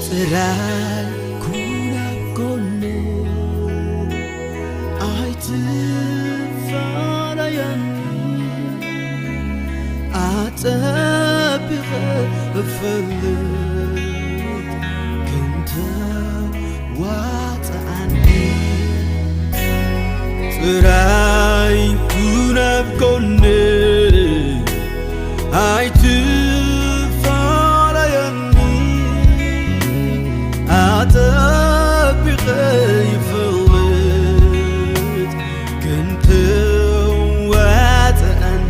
ጥራይ ኩን ኣብ ጎነይ፣ ኣይትፋለየኒ። ኣጸቢቐ እፈልጥ ክንተ ዋጽኣኒ። ጥራይ ኩን ኣብ ጎነይ፣ ኣይትፋለየኒ። ኣጸቢቐ ይፈልጥ ክንተ ዋጽኣኒ።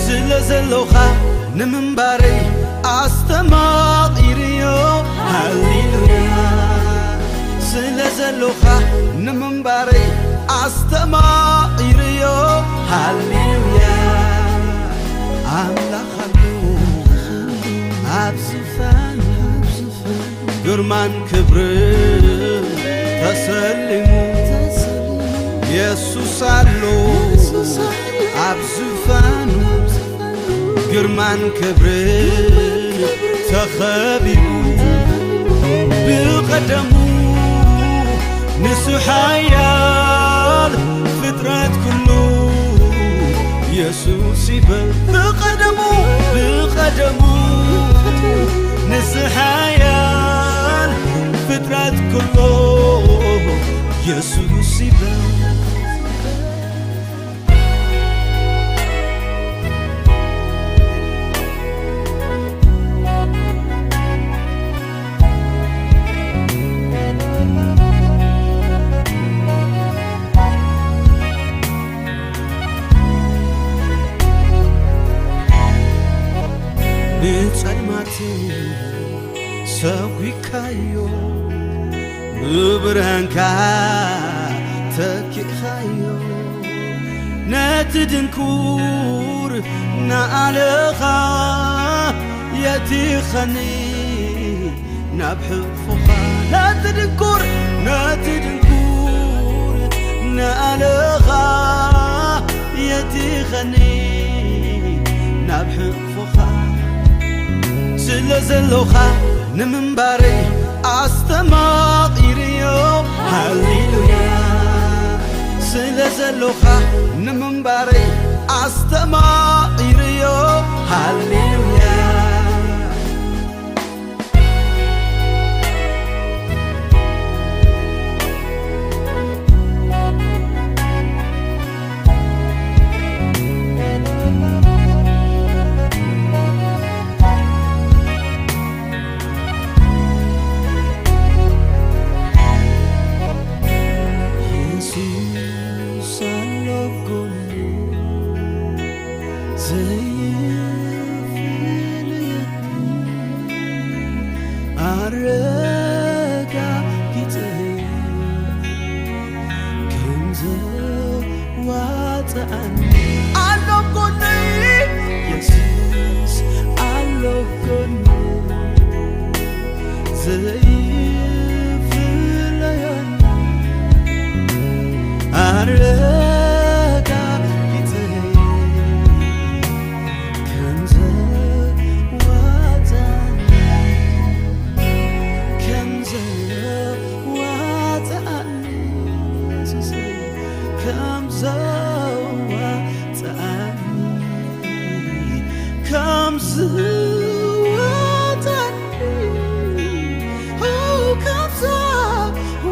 ስለ ዘሎኻ ንምንባረይ ኣስተማቒርዮ። ሃሌሉያ። ስለ ዘሎኻ ንምንባረይ ኣስተማቒርዮ። ሃሌሉያ። ኣምላኽ ኣሎ ኣብ ዝፋን፣ ግርማን ክብርን ተሰሊሙ። የሱስ ኣሎ ኣብ ዝፋኑ፣ ግርማን ክብርን ተኸቢቡ። ብቐደሙ ንሱ ሓያል፣ ፍጥረት ኩሉ የሱስ ይበል። ብቐደሙ፣ ብቐደሙ ንሱ ሓያል፣ ፍጥረት ኩሉ የሱስ ይበል። ንጸልማት ሰጒግካዮ፣ ብብርሃንካ ተኪእኻዮ። ነቲ ድንኩር ንኣለኻ የቲኸኒ ናብ ሕቑፎኻ። ነቲ ድንኩር፣ ነቲ ድንኩር ንኣለኻ የቲኸኒ ናብ ሕቑፎኻ። ስለ ዘሎኻ ንምንባረይ ኣስተማቒርዮ። ሃሌሉያ። ስለ ዘሎኻ ንምንባረይ ኣስተማቒርዮ። ሃሌሉያ። የሱስ ኣሎ ጎነይ፣ ዘይፍለየኒ፣ ኣረጋጊጸዮ ከም ዘዋጽኣኒ። ኣሎ ጎነይ፣ የሱስ ኣሎ ጎነይ፣ ዘይፍለየኒ፣ ኣረጋጊጸዮ ከም ዘዋጽኣኒ፣ ከም ዘዋጽኣኒ፣ የሱሰይ፣ ከም ዘዋጽኣኒ፣ ከም ዘዋጽኣኒ፣ ኦ፣ ከም ዘዋጽኣኒ።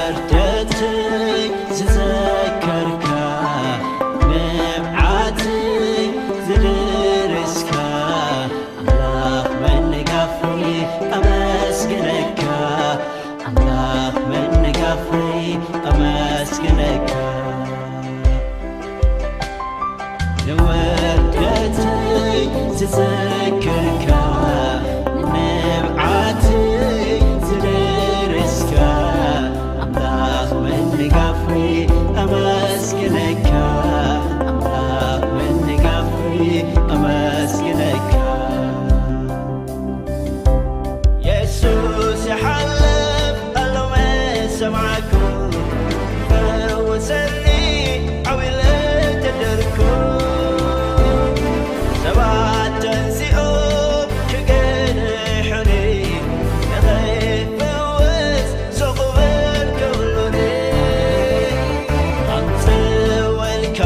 ንውርደተይ ዝዘከርካ፣ ንብዓተይ ዝደረስካ፣ ኣምላኽ መንጋፈይ ኣመስግነካ፣ ኣምላኽ መንጋፈይ ኣመስግነካ። ንውርደተይ ዝዘከርካ፣ ንብዓተይ ዝደረስካ፣ ኣምላኽ መንጋፈይ ኣመስግነካ፣ ኣምላኽ መንጋፈይ ኣመስግነካ። የሱስ ይሓልፍ ኣሎ መሰማዕኩ፣ ፈወሰኒ ዓው ኢለ ተደርኩ። ሰባት ተንሲኦም ክገንሑኒ፣ ንኸይፍወስ ስቕ በል ክብሉኒ፣ ኣምጽወልካ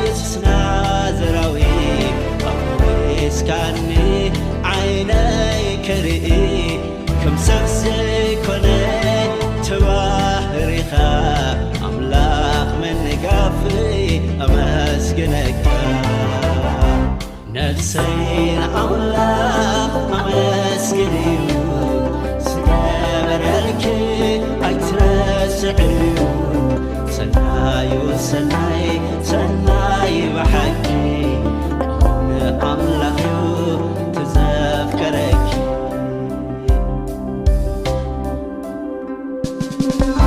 የሱስ ናዝራዊ፣ ኣውሪስካኒ ዓይነይ ክርኢ፣ ከም ሰብ ዘይኮነ ተባህሪኻ፣ ኣምላኽ መንጋፍይ ኣመስግነካ። ነፍሰይ ንኣምላኽ ኣመስግንዩ፣ ዝገበረልኪ ኣይትረስዕዩ። ሰናዩ ሰናይ፣ ሰናይ ብሓቂ፣ ንኣምላኽዩ ተዘፍቀረኪ። ሃሌሉያ።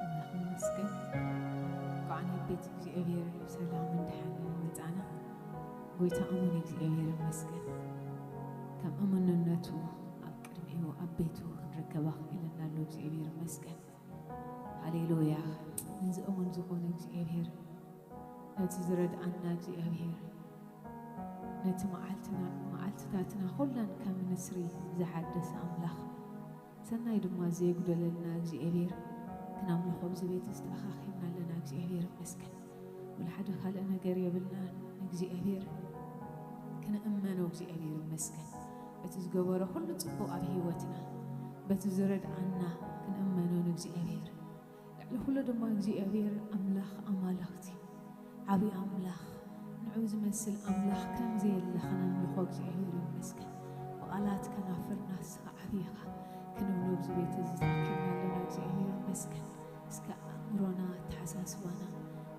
ኣምላኽ ይመስገን። እንኳዕ ናብ ቤት እግዚኣብሔር ብሰላም እንድሓን መጻና። ጎይታ እሙን እግዚኣብሔር ይመስገን። ከም እሙንነቱ ኣብ ቅድሚኡ ኣብ ቤቱ ክንርከባ ክኢለና ኣሎ እግዚኣብሔር ይመስገን። ሃሌሉያ። ነዚ እሙን ዝኾነ እግዚኣብሔር፣ ነቲ ዝረድኣና እግዚኣብሔር፣ ነቲ መዓልትና፣ መዓልትታትና ኩለን ከም ንስሪ ዝሓደሰ ኣምላኽ፣ ሰናይ ድማ ዘየጉደለልና እግዚኣብሔር፣ ክነምልኾ ኣብዚ ቤት ዝተኣኻኺብና ኣለና። እግዚኣብሔር ይመስገን። ወላ ሓደ ካልእ ነገር የብልናን። እግዚኣብሔር ክንእመኖ እግዚኣብሔር ይመስገን። እቲ ዝገበሮ ኩሉ ጽቡቕ ኣብ ህይወትና፣ በቲ ዝረድኣና ክንእመኖ ንእግዚኣብሔር። ልዕሊ ኩሉ ድማ እግዚኣብሔር ኣምላኽ ኣማልኽቲ፣ ዓብዪ ኣምላኽ፣ ንዑ ዝመስል ኣምላኽ ከም ዘየለ ከነምልኾ እግዚኣብሔር ይመስገን። ብቓላት ከናፍርና ንስኻ ዓብዪ ኢኻ ክንብሎ ኣብዚ ቤት እዚ ተኣኪብና ኣለና። እግዚኣብሔር ይመስገን። እስከ ኣእምሮና፣ ኣተሓሳስባና፣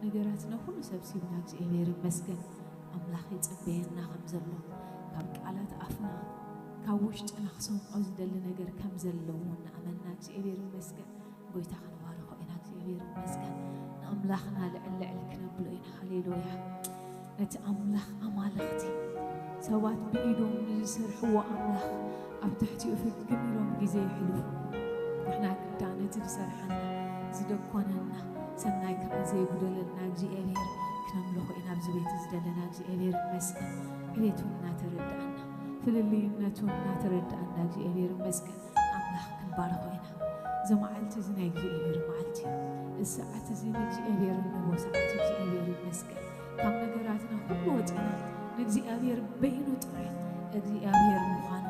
ነገራትና ኩሉ ሰብሲብና እግዚኣብሔር ይመስገን። ኣምላኽ ይጽበየና ከም ዘሎ፣ ካብ ቃላት ኣፍና፣ ካብ ውሽጥና ክሰምዖ ዝደሊ ነገር ከም ዘለዎ እናኣመንና እግዚኣብሔር ይመስገን። ጎይታ ክንባርኾ ኢና። እግዚኣብሔር ይመስገን። ንኣምላኽና ልዕል ልዕል ክነብሎ ኢና። ሃሌሉያ። ነቲ ኣምላኽ ኣማልኽቲ፣ ሰባት ብኢዶም ንዝሰርሕዎ ኣምላኽ ኣብ ትሕቲኡ ፍግም ኢሎም ግዜ የሕልፉ። ንሕና ግዳ ነቲ ዝሰርሓና፣ ዝደኮነና፣ ሰናይ ከዓ ዘይጉደለልና እግዚኣብሔር ክነምልኾ ኢና ኣብዚ ቤት እዚ ዘለና። እግዚኣብሔር ይመስገን። ዕቤቱ እናተረድኣና፣ ፍልልይነቱ እናተረድኣና እግዚኣብሔር ይመስገን። ኣምላኽ ክንባርኾ ኢና። እዚ መዓልቲ እዚ ናይ እግዚኣብሔር መዓልቲ እዩ። እዚ ሰዓት እዚ ንእግዚኣብሔር እንህቦ ሰዓት እዩ። እግዚኣብሔር ይመስገን። ካብ ነገራትና ኩሉ ወፂና ንእግዚኣብሔር በይኑ ጥራይ እግዚኣብሔር ምዃኑ፣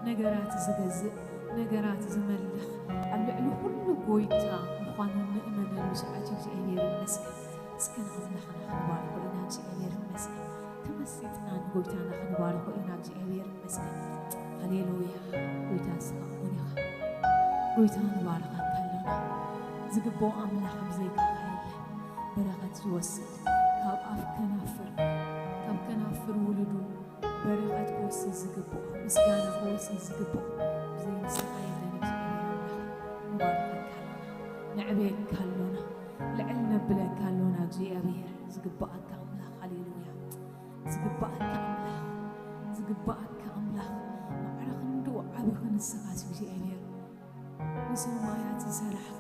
ነገራት ዝገዝእ፣ ነገራት ዝመልኽ፣ ኣብ ልዕሊ ኩሉ ጎይታ ምዃኑ ንእመነሉ ሰዓት እዩ። እግዚኣብሔር ይመስገን። እስከ ንኣምላኽና ክንባርኾ ኢና። እግዚኣብሔር ይመስገን። ተመሲጥና ንጎይታና ክንባርኾ ኢና። እግዚኣብሔር ይመስገን። ሃሌሉያ። ጎይታ እስኻ እውን ኢኻ። ጎይታ ንባርኸካ ኣለና። ዝግብኦ ኣምላኽ ብዘይካኻ የለን። በረኸት ዝወስድ፣ ካብ ኣፍ ከናፍር፣ ካብ ከናፍር ውሉዱ በረኸት ክወስድ ዝግብኦ፣ ምስጋና ክወስድ ዝግብኦ ብዘይ ንስኻ የለን። እግዚኣብሔር ኣምላኽ ንባርኸካ ኣለና። ነዕብየካ ኣሎና። ልዕል ነብለካ ኣሎና። እግዚኣብሔር ዝግብኣካ ኣምላኽ። ሃሌሉያ። ዝግብኣካ ኣምላኽ፣ ዝግብኣካ ኣምላኽ፣ ማዕረ ክንድኡ ዓቢ ክንስኻስ እግዚኣብሔር፣ ንሰማያት ዝሰራሕካ፣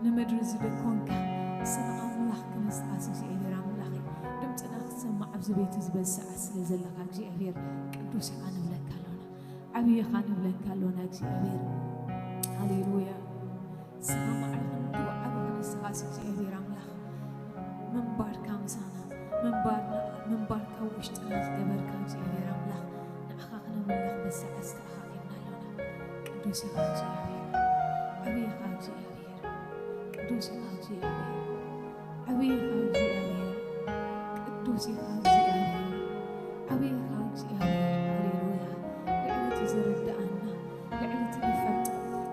ንምድሪ ዝደኮንካ፣ ንስኻ ኣምላኽ ክንስኻስ እግዚኣብሔር ኣምላኸይ፣ ድምፅና ክትሰማዕ ኣብዚ ቤት እዚ በዚ ሰዓት ስለ ዘለኻ እግዚኣብሔር ቅዱስ ኢኻ ንብለካ ኣሎና። ዓብዪ ኢኻ ንብለካ ኣሎና እግዚኣብሔር። ሃሌሉያ። ንስኻ ማዕረ ክንድኡ ዓቢ ክንስኻስ እግዚኣብሔር ኣምላኽ፣ ምንባርካ ምሳና፣ ምንባርና፣ ምንባርካ ውሽጥና ዝገበርካ እግዚኣብሔር ኣምላኽ፣ ንዓኻ ክነምልኽ በዚ ሰዓት ተኣኻኺብና ኣሎና። ቅዱስ ኢኻ እግዚኣብሔር፣ ዓብዪ ኢኻ እግዚኣብሔር፣ ቅዱስ ኢኻ እግዚኣብሔር፣ ዓብዪ ኢኻ እግዚኣብሔር፣ ቅዱስ ኢኻ እግዚኣብሔር፣ ዓብዪ ኢኻ እግዚኣብሔር። ሃሌሉያ። ልዕሊ እቲ ዝርድኣና፣ ልዕሊ እቲ ንፈልጦ፣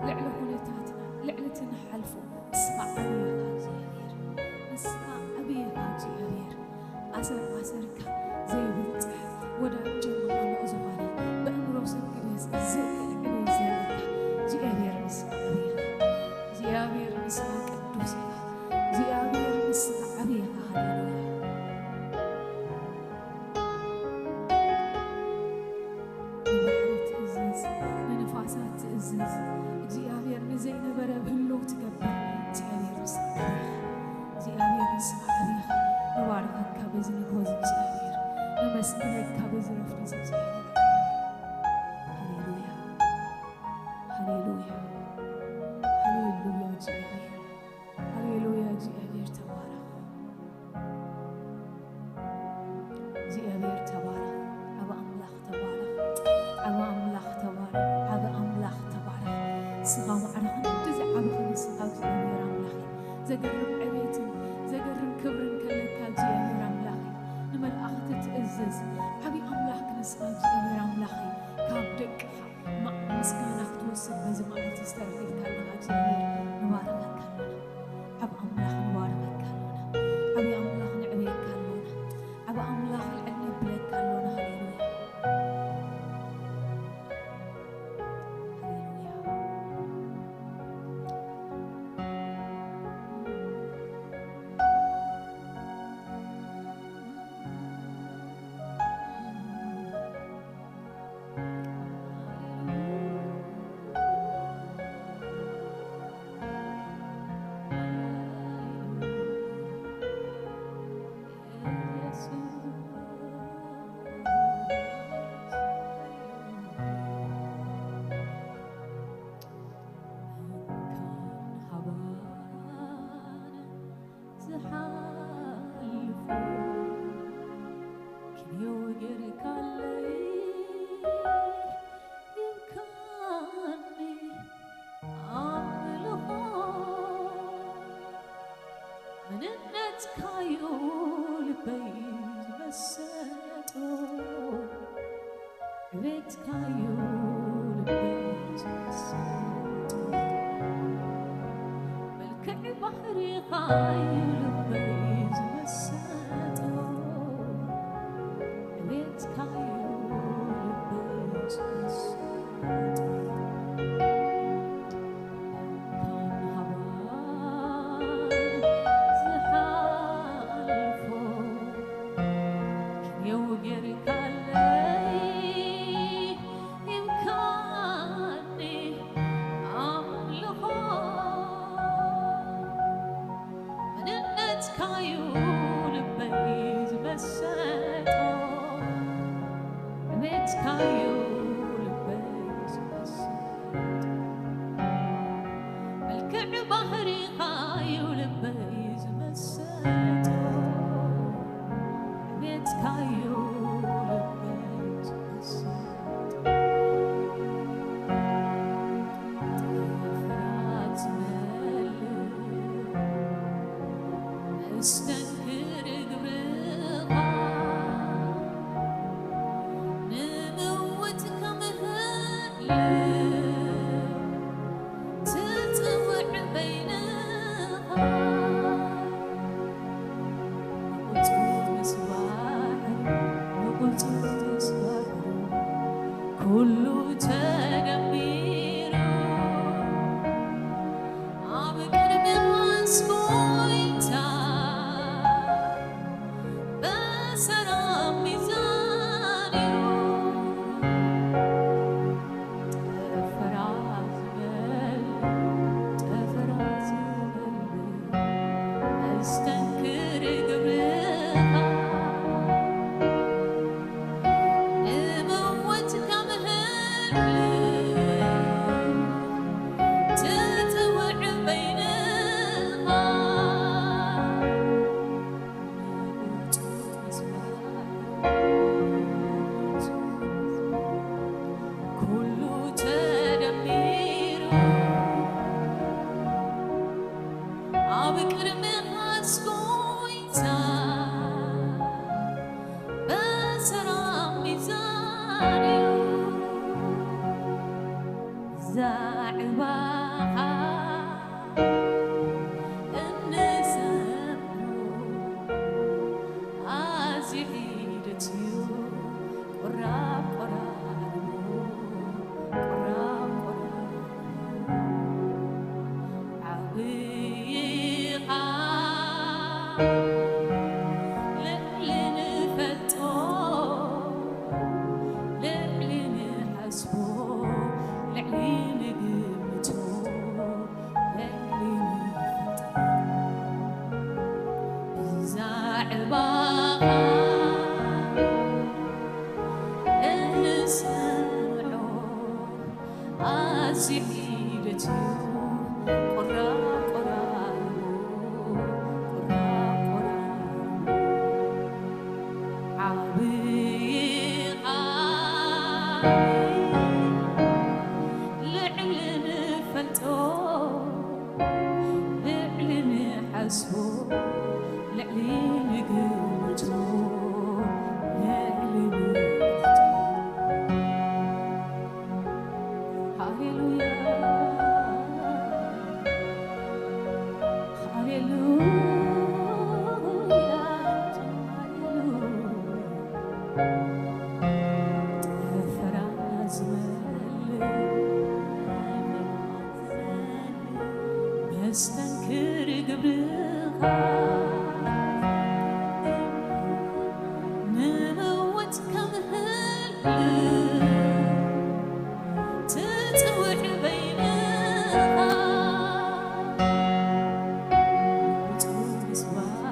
ልዕሊ ኩነታትና፣ ልዕሊ እቲ ንሓልፎ፣ ንስኻ ዓብዪ ኢኻ እግዚኣብሔር። ንስኻ ዓብዪ ኢኻ እግዚኣብሔር። ኣሰር ኣሰርካ ዘይብጽሕ፣ ወዳጅ ጀማዓሞ ዝኾነ፣ ብኣእምሮ ሰብ ክገዝእ ዘይክእል ዕቤት ዘለካ እግዚኣብሔር ንስኻ ዓብዪ ኢኻ። እግዚኣብሔር ንስኻ ቅዱስ ኢኻ። እግዚኣብሔር ንስኻ ዓብዪ ኢኻ። ሃሌሉያ። ንባሕሪ ትእዝዝ፣ ንንፋሳት ትእዝዝ። እግዚኣብሔር ንዘይነበረ ህልው ትገብር። እግዚኣብሔር ንስኻ ዓብዪ ኢኻ። እግዚኣብሔር ንስኻ ዓብዪ ኢኻ። ንባርኸካ በዚ ንግሆ እዚ እግዚኣብሔር። ነመስግነካ በዚ ረፍዲ እዚ እግዚኣብሔር። ሃሌሉያ። ሃሌሉያ። ሃሌሉያ እግዚኣብሔር። ሃሌሉያ እግዚኣብሔር ተባረኽ። እግዚኣብሔር ተባረኽ። ዓቢ ኣምላኽ ተባረኽ። ዓቢ ኣምላኽ ተባረኽ። ዓቢ ኣምላኽ ተባረኽ። ንስኻ ማዕረ ክንድዚ ዓቢ ክንስኻ እግዚኣብሔር ኣምላኽ እዩ። ዘገርም ዕቤትን ዘገርም ክብርን ከለካ እግዚኣብሔር ኣምላኽ እዩ። ንመላእኽቲ ትእዝዝ ዓቢ ኣምላኽ ክንስኻ እግዚኣብሔር ኣምላኽ እዩ። ካብ ደቅኻ ማ-፣ ምስጋና ክትወስድ በዚ መዓልቲ ዝተረኺብካ ኣለኻ እግዚኣብሔር ንባርኸካ ኣለና። ዓቢ ኣምላኽ ንባርኸካ ኣለና። ዓቢ ኣምላኽ ነዕብየካ ኣለና። ዓቢ ኣምላኽ ልዕል ነብለካ ኣለና። ሃሌሉያ። ሃሌሉያ። ዝሓልፎ ክንዮ ጌርካለይ ሂብካኒ ኣምልኾ። መንነትካዩ ልበይ ዝመሰጦ። ዕቤትካዩ ልበይ ዝመሰጦ። መልክዕ ባህሪኻዩ ልበይ ዝመሰጦ። ዕቤትካዩ ልበይ ዝመሰጦ። ትጽውዕ በይንኻ ንቁጹር ምስባሕ፣ ንቁጹር ምስባሕ ኩሉ ተደሚሩ ኣብ ቅድሚ ኣስጎይታ በሰራም ሚዛን እዩ። ጠፈራ ዝበል፣ ጠፈራ ዝበል፣ መስተንክር ግብርኻ፣ ንመወት ከምህል ትጽውዕ በይንኻ። ኩሉ ተደሚሩ ኣብ ቅድሚ ኣስጎይታ በሰራም ሚዛን እዩ። ዛዕባኻ እንሰምዑ ኣዝዩ ሒደት እዩ። ቁራብ ቆራርቡ፣ ቁራብ ቆራርቡ ዓብይኻ ልዕሊ ንፈልጦ፣ ልዕሊ ንሓስቦ፣ ልዕሊ ንግምቶ፣ ልዕሊ ንፈልጦ ብዛዕባኻ እንሰምዖ ኣዝዩ ሒደት እዩ። ቁራብ ቆራርቡ፣ ቁራብ ቆራርቡ ዓብይኻ ልዕሊ ንፈልጦ፣ ልዕሊ ንሓስቦ፣ ልዕሊ ንግምቶ፣ ልዕሊ ንፈልጦ። ሃሌሉያ፣ ሃሌሉያ፣ ሃሌሉያ። ጠፈራ ዝበል መስተንክር ግብርኻ፣ ንመወት ከምህል ትጽውዕ በይንኻ። ንቁጹር ምስባሕ፣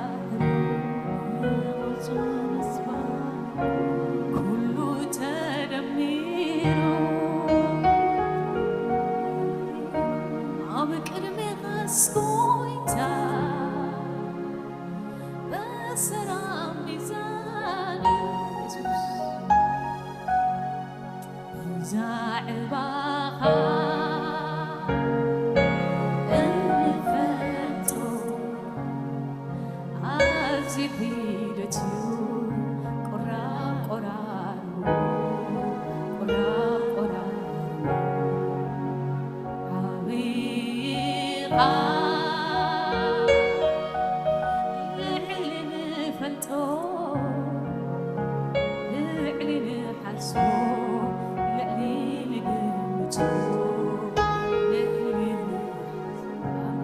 ንቁጹር ምስባሕ ኩሉ ተደሚሩ ኣብ ቅድሜኻስ ጎይታ በሰራም ሚዛን እዩ። የሱስ ብዛዕባኻ እንፈልጦ ኣዝዩ ሒደት እዩ። ቁራብ ቆራርቡ፣ ቁራብ ቆራርቡ ዓብይኻ ልዕሊ ንፈልጦ፣ ልዕሊ ንሓስቦ፣ ልዕሊ ንግምቶ፣ ልዕሊ ንሓስቦ። ሃሌሉያ።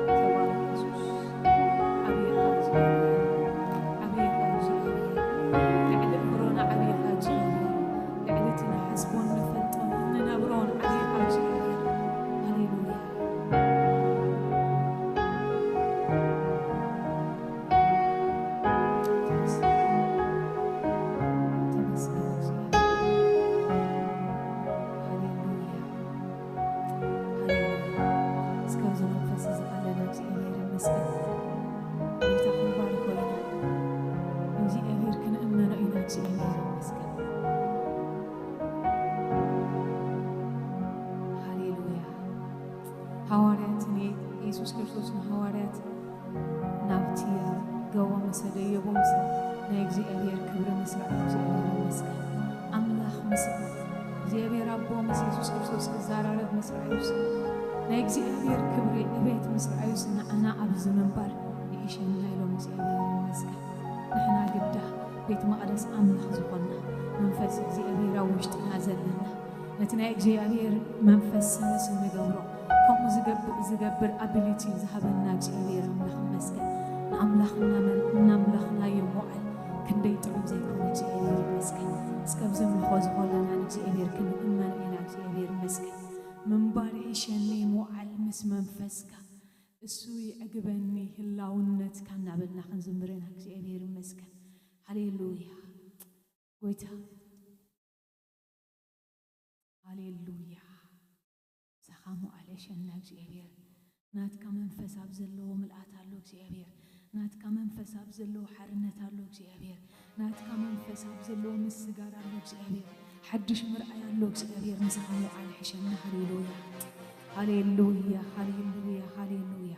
ተባረኽ የሱስ። ዓብይኻ እግዚኣብሔር፣ ዓብይኻ እግዚኣብሔር። ልዕሊ ኣእምሮና ዓብይኻ እግዚኣብሔር። ልዕሊ እቲ ንሓስቦን ንፈልጦን ንነብሮን ዓብይኻ እግዚኣብሔር። ሃሌሉያ። ተመስገን፣ ተመስገን እግዚኣብሔር። ሃሌሉያ፣ ሃሌሉያ። እስከ ኣብዚ መንፈስ እዚ ከለና እግዚኣብሔር ይመስገን። ጎይታ ክንባርኮ ኢና። እግዚኣብሔር ክንእመኖ ኢና። እግዚኣብሔር ይመስገን። ሃሌሉያ። ሃዋርያት፣ ንየሱስ ክርስቶስ ንሃዋርያት ናብቲ ገቦ ምስ ኣደየቦምሲ ናይ እግዚኣብሔር ክብሪ ምስ ረኣዩ እግዚኣብሔር ይመስገን። ኣምላኽ ምስ ኣቦ ምስ የሱስ ክርስቶስ ክዘራረብ ምስ ረኣዩስ፣ ናይ እግዚኣብሔር ክብሪ ዕቤት ምስ ረኣዩስ፣ ንዓና ኣብዚ ምንባር ይሕሸና ኢሎም እግዚኣብሔር ይመስገን። ንሕና ግዳ ቤት መቕደስ ኣምላኽ ዝኾንና፣ መንፈስ እግዚኣብሔር ኣብ ውሽጥና ዘለና፣ ነቲ ናይ እግዚኣብሔር መንፈስ ሰለስ እንገብሮ፣ ከምኡ ዝገብር፣ ዝገብር ኣቢሊቲ ዝሃበና እግዚኣብሔር ኣምላኽ ይመስገን። ንኣምላኽና መን-፣ እናምለኽናዮ ምውዓል ክንደይ ጥዑም ዘይኮነ እግዚኣብሔር ይመስገን። እስከ ኣብዚ ምልኾ ዝኾለና ንእግዚኣብሔር ክንእመን ኢና። እግዚኣብሔር ይመስገን። ምንባር ይሕሸኒ ምውዓል ምስ መንፈስካ፣ እሱ ይዕግበኒ ህላውነትካ እናበልና ክንዝምር ኢና። እግዚኣብሔር ይመስገን። ሃሌሉያ። ጎይታ፣ ሃሌሉያ። ምሳኻ ምውዓል ይሕሸና እግዚኣብሔር። ናትካ መንፈስ ኣብ ዘለዎ ምልኣት ኣሎ እግዚኣብሔር። ናትካ መንፈስ ኣብ ዘለዎ ሓርነት ኣሎ እግዚኣብሔር። ናትካ መንፈስ ኣብ ዘለዎ ምስጋር ኣሎ እግዚኣብሔር። ሓድሽ ምርኣይ ኣሎ እግዚኣብሔር። ምሳኻ ምውዓል ይሕሸና። ሃሌሉያ፣ ሃሌሉያ፣ ሃሌሉያ፣ ሃሌሉያ።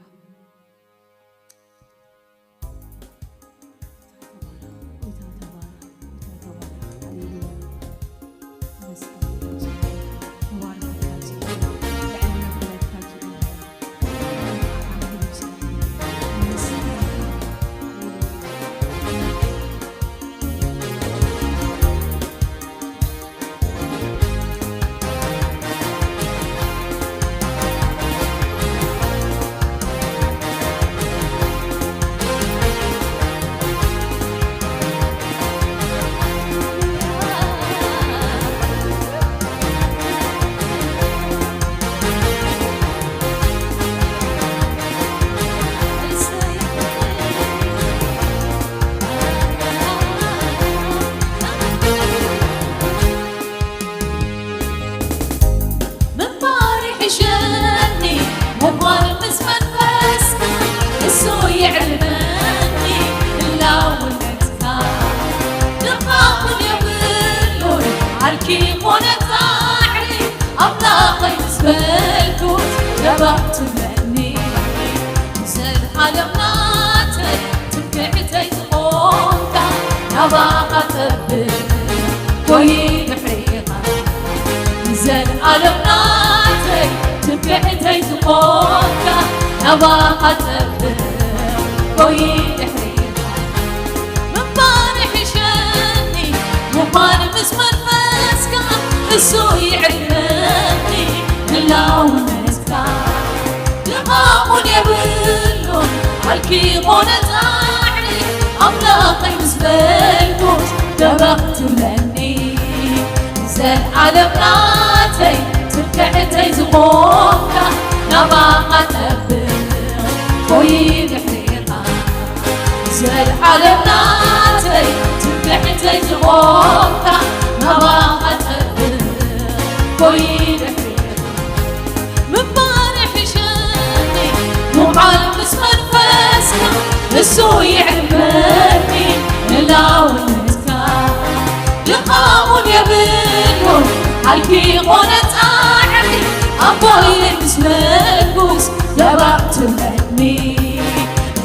ምንባር ይሕሸኒ ምዃን ምስ መንፈስካ፣ እሱ የዕልመኒ ህላውነትካ። ድኻም የብሉን ዓርኪ ኮነ ጻዕሪ፣ ኣምላኸይ ምስ በልኩ ደባብ ትብለኒ። ዘልዓለም ናተይ ትምክሕተይ ዝኾንካ፣ ናባኻ ጸብቕ ወይ ድሕሪኻ። ዘልዓለም ናተይ ትምክሕተይ ዝኾንካ፣ ናባኻ ጸብቕ ወይ ድሕሪኻ። ምንባር ይሕሸኒ ምዃን ምስ መንፈስካ፣ እሱ ይዕልመኒ ህላውነትካ። ድኻሙን የብሉን ዓርኪ ኮነ ጻዕሪ፣ ኣምላኸይ ምስ በልኩስ ደበኽ ትብለኒ። ዘልዓለም ናተይ ትምክሕተይ ዝኾንካ፣ ናባኻ ጸብቕ ወይ ድሕሪኻ። ዘልዓለም ናተይ ትምክሕተይ ዝኾንካ፣ ናባኻ ጸብቕ ወይ ድሕሪኻ። ምንባር ይሕሸኒ ምውዓል ምስ መንፈስካ፣ እሱ የዕርፈኒ ህላውነትካ። ድኻሙን የብሉን ሓልኪ ኮነ ጻዕሪ፣ ኣቦይ ምስ መርኩስ ደባብ ትብለኒ።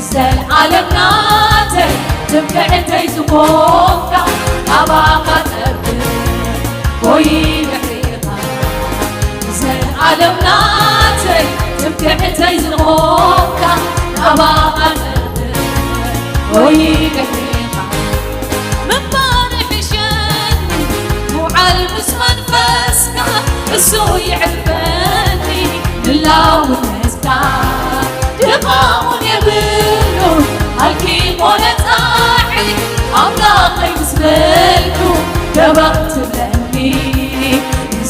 ዘልዓለም ናተይ ትምክሕተይ ዝኾንካ፣ ናባኻ ጸብቕ ወይ ድሕሪኻ። ዘልዓለም ናተይ ትምክሕተይ ዝኾንካ፣ ናባኻ ጸብቕ ወይ ድሕሪኻ። ምንባር ይሕሸኒ ምውዓል ምስ መንፈስካ፣ እሱ የዕርፈኒ ህላውነትካ። ድኻሙን የብሉን ሓልኪ ኮነ ጻዕሪ፣ ኣምላኸይ ምስ በልኩ ደበኽ ትብለኒ።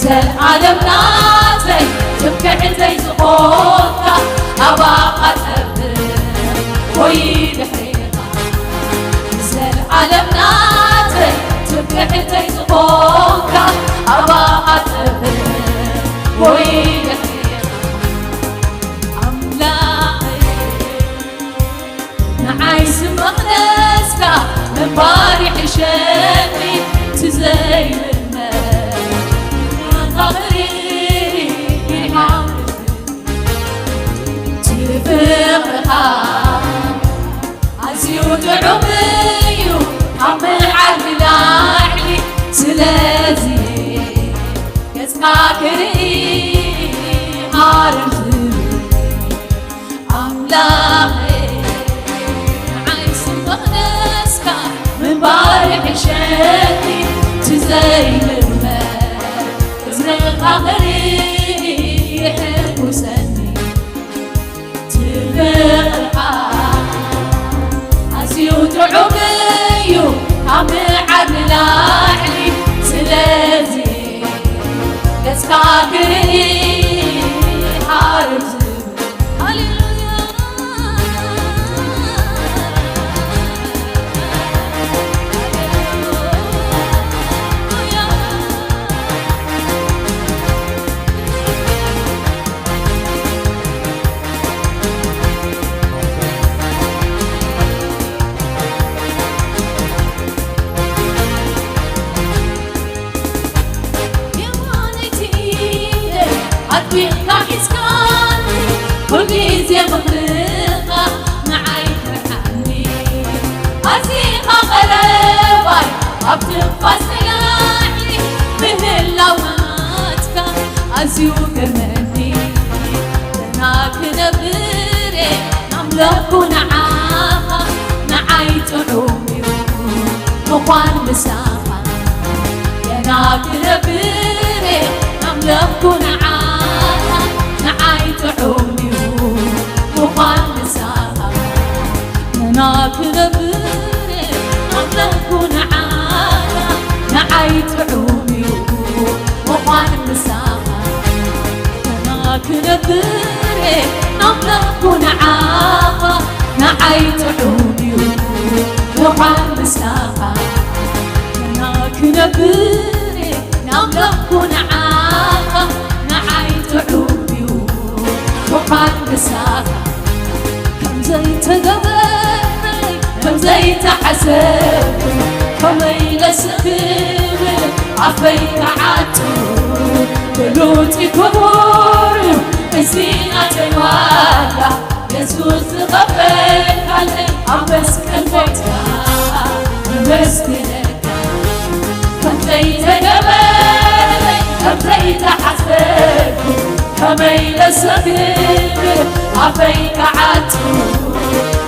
ዘልዓለም ናተይ ትምክሕተይ ዝኾንካ፣ ናባኻ ጸብቕ ወይ ድሕሪኻ። ሸኒ ትዘይምርመር እዝንኻ ክርኢ ይሕጉሰኒ። ትፍቕርኻ ኣዝዩ ጥዑም እዩ ካብ መዓር ንላዕሊ። ስለዚ ገጽካ ክርኢ ሃረር ዝብል። ሃሌሉያ። የማነይቲ ኢደይ ኣጥቢቕካ ሒዝካኒ፣ ኩልግዜ ምኽርኻ ንዓይ ይመርሓኒ። ኣዚኻ ቀረባይ ኣብ ትንፋስ ንላዕሊ ምህላው ናትካ ኣዝዩ ገርመኒ። ገና ክነብር እየ ናምለኽኩ ንዓኻ፣ ንዓይ ጥዑም እዩ ምዃን ምሳኻ። ገና ክነብር እየ ናምለኽኩ ንዓኻ፣ ንዓይ ጥዑም እዩ ምዃን ምሳኻ። ገና ክነብር እየ ናምለኽኩ ንዓኻ፣ ንዓይ ጥዑም እዩ ምዃን ምሳኻ። ገና ክነብር እየ ናምለኽኩ ንዓኻ፣ ንዓይ ጥዑም እዩ ምዃን ምሳኻ። ገና ክነብር እየ ናምለኽኩ ንዓኻ፣ ንዓይ ጥዑም እዩ ምዃን ምሳኻ። ከም ዘይተገበረለይ፣ ከም ዘይተሓሰብኩ፣ ከመይ ኢለ ስቕ ክብል ኣፈይ ክዓጹ? ብሉጽ ክቡር እዩ እዚ ናተይ ዋጋ፣ የሱስ ዝኸፈልካለይ ኣብ መስቀል ሞትካ፣ የመስግነካ። ከም ዘይተገበረለይ፣ ከም ዘይተሓሰብኩ፣ ከመይ ኢለ ስቕ ክብል ኣፈይ ክዓጹ?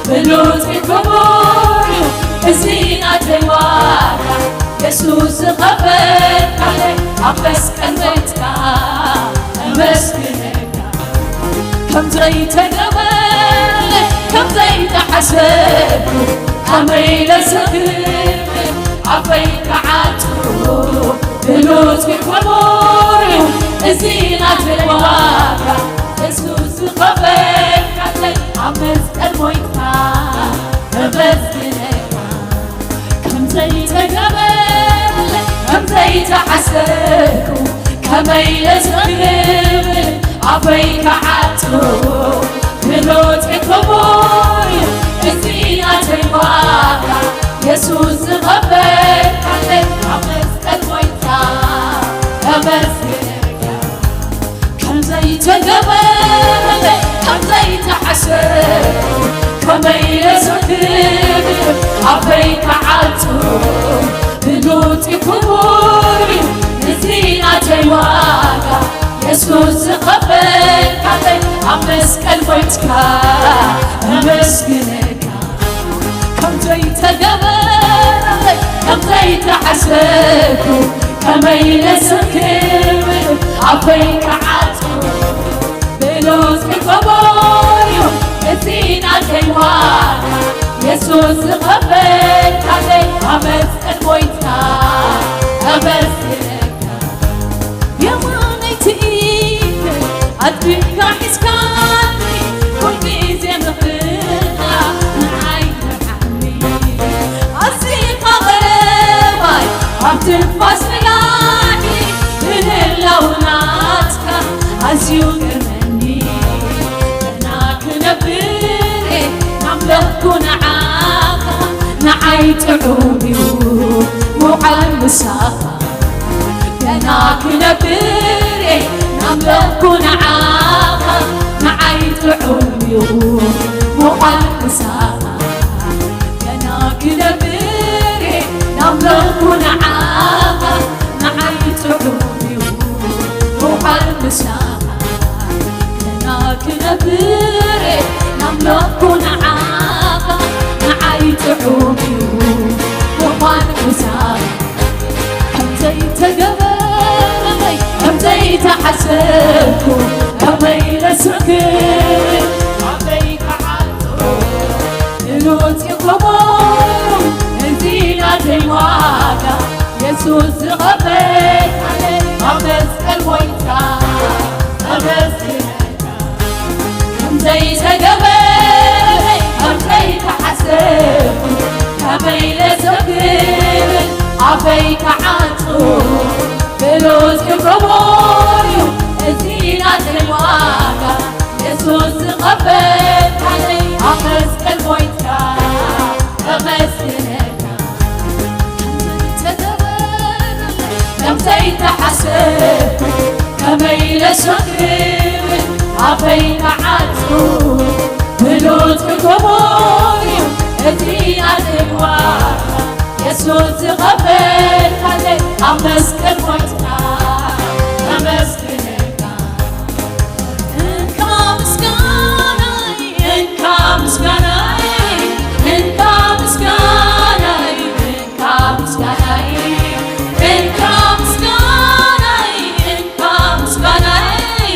ብሉጽ ክቡር እዩ እዚ ናተይ ዋጋ፣ የሱስ ዝኸፈልካለይ ኣብ መስቀል ሞትካ፣ የመስግነካ። ከም ዘይተገበረለይ፣ ከም ዘይተሓሰብኩ፣ ከመይ ኢለ ስቕ ክብል ኣፈይ ክዓጹ? ብሉጽ ክቡር እዩ እዚ ናተይ ዋጋ፣ የሱስ ዝኸፈልካለይ ኣብ መስቀል ሞይትካ፣ የመስግነካ። ከም ዘይተገበረለይ፣ ከም ዘይተሓሰብኩ፣ ከመይ ኢለ ስቕ ክብል ኣፈይ ክዓጹ? ብሉጽ ክቡር እዩ እዚ ናተይ ዋጋ፣ የሱስ ዝኸፈልካለይ ኣብ መስቀል ሞይትካ፣ የመስግነካ። ከም ዘይተገበረለይ፣ ከም ዘይተሓሰብኩ፣ ከመይ ኢለ ስቕ ክብል ኣፈይ ክዓጹ? ብሉጽ ክቡር እዩ እዚ ናተይ ዋጋ፣ የሱስ ዝኸፈልካለይ ኣብ መስቀል ሞይትካ፣ የመስግነካ። ከም ዘይተገበረለይ፣ ከም ዘይተሓሰብኩ፣ ከመይ ኢለ ስቕ ክብል ኣፈይ ክዓጹ? ብሉጽ ክቡር እዩ እቲ ናተይ ዋጋ፣ የሱስ ዝኸፈልካለይ ኣብ መስቀል ሞይትካ፣ የመስግነካ። የማነይቲ ኢድ ኣጥቢቕካ ሒዝካኒ፣ ኩልግዜ ምኽርኻ ንዓይ ይመርሓኒ። ኣዚኻ ቀረባይ ኣብ ትንፋስ ንላዕሊ፣ ምህላው ናትካ ኣዝዩ ገርመኒ። ገና ክነብር እየ ናምለኽኩ ንዓኻ፣ ንዓይ ጥዑም እዩ ምውዓል ምሳኻ። ገና ክነብር እየ ናምለኽኩ ንዓኻ፣ ንዓይ ጥዑም እዩ ምውዓል ምሳኻ። ገና ክነብር እየ ናምለኽኩ ንዓኻ፣ ንዓይ ጥዑም እዩ ምውዓል ምሳኻ። ገና ክነብር እየ ናምለኽኩ ንዓኻ፣ ንዓይ ጥዑም እዩ ምዃን ምሳኻ። የሱስ ዝቐበልካለይ ኣብ መስቀል ሞይትካ፣ ኣመስግነካ። ከም ዘይተገበረ ከም ዘይተሓሰብኩ ከመይ ኢለ ሰግድ ኣፈይ ክዓጹ ብሉጽ ክገብሮ እዩ እዚ ናተይ ዋጋ። የሱስ ዝቐበልካለይ ኣብ መስቀል ሞይትካ፣ ኣመስግነካ። ከም ዘይተሓሰብ ከመይ ኢለ ሰክብ ኣፈይ ክዓጹ ብሉጽ ክገብሮ እዩ እቲ ኣድዋ። የሱስ ዝቐበልካለይ ኣብ መስቀል ሞይትካ፣ ኣመስግነካ። እንካ ምስጋናይ፣ እንካ ምስጋናይ፣ እንካ ምስጋናይ፣ እንካ ምስጋናይ፣ እንካ ምስጋናይ፣ እንካ ምስጋናይ፣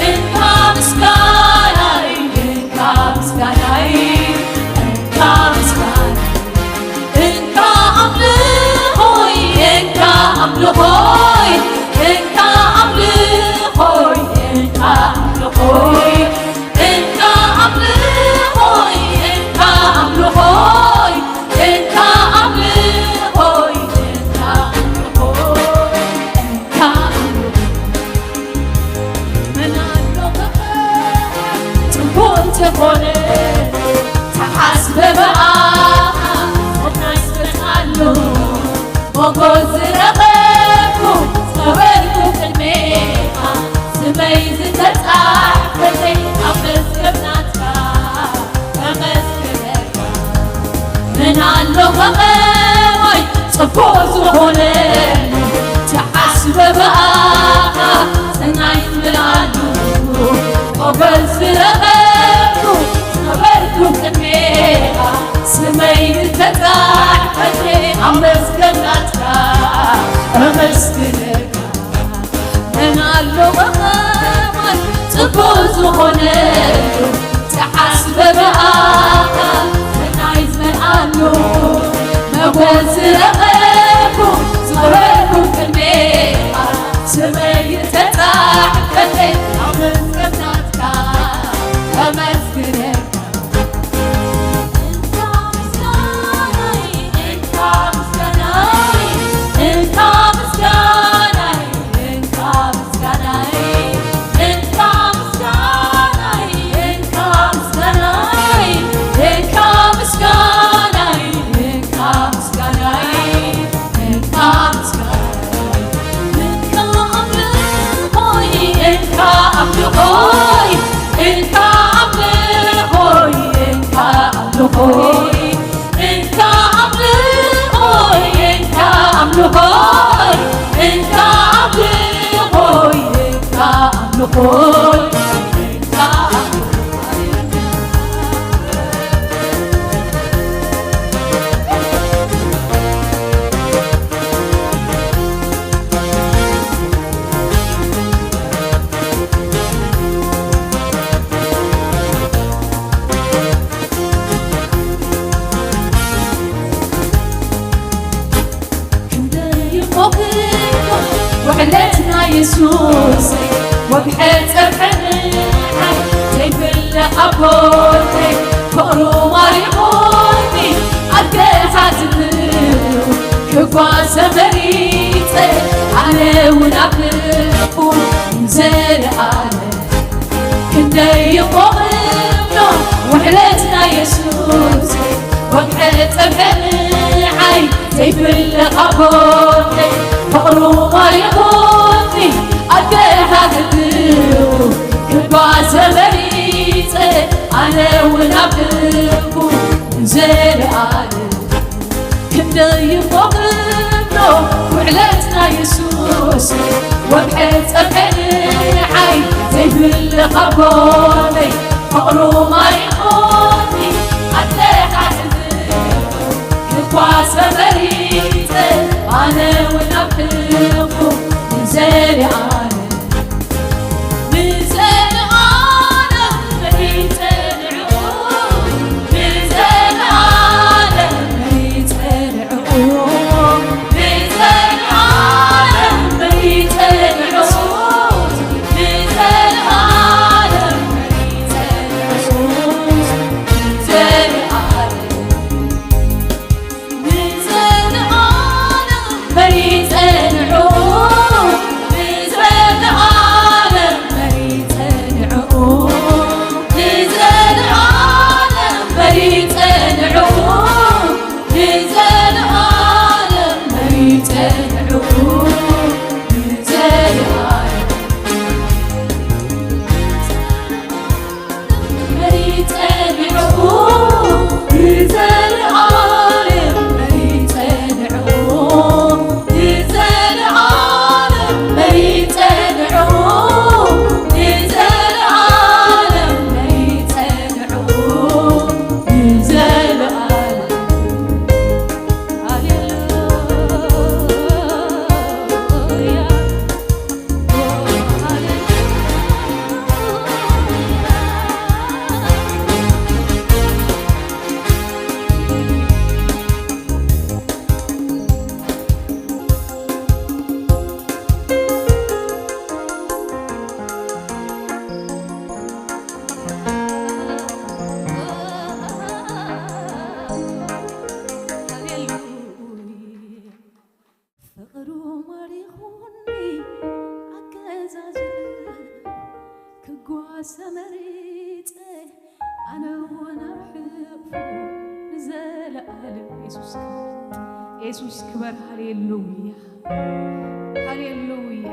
እንካ ምስጋናይ፣ እንካ ምስጋናይ፣ እንካ ምስጋናይ። እንካ ኣምልኾይ፣ እንካ ኣምልኾይ፣ እንካ ኣምልኾይ፣ እንካ ኣምልኾይ፣ እንካ ኣምልኾይ፣ እንካ ኣምልኾይ፣ እንካ ኣምልኾይ፣ እንካ ኣምልኾይ፣ እንካ ኣምልኾይ። መን ኣሎ ጽቡቕ እንተኾነ ተሓስበ ብኣኻ፣ ሰናይ ስርዓሉ ሞጎስ ዝረኸብኩ፣ ዝኸበርኩ ቅድሜኻ፣ ስመይ ዝተጻሕፈለይ ኣብ መዝገብ ናትካ፣ ከመስግነካ። መን ኣሎ ከቐዋይ ጽቡቕ ዝኾነ፣ ተሓስበ ብኣኻ ሰናይ ዝመልኣሉ፣ ሞገስ ዝረኸብኩ፣ ዝኸበርኩ ቅድሜኻ፣ ስመይ ዝተጻሕፈለይ ኣብ መዝገብ ናትካ፣ ከመስግነካ። መን ኣሎ ከቐዋይ ጽቡቕ ዝኾነሉ፣ ተሓስበ ብኣኻ ሰናይ ዝመልኣሉ፣ መጎስ ዝረኸብኩ፣ ዝኸበርኩ ቅድሜኻ፣ ስመይ ዝተጻሕፈለይ ኣብ መዝገብ ናትካ፣ ከመስግነካ። ክንደይ ይቆፍር ውዕለትና የሱስ፣ ወግሐ ጸብሐ ንዓይ ዘይብለ ኣቦተይ፣ ፍቕሩ ማሪኹኒ ኣገዛዝብሉ፣ ክጓሰ መሪጸ ኣነ እውን ኣብ ልቡ ንዘለኣለም። ክንደይ ይቆምሎ ውዕለትና የሱስ፣ ወግሐ ጸብሐ ንዓይ ዘይብለ ኣቦተይ፣ ፍቕሩ ማሪኹኒ ኣገዛዝብሉ፣ ክጓሰ መሪጸ ኣነ እውን ኣብ ልቡ ንዘለኣለም። ክንደይ ይቆምሎ ውዕለትና የሱስ፣ ወግሐ ጸብሐ ንዓይ ዘይብለ ኣቦተይ፣ ፍቕሩ ማሪኹኒ ኣተሓሕዝሉ፣ ክጓሰ መሪጸ ኣነ እውን ኣብ ልቡ ንዘለኣለም። ንዘለኣለም መሪጸ ንዕኡ፣ ንዘለኣለም መሪጸ ንዕኡ፣ ንዘለኣለም ማሪኹኒ ኣገዛዝእ ክጓሰ መሪጸ ኣነ እውን ኣብ ሕቕፉ ንዘለኣለም። የሱስ ክበር፣ የሱስ ክበር። ሃሌሉያ፣ ሃሌሉያ፣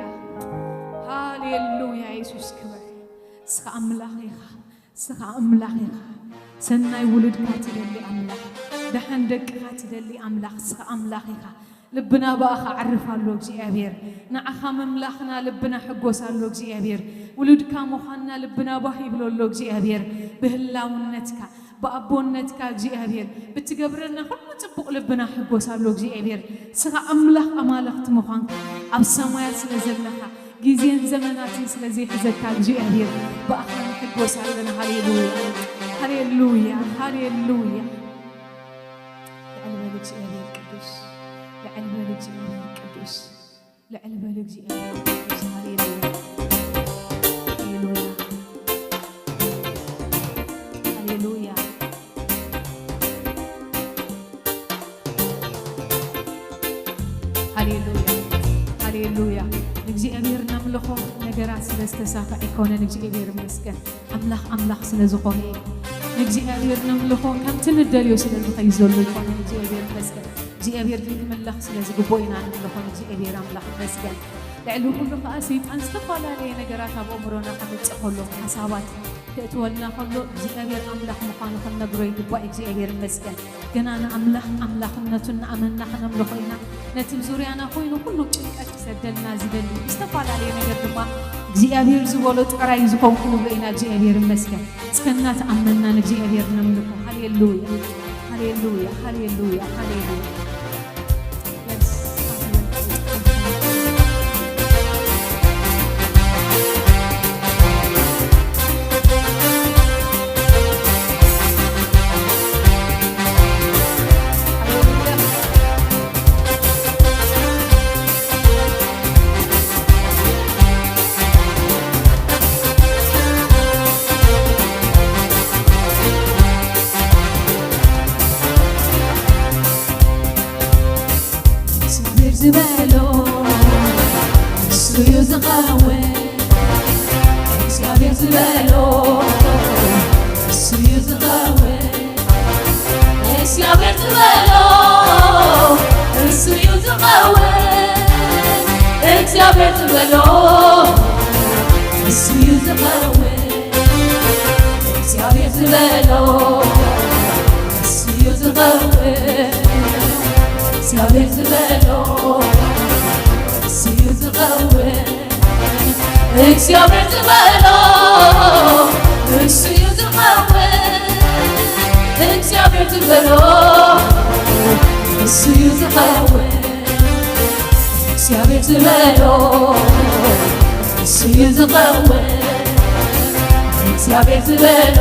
ሃሌሉያ። የሱስ ክበር። ንስኻ ኣምላኽ ኢኻ፣ ንስኻ ኣምላኽ ኢኻ። ሰናይ ውሉድካ ትደሊ ኣምላኽ፣ ደሓን ደቅኻ ትደሊ ኣምላኽ፣ ንስኻ ኣምላኽ ኢኻ። ልብና ብኣኻ ዓርፍ ኣሎ እግዚኣብሔር። ንዓኻ ምምላኽና ልብና ሕጎስ ኣሎ እግዚኣብሔር። ውሉድካ ምዃንና ልብና ባህ ይብሎ ኣሎ እግዚኣብሔር። ብህላውነትካ፣ ብኣቦነትካ እግዚኣብሔር፣ ብትገብረና ኩሉ ጽቡቕ ልብና ሕጎስ ኣሎ እግዚኣብሔር። ንስኻ ኣምላኽ ኣማልኽቲ ምዃንካ፣ ኣብ ሰማያት ስለ ዘለኻ፣ ግዜን ዘመናትን ስለ ዘይሕዘካ እግዚኣብሔር፣ ብኣኻ ንሕጎስ ኣለና። ሃሌሉያ፣ ሃሌሉያ፣ ሃሌሉያ። ልዕል በል እግዚኣብሔር ቅዱስ፣ ልዕል በል እግዚኣብሔር ቅዱስ፣ ልዕል በል እግዚኣብሔር ቅዱስ። ሃሌሉያ፣ ሃሌሉያ፣ ሃሌሉያ፣ ሃሌሉያ፣ ሃሌሉያ። ንእግዚኣብሔር ነምልኾ፣ ነገራት ስለ ዝተሳኽዐ ኣይኮነን። እግዚኣብሔር ይመስገን። ኣምላኽ ኣምላኽ ስለ ዝኾነ እዩ። ንእግዚኣብሔር ነምልኾ፣ ከምቲ ንደልዮ ስለ ዝኸይድ ዘሎ ኣይኮነን። እግዚኣብሔር ይመስገን። እግዚኣብሔር ግን ክምለኽ ስለ ዝግብኦ ኢና ነምልኾ። ንእግዚኣብሔር ኣምላኽ ይመስገን። ልዕሊ ኩሉ ከኣ ሰይጣን ዝተፈላለየ ነገራት ኣብ ኣእምሮና ከምጽእ ከሎ፣ ሓሳባት ክእትወልና ከሎ፣ እግዚኣብሔር ኣምላኽ ምዃኑ ክንነግሮ ይግባእ። እግዚኣብሔር ይመስገን። ገና ንኣምላኽ ኣምላኽነቱ እናኣመንና ክነምልኾ ኢና። ነቲ ብዙርያና ኮይኑ ኩሉ ጭንቀት ክሰደልና ዝደሊ፣ ብዝተፈላለየ ነገር ድማ እግዚኣብሔር ዝበሎ ጥራይ ዝኸውን ክንብሎ ኢና። እግዚኣብሔር ይመስገን። እስከ እናተኣመንና ንእግዚኣብሔር ነምልኾ። ሃሌሉያ፣ ሃሌሉያ፣ ሃሌሉያ፣ ሃሌሉያ። Yes. እግዚኣብሔር ዝበሎ እሱ እዩ ዝኸውን። እግዚኣብሔር ዝበሎ እሱ እዩ ዝኸውን። እግዚኣብሔር ዝበሎ እሱ እዩ ዝኸውን። እግዚኣብሔር ዝበሎ እሱ እዩ ዝኸውን። እግዚኣብሔር ዝበሎ እሱ እዩ ዝኸውን። እግዚኣብሔር ዝበሎ እሱ እዩ ዝኸውን። እግዚኣብሔር ዝበሎ እሱ እዩ ዝኸውን። እግዚኣብሔር ዝበሎ እሱ እዩ ዝኸውን። እግዚኣብሔር ዝበሎ እሱ እዩ ዝኸውን። እግዚኣብሔር ዝበሎ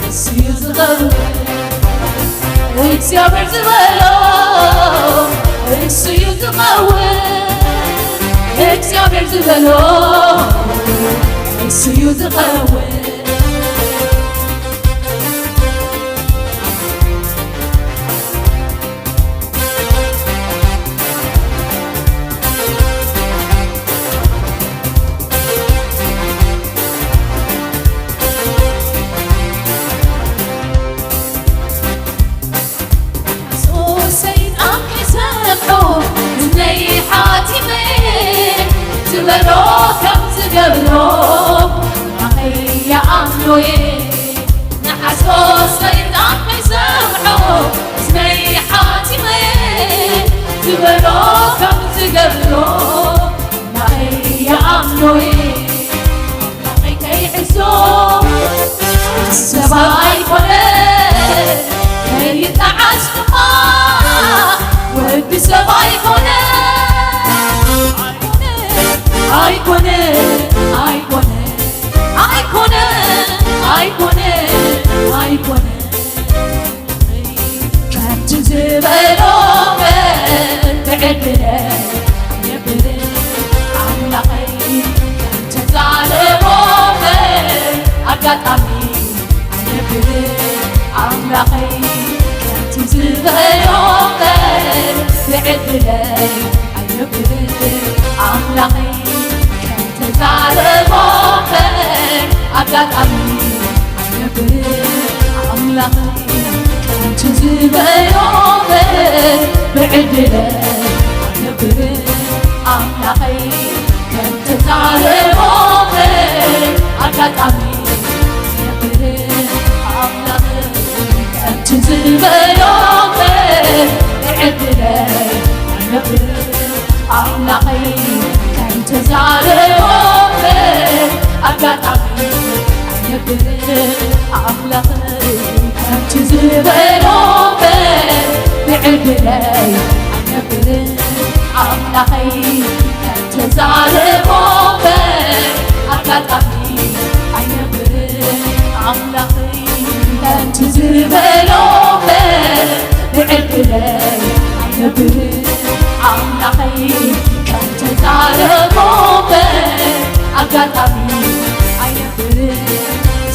እሱ እዩ ዝኸውን። እግዚኣብሔር ዝበሎ እሱ እዩ ዝኸውን። እግዚኣብሔር ዝበሎ እሱ እዩ ዝኸውን። ሰይጣን ከይሰምዖ እዝነይ ሓቲመ ዝበሎ ከም ዝገብሮ ንዓኸይ ይኣምኖ እየ። ንዓሶ ሰይጣን ከይሰምዖ እዝነይ ሓቲመ ዝበሎ ከም ዝገብሮ ንዓኸይ ይኣምኖ እየ። ኣምላኸይ ከይሕዞ ሰብ ኣይኮነ፣ ከይጠዓስ ድማ ወዲ ሰብ ኣይኮነ። ኣይኮነ፣ ኣይኮነ፣ ኣይኮነ፣ ኣይኮነ፣ ኣይኮነ። ከምቲ ዝበሎ ብዕድለይ የብልን ኣምላኸይ፣ ከምቲ ዛለሞ ኣጋጣሚ የብልን ኣምላኸይ፣ ከምቲ ዝበሎ ብዕድለይ ኣጋጣሚ ኣይነብርን ኣምላኸይ ከምቲ ዝበሎ ብዕድለይ ኣይነብርን ኣምላኸይ ከምተዛረቦ ኣጋጣሚ ኣይነብርን ኣምላኸይ ከምቲ ዝበሎ ብዕድለይ ኣይነብርን ኣምላኸይ ከምተዛረቦ ኣጋጣሚ ኣይነብርን ኣምላኸይ ከምቲ ዝበሎ ብዕድለይ ኣይነብርን ኣምላኸይ ከምተዛረቦ ኣጋጣሚ ኣይነብርን ኣምላኸይ ከምቲ ዝበሎ ብዕድለይ ኣይነብርን ኣምላኸይ ከምተዛረቦ ኣጋጣሚ ኣይነብርን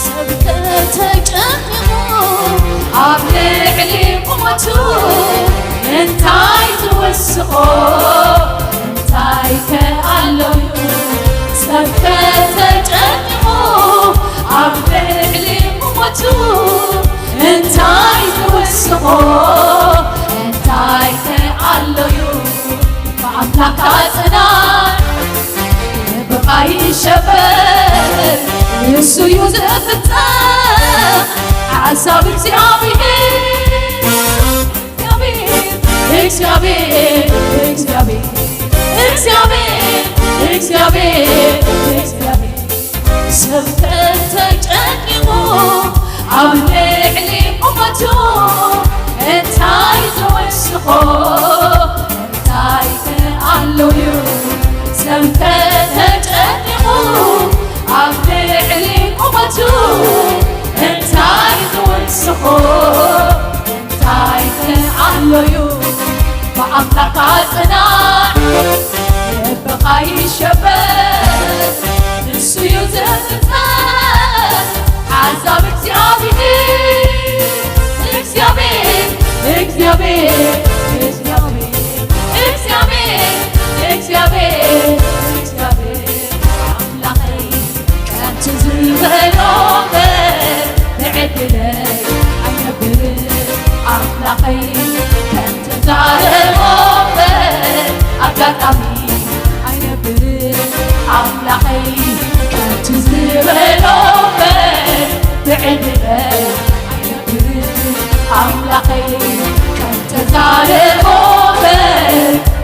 ሰብ ከተጨኒቑ ኣብ ልዕሊ ቁመቱ እንታይ ትውስኾ እንታይ ከ ኣሎ እዩ ሰብ ከተጨኒቑ ኣብ ልዕሊ ቁመቱ እንታይ ዝውስኾ እንታይ ከ ኣሎ እዩ ብኣምላኽካ ጽናዕ ብቓይ ይሸበር ንሱ እዩ ዝፍጸም ሓሳብ እግዚኣብሔር እግዚኣብሔር ሰብ ተጨኒቑ ኣብ ልዕሊ ቁመቱ እንታይ ዝወስኾ እንታይ ኣሎ እዩ ሰብ ተጨኒቑ ኣብ ልዕሊ ቁመቱ እንታይ ዝወስኾ እንታይ ከ ኣሎ እዩ ብኣምላኽካ ጽናዕ ልብኻ ይሸበር ንሱ እዩ ዝፍጸም ሓሳብ እግዚኣብሔር እግዚኣብሔር እግዚኣብሔር እግዚኣብሔር እግዚኣብሔር እግዚኣብሔር ኣምላኸይ ከምቲ ዝበሎ ንዕድለይ ኣይነብርን ኣምላኸይ ከምተዛረቦ ኣጋጣሚ ኣይነብርን ኣምላኸይ ከምቲ ዝበሎ ንዕድለይ ኣይነብርን ኣምላኸይ ከምተዛረቦ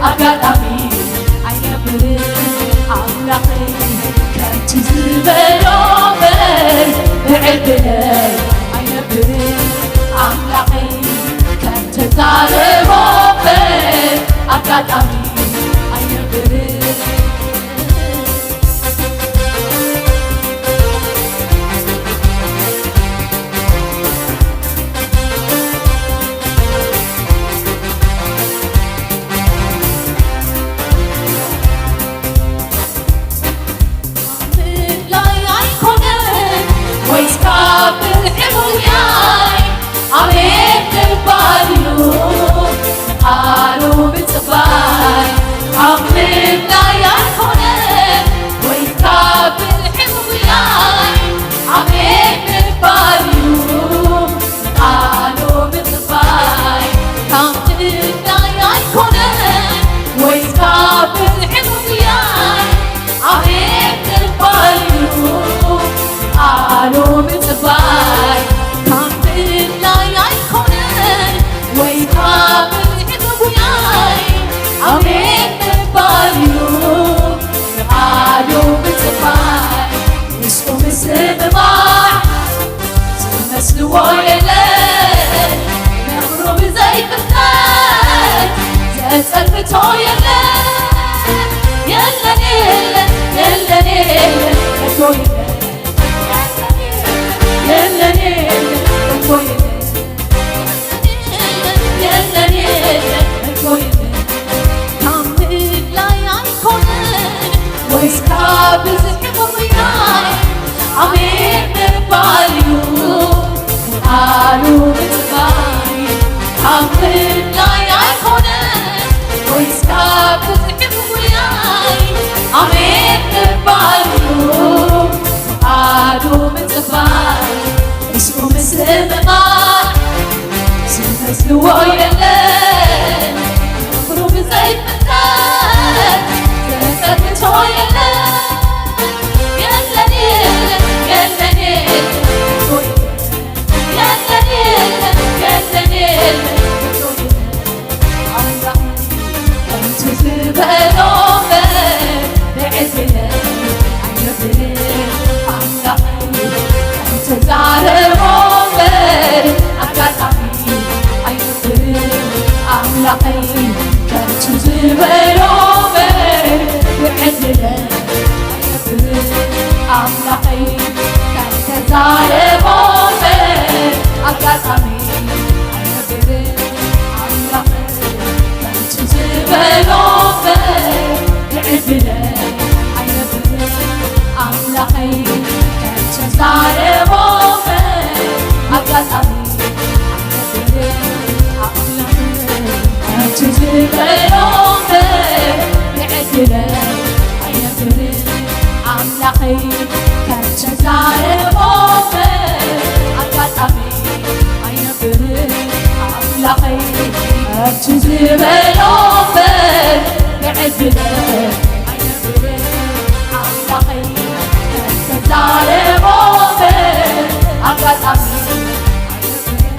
ኣጋጣሚ ኣይነብርን ኣምላኸይ ከምቲ ዝበሎ ብዕድለይ ኣይነብርን ኣምላኸይ ከምተዛረቦ ኣጋጣሚ ኣይነብርን ምጽባይ ምስኡ ምስምማዕ ዝመስልዎ የለን። ፍቕሩ ብዘይፍተን ዘጸግቶ የለን። የለን፣ የለን፣ የለን፣ የለን፣ የለን፣ የለን፣ የለን፣ የለን። ኣምላኽ ከምቲ ዝበሎ እምበር ብዕድለ ኣይነብርን። ኣምላኽ ከምተዛረቦ እምበር ኣጋጣሚ ኣይነብርን። ኣምላኸይ ከምቲ ዝበሎ እምበር ብዕድለ ኣይነብርን። ኣምላኸይ ከምተዛረቦ እምበር ኣጋጣሚ ኣይነብርን። ኣምላኸይ ከምቲ ዝበሎ እምበር ብዕድለ ኣይነብርን። ኣምላኸይ ከምቲ ዛረቦ እምበር ኣጋጣሚ ኣይነብርን። ኣምላኸይ ከምቲ ዝበሎ እምበር ብዕድለ ኣይነብርን። ኣምላኸይ ከምቲ ዛረቦ እምበር ኣጋጣሚ ኣይነብርን። ኣምላኸይ ከምቲ ዝበሎ እምበር ብዕድለ ኣይነብርን። ኣምላኸይ ከምቲ ዛረቦ እምበር ኣጋጣሚ ኣይነብርን።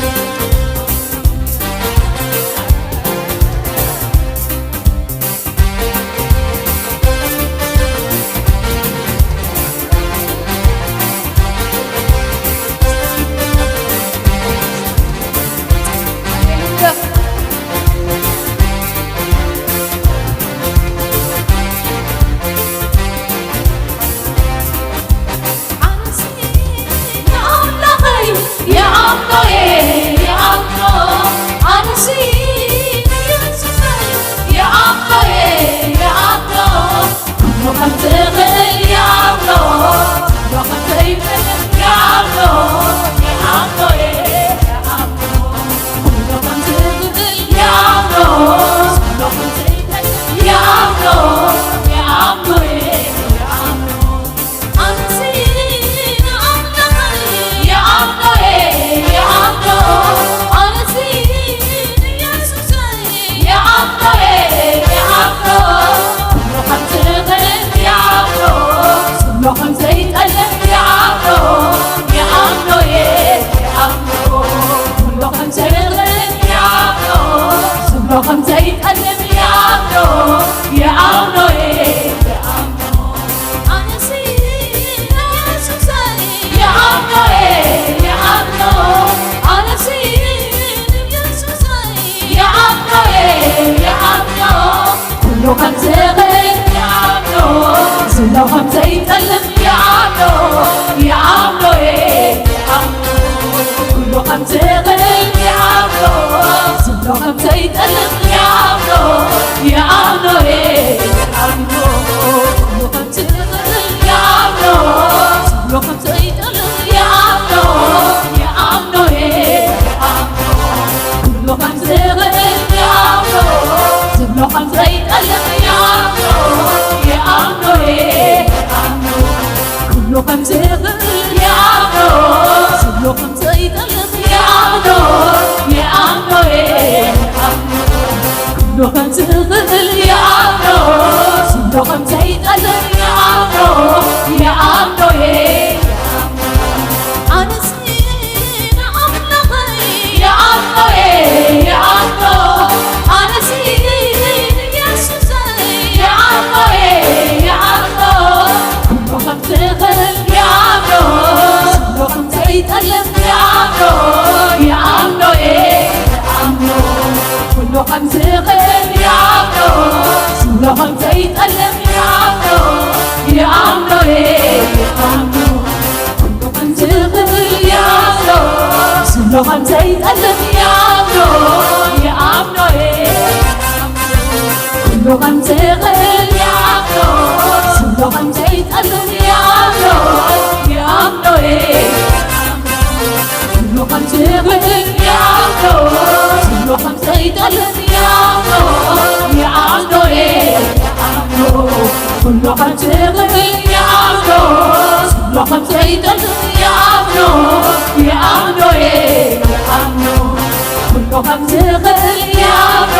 ከም ዝኽእል ይኣምኖ፣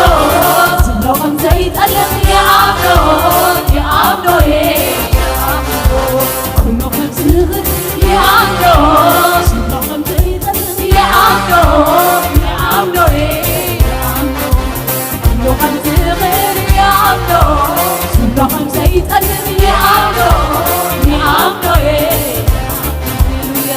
ዝብሎ ከም ዘይጠልም ይኣምኖ፣ ይኣምኖ፣ ይኣምኖ። ኩሉ ከም ዝኽእል ይኣምኖ፣ ዝብሎ ከም ዘይጠልም ይኣምኖ፣ ይኣምኖ፣ ይኣምኖ። ኩሉ ከም ዝኽእል ይኣምኖ፣ ዝብሎ ከም ዘይጠልም ይኣምኖ፣ ይኣምኖ፣ ሃሌሉያ።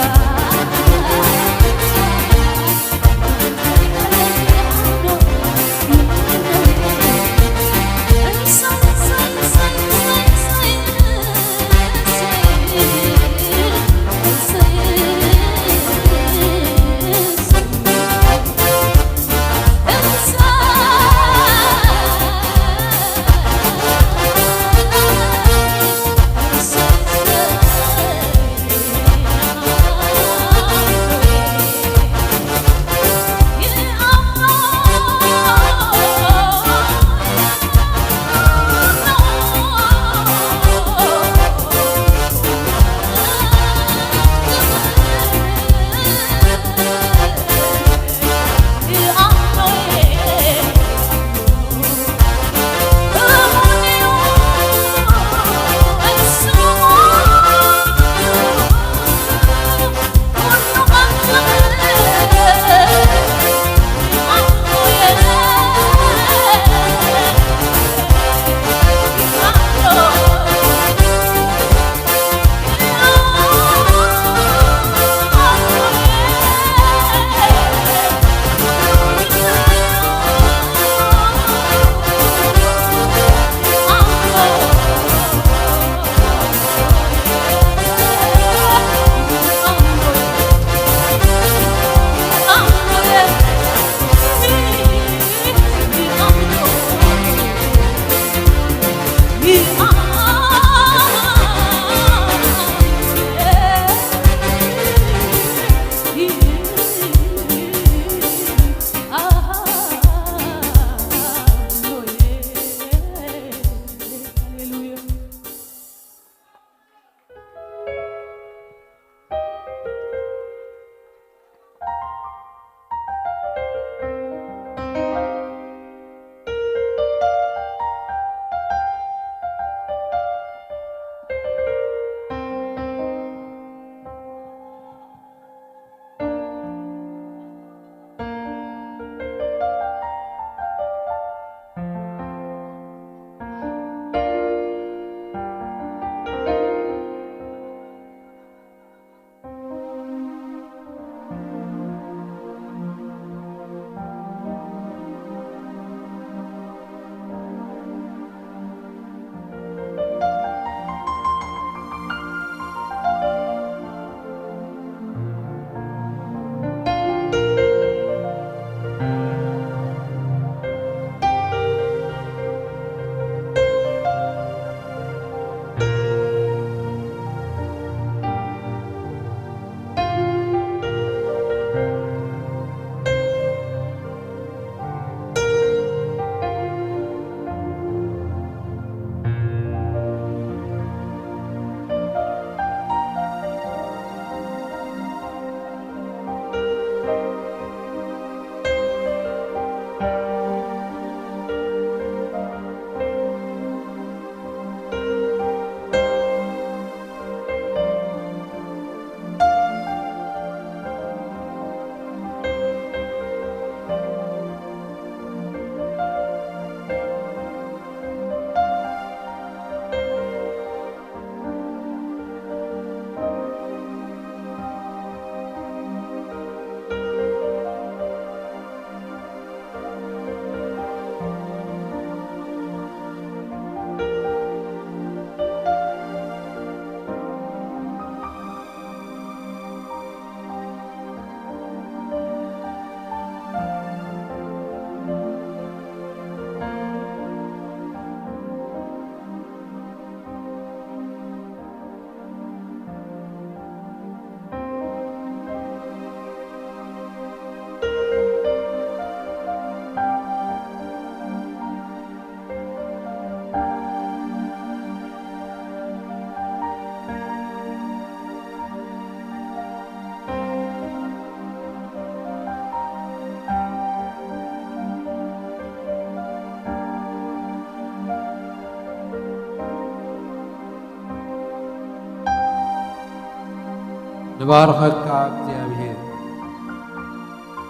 ንባርኸካ እግዚኣብሔር።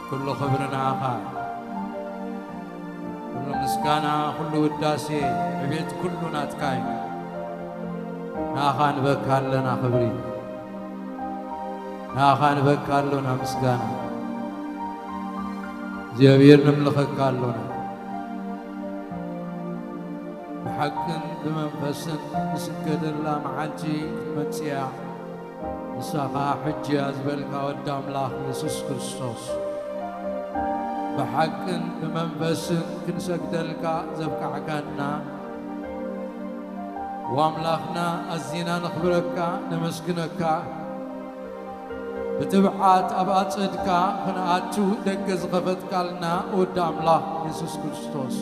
ኩሉ ክብሪ ንኣኻ፣ ኩሉ ምስጋና፣ ኩሉ ውዳሴ፣ ዕቤት ኩሉ ናትካ እዩ። ንኣኻ ንበካ ኣለና ክብሪ፣ ንኣኻ ንበካ ኣሎና ምስጋና። እግዚኣብሔር ነምልኸካ ኣሎና። ብሓቅን ብመንፈስን ንስገደላ መዓልቲ ክትመጽእ እያ። ንሳ ኸኣ ሕጂ እያ ዝበልካ ወዲ ኣምላኽ የሱስ ክርስቶስ። ብሓቅን ብመንፈስን ክንሰግደልካ ዘብቃዕካና፣ ወኣምላኽና ኣዚና ነኽብረካ፣ ነመስግነካ። ብትብዓት ኣብ ኣጸድካ ክንኣቱ ደገ ዝኸፈትካልና ወዲ ኣምላኽ የሱስ ክርስቶስ።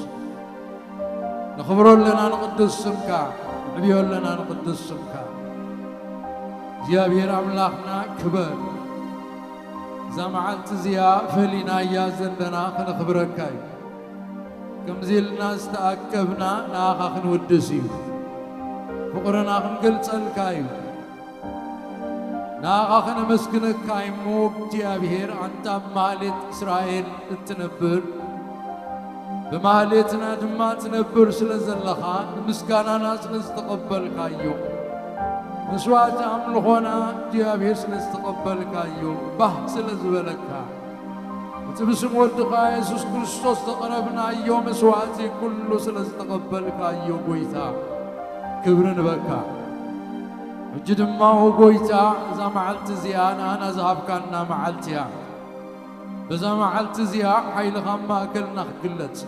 ነኽብሮ ኣለና ንቕዱስ ስምካ፣ ንዕብዮ ኣለና ንቕዱስ ስምካ። እግዚኣብሔር ኣምላኽና ክበር። እዛ መዓልቲ እዚኣ ፈሊናያ ዘለና ከነኽብረካ እዩ። ከምዚ ኢልና ዝተኣከብና ንኣኻ ክንውድስ እዩ። ፍቕርና ክንገልጸልካ እዩ። ንኣኻ ከነመስግነካ እሞ እግዚኣብሔር፣ ኣንታ ኣብ ማህሌት እስራኤል እትነብር፣ ብማህሌትና ድማ ትነብር ስለ ዘለኻ፣ ንምስጋናና ስለ ዝተቐበልካዮ፣ መስዋዕቲ ኣምልኾና እግዚኣብሔር ስለ ዝተቐበልካዮ፣ ባህ ስለ ዝበለካ፣ እቲ ብስም ወድኻ የሱስ ክርስቶስ ዘቕረብናዮ መስዋዕቲ ኩሉ ስለ ዝተቐበልካዮ፣ ጎይታ፣ ክብሪ ንበካ። ሕጂ ድማ፣ ኦ ጎይታ፣ እዛ መዓልቲ እዚኣ ንኣና ዝሃብካና መዓልቲ እያ። በዛ መዓልቲ እዚኣ ሓይልኻ ኣብ ማእከልና ክግለጽ፣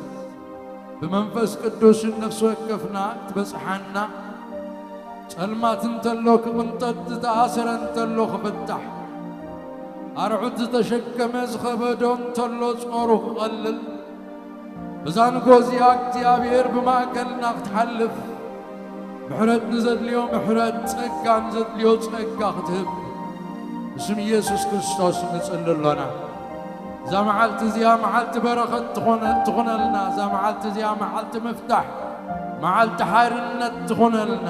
ብመንፈስ ቅዱስ ነፍሲ ወከፍና ክትበጽሓና፣ ጸልማት እንተሎ ክቕንጠጥ፣ ዝተኣሰረ እንተሎ ክፍታሕ፣ ኣርዑት ዝተሸከመ ዝኸበዶ እንተሎ ጾሩ ክቐልል፣ በዛ ንጎ እዚኣ እግዚኣብሔር ብማእከልና ክትሓልፍ፣ ምሕረት ንዘድልዮ ምሕረት፣ ጸጋ ንዘድልዮ ጸጋ ክትህብ ብስም ኢየሱስ ክርስቶስ ንጽሊ ኣሎና። እዛ መዓልቲ እዚኣ መዓልቲ በረኸት ትኾነ-፣ ትኹነልና። እዛ መዓልቲ እዚኣ መዓልቲ ምፍታሕ፣ መዓልቲ ሓርነት ትኹነልና።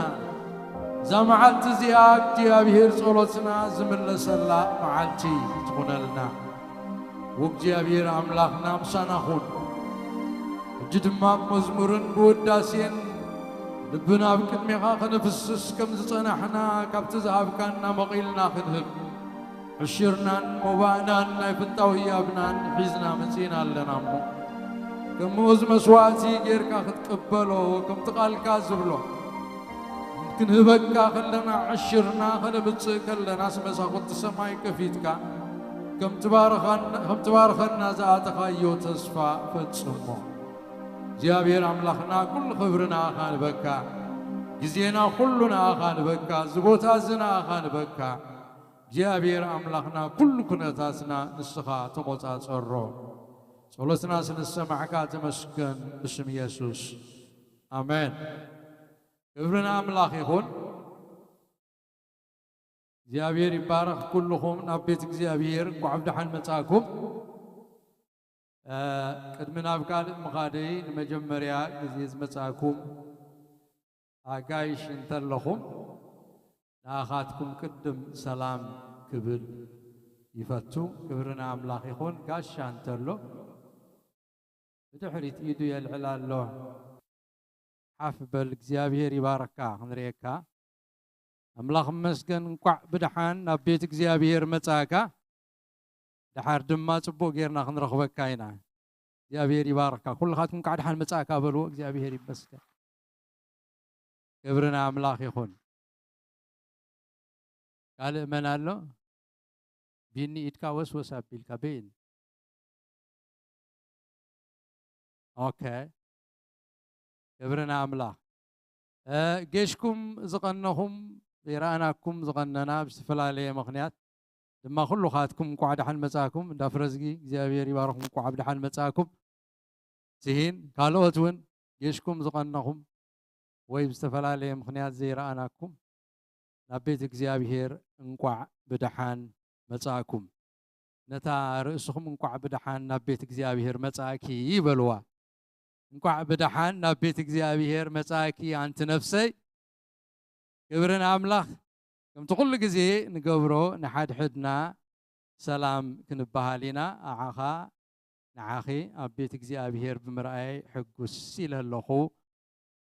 እዛ መዓልቲ እዚኣ እግዚኣብሔር ጸሎትና ዝምለሰላ መዓልቲ ትኹነልና። ወእግዚኣብሔር ኣምላኽና ምሳና ኹን። ሕጂ ድማ ብመዝሙርን ብውዳሴን ልብና ኣብ ቅድሜኻ ከነፍስስ ከም ዝጸናሕና፣ ካብቲ ዝሃብካና መቒልና ክንህብ፣ ዕሽርናን መባእናን ናይ ፍታው ህያብናን ሒዝና መጺእና ኣለና እሞ፣ ከም ምኡዝ መስዋዕቲ ጌርካ ክትቅበሎ፣ ከምቲ ቃልካ ዝብሎ፣ ክንህበካ ከለና፣ ዕሽርና ከነምጽእ ከለናስ፣ መሳኹቲ ሰማይ ከፊትካ፣ ከም ትባርኻና-፣ ከም ትባርኸና ዝኣተኻዮ ተስፋ ፈጽሞ። እግዚኣብሔር ኣምላኽና፣ ኩሉ ክብሪ ንኣኻ ንበካ፣ ግዜና ኩሉ ንኣኻ ንበካ፣ እዚ ቦታ እዚ ንኣኻ ንበካ። እግዚኣብሔር ኣምላኽና፣ ኩሉ ኩነታትና ንስኻ ተቖጻጸሮ። ጸሎትና ስለ ዝሰማዕካ ተመስገን፣ ብስም የሱስ። ኣሜን። ክብሪ ንኣምላኽ ይኹን። እግዚኣብሔር ይባረኽ። ኩልኹም ናብ ቤት እግዚኣብሔር እንኳዕ ብደሓን መጻእኩም። እ፣ ቅድሚ ናብ ካልእ ምኻደይ ንመጀመርያ ግዜ ዝመጻእኩም ኣጋይሽ እንተለኹም፣ ንኣኻትኩም ቅድም ሰላም ክብል ይፈቱ። ክብሪ ንኣምላኽ ይኹን። ጋሻ እንተሎ ብድሕሪት ኢዱ የልዕል ኣሎ። ሓፍ በል፣ እግዚኣብሔር ይባርካ። ክንርእየካ ኣምላኽ ይመስገን። እንቋዕ ብደሓን ናብ ቤት እግዚኣብሔር መጻእካ። ደሓር ድማ ጽቡቕ ጌርና ክንረኽበካ ኢና። እግዚኣብሔር ይባርካ። ኩልኻትኩም እንቋዕ ደሓን መጻእካ በልዎ። እግዚኣብሔር ይመስገን። ክብሪ ንኣምላኽ ይኹን። ካልእ መን ኣሎ? ቢኒ፣ ኢድካ ወስወስ ኣቢልካ፣ በይን። ኦኬ። ክብሪ ንኣምላኽ። እ፣ ጌሽኩም ዝቐነኹም፣ ይረኣናኩም ዝቐነና ብዝተፈላለየ ምኽንያት ድማ፣ ኩሉኻትኩም እንቋዕ ደሓን መጻእኩም። እንዳ ፍረዝጊ እግዚኣብሔር ይባርኹም፣ እንቋዕ ብደሓን መጻእኩም። ስሂን ካልኦት እውን ጌሽኩም ዝቐነኹም ወይ ብዝተፈላለየ ምኽንያት ዘይረኣናኩም፣ ናብ ቤት እግዚኣብሔር እንቋዕ ብደሓን መጻእኩም። ነታ ርእስኹም እንቋዕ ብደሓን ናብ ቤት እግዚኣብሔር መጻእኪ በልዋ። እንቋዕ ብደሓን ናብ ቤት እግዚኣብሔር መጻእኪ ኣንቲ ነፍሰይ። ክብሪ ንኣምላኽ። ከምቲ ኩሉ ግዜ ንገብሮ፣ ንሓድሕድና ሰላም ክንበሃል ኢና። ኣዓኻ ንዓኺ ኣብ ቤት እግዚኣብሔር ብምርኣየይ ሕጉስ ኢለ ኣለኹ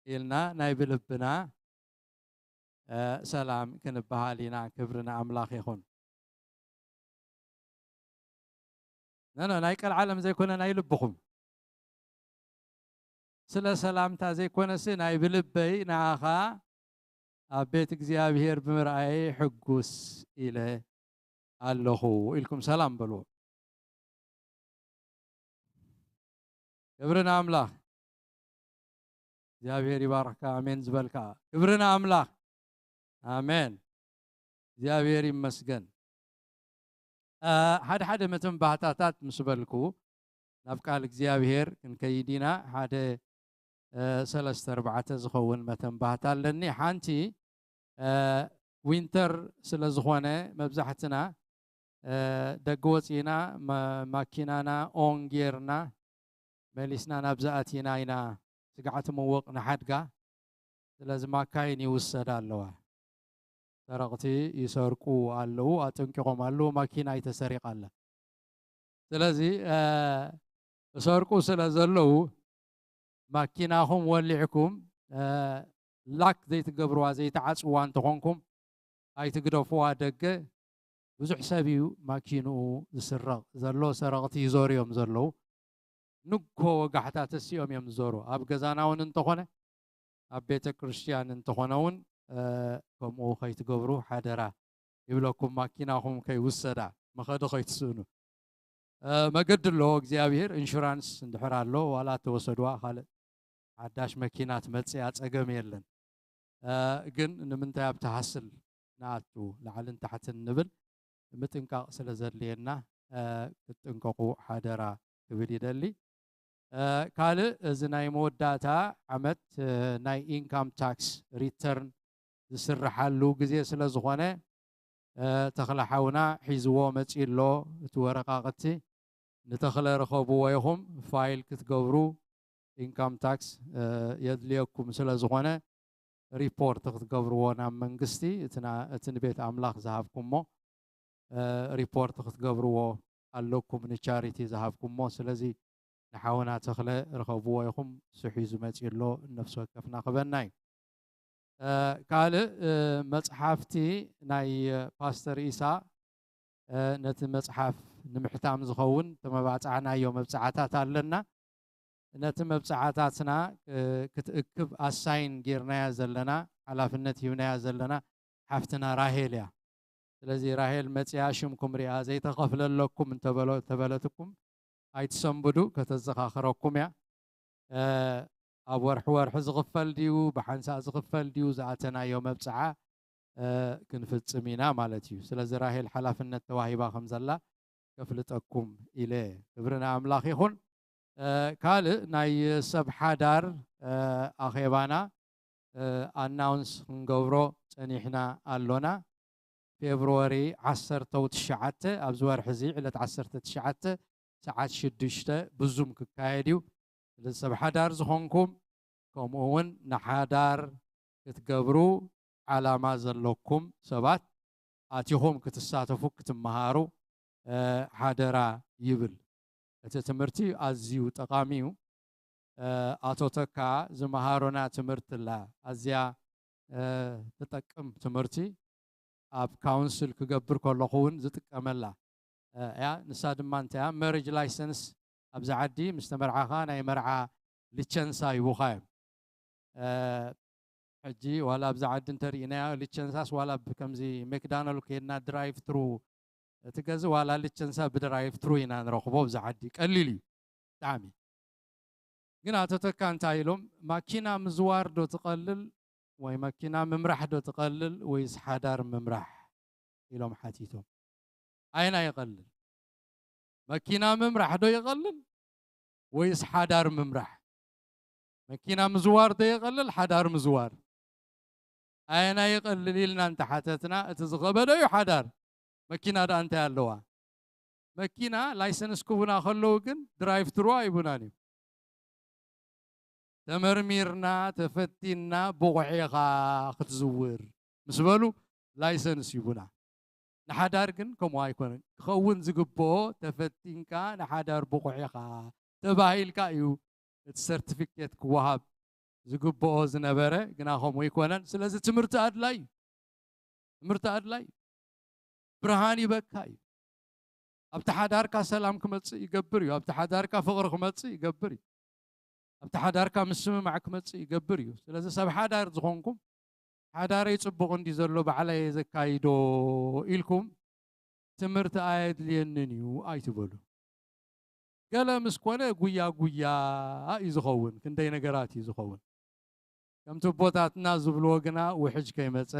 ኢልና ናይ ብልብና፣ እ፣ ሰላም ክንበሃል ኢና። ክብሪ ንኣምላኽ ይኹን። ነነ ናይ ቀልዓለም ዘይኮነ ናይ ልብኹም። ስለ ሰላምታ ዘይኮነሲ ናይ ብልበይ ንዓኻ ኣብ ቤት እግዚኣብሔር ብምርኣየይ ሕጉስ ኢለ ኣለኹ ኢልኩም ሰላም በልዎ። ክብሪ ንኣምላኽ። እግዚኣብሔር ይባርኽካ። ኣሜን ዝበልካ። ክብሪ ንኣምላኽ። ኣሜን። እግዚኣብሔር ይመስገን። እ፣ ሓደ ሓደ መተንባህታታት ምስ በልኩ ናብ ቃል እግዚኣብሔር ክንከይድ ኢና። ሓደ፣ እ፣ ሰለስተ ኣርባዕተ ዝኸውን መተንባህታ ኣለኒ። ሓንቲ፣ እ፣ ዊንተር ስለ ዝኾነ መብዛሕትና፣ እ፣ ደገ ወፂእና ማ-፣ ማኪናና ኦን ጌርና መሊስና ናብዚ ኣቲና ኢና። ስግዓት ምውቕ ንሓድጋ። ስለዚ ማካይን ይውሰዳ ኣለዋ። ሰረቕቲ ይሰርቁ ኣለዉ፣ ኣጠንቂቖም ኣለዉ፣ ማኪና ኣይተሰሪቓ ኣላ። ስለዚ፣ እ፣ እሰርቁ ስለ ዘለዉ ማኪናኹም ወሊዕኩም፣ እ፣ ላክ ዘይትገብርዋ፣ ዘይትዓጽዋ እንተኾንኩም፣ ኣይትግደፍዋ ደገ። ብዙሕ ሰብ እዩ ማኪንኡ ዝስረቕ ዘሎ፣ ሰረቕቲ ይዞሩ እዮም ዘለዉ። ንግሆ ወጋሕታ ተሲኦም እዮም ዝዞሩ። ኣብ ገዛና እውን እንተኾነ፣ ኣብ ቤተ ክርስቲያን እንተኾነ እውን፣ እ፣ ከምኡ ከይትገብሩ ሓደራ ይብለኩም። ማኪናኹም ከይውሰዳ፣ መኸዲ ከይትስእኑ። እ፣ መገዲ ኣለዎ እግዚኣብሔር፣ ኢንሹራንስ እንድሕር ኣሎ፣ ዋላ ተወሰድዋ፣ ካልእ ሓዳሽ መኪና ትመጽእ እያ፣ ጸገም የለን። እ፣ ግን ንምንታይ ኣብቲ ሃስል ንኣቱ፣ ላዕልን ታሕትን ንብል፣ ምጥንቃቕ ስለ ዘድልየና፣ እ፣ ክትጥንቀቑ ሓደራ ክብል ይደሊ። እ፣ ካልእ፣ እዚ ናይ መወዳእታ ዓመት፣ እ፣ ናይ ኢንካም ታክስ ሪተርን ዝስርሓሉ ግዜ ስለ ዝኾነ፣ እ፣ ተኽለ ሓውና ሒዝዎ መጺኡ ኣሎ እቲ ወረቓቕቲ። ንተኽለ ርኸብዎ ኢኹም፣ ፋይል ክትገብሩ ኢንካም ታክስ፣ እ፣ የድልየኩም ስለ ዝኾነ፣ ሪፖርት ክትገብርዎ ናብ መንግስቲ፣ እቲ ና-፣ እቲ ንቤት ኣምላኽ ዝሃብኩሞ፣ እ፣ ሪፖርት ክትገብርዎ ኣለኩም፣ ንቻሪቲ ዝሃብኩሞ። ስለዚ ንሓውና ተኽለ ርኸብዎ ኢኹም፣ ንሱ ሒዙ መጺኡ ኣሎ፣ ነፍሲ ወከፍና ክበና እዩ። እ፣ ካልእ፣ እ፣ መጽሓፍቲ ናይ ፓስተር ኢሳ፣ እ፣ ነቲ መጽሓፍ ንምሕታም ዝኸውን ተመባጻዕናዮ መብጽዓታት ኣለና። ነቲ መብጽዓታትና፣ እ፣ ክትእክብ ኣሳይን ጌርናያ ዘለና፣ ሓላፍነት ሂብናያ ዘለና ሓፍትና ራሄል እያ። ስለዚ ራሄል መጺኣ ሽምኩም ሪኣ ዘይተኸፍለለኩም እንተበሎ-፣ ተበለትኩም ኣይትሰንብዱ፣ ከተዘኻኽረኩም እያ። እ፣ ኣብ ወርሒ ወርሒ ዝኽፈል ድዩ፣ ብሓንሳእ ዝኽፈል ድዩ፣ ዝኣተናዮ መብጽዓ፣ እ፣ ክንፍጽም ኢና ማለት እዩ። ስለዚ ራሄል ሓላፍነት ተዋሂባ ከም ዘላ ከፍልጠኩም ኢለ። ክብሪ ንኣምላኽ ይኹን። እ፣ ካልእ ናይ ሰብ ሓዳር፣ እ፣ ኣኼባና፣ እ፣ ኣናውንስ ክንገብሮ ጸኒሕና ኣሎና። ፌብርዋሪ ዓሰርተ ትሽዓተ፣ ኣብዚ ወርሒ እዚ ዕለት ዓሰርተ ትሽዓተ ሰዓት ሽዱሽተ ብዙም ክካየድ እዩ። ስለዚ ሰብ ሓዳር ዝኾንኩም፣ ከምኡ እውን ንሓዳር ክትገብሩ ዓላማ ዘለኩም ሰባት ኣቲኹም ክትሳተፉ፣ ክትመሃሩ፣ እ፣ ሓደራ ይብል። እቲ ትምህርቲ ኣዝዩ ጠቓሚ እዩ። እ፣ ኣቶ ተካ ዝመሃሩና ትምህርቲ ኣላ፣ ኣዝያ፣ እ፣ ትጠቅም ትምህርቲ። ኣብ ካውንስል ክገብር ከለኹ እውን ዝጥቀመላ፣ እ፣ እያ። ንሳ ድማ እንታይ እያ? መሪጅ ላይሰንስ፣ ኣብዚ ዓዲ ምስ ተመርዓኻ ናይ መርዓ ልቸንሳ ይቡኻ እዮም። እ፣ ሕጂ ዋላ ኣብዚ ዓዲ እንተሪእናዮ፣ ልቸንሳስ ዋላ ብ-፣ ከምዚ ሜክዳናልድ ከይድና ድራይቭ ትሩ፣ እቲ ገዚ ዋላ ልቸንሳ ብድራይቭ ትሩ ኢና ንረኽቦ። ኣብዚ ዓዲ ቀሊል እዩ ብጣዕሚ። ግን ኣቶ ተካ እንታይ ኢሎም፣ "ማኪና ምዝዋር ዶ ትቐልል ወይ መኪና ምምራሕ ዶ ትቐልል ወይስ ሓዳር ምምራሕ?" ኢሎም ሓቲቶም። ኣየና ይቐልል? መኪና ምምራሕ ዶ ይቐልል ወይስ ሓዳር ምምራሕ? መኪና ምዝዋር ዶ ይቐልል ሓዳር ምዝዋር? ኣየና ይቐልል ኢልና እንተሓተትና፣ እቲ ዝኸበደ እዩ ሓዳር። መኪና ደኣ እንታይ ኣለዋ? መኪና ላይሰንስ ክቡና ከለዉ ግን ድራይቭ ትሩ ኣይቡናን እዩ። ተመርሚርና፣ ተፈቲንና፣ ብቑዕ ኢኻ ክትዝውር ምስ በሉ፣ ላይሰንስ ሂቡና። ንሓዳር ግን ከምኡ ኣይኮነን። ክኸውን ዝግብኦ ተፈቲንካ ንሓዳር ብቑዕ ኢኻ ተባሂልካ እዩ እቲ ሰርቲፊኬት ክወሃብ ዝግብኦ ዝነበረ፣ ግና ከምኡ ኣይኮነን። ስለዚ ትምህርቲ ኣድላይ እዩ። ትምህርቲ ኣድላይ እዩ። ብርሃን ይበካ እዩ። ኣብቲ ሓዳርካ ሰላም ክመጽእ ይገብር እዩ። ኣብቲ ሓዳርካ ፍቕሪ ክመጽእ ይገብር እዩ። ኣብቲ ሓዳርካ ምስምማዕ ክመጽእ ይገብር እዩ። ስለዚ ሰብ ሓዳር ዝኾንኩም፣ ሓዳረይ ጽቡቕ እንዲ ዘሎ ባዕለይ ዘካይዶ ኢልኩም ትምህርቲ ኣየድልየንን እዩ ኣይትበሉ። ገለ ምስ ኮነ ጉያ ጉያ እዩ ዝኸውን፣ ክንደይ ነገራት እዩ ዝኸውን። ከምቲ ኣቦታትና ዝብልዎ ግና ውሕጅ ከይመጸ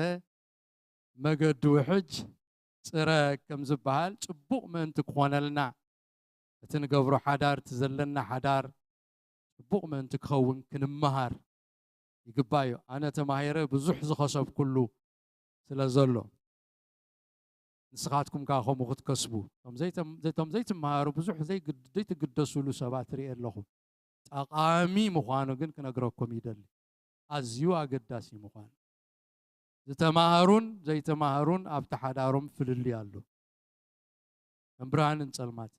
መገዲ ውሕጅ ጽረ ከም ዝበሃል ጽቡቕ ምእንቲ ክኾነልና እቲ ንገብሮ ሓዳር፣ እቲ ዘለና ሓዳር ጽቡቕ ምእንቲ ክኸውን ክንመሃር ይግባእ እዩ። ኣነ ተማሂረ ብዙሕ ዝኸሰብኩሉ ስለ ዘሎ፣ ንስኻትኩም ከኣ ከምኡ ክትከስቡ፣ እቶም ዘይተም-፣ እቶም ዘይትመሃሩ ብዙሕ ዘይግድ-፣ ዘይትግደሱሉ ሰባት ርኢ ኣለኹ። ጠቓሚ ምዃኑ ግን ክነግረኩም ይደሊ። ኣዝዩ ኣገዳሲ ምዃኑ። ዝተማሃሩን ዘይተማሃሩን ኣብቲ ሓዳሮም ፍልልይ ኣሎ። ከም ብርሃንን ጸልማት።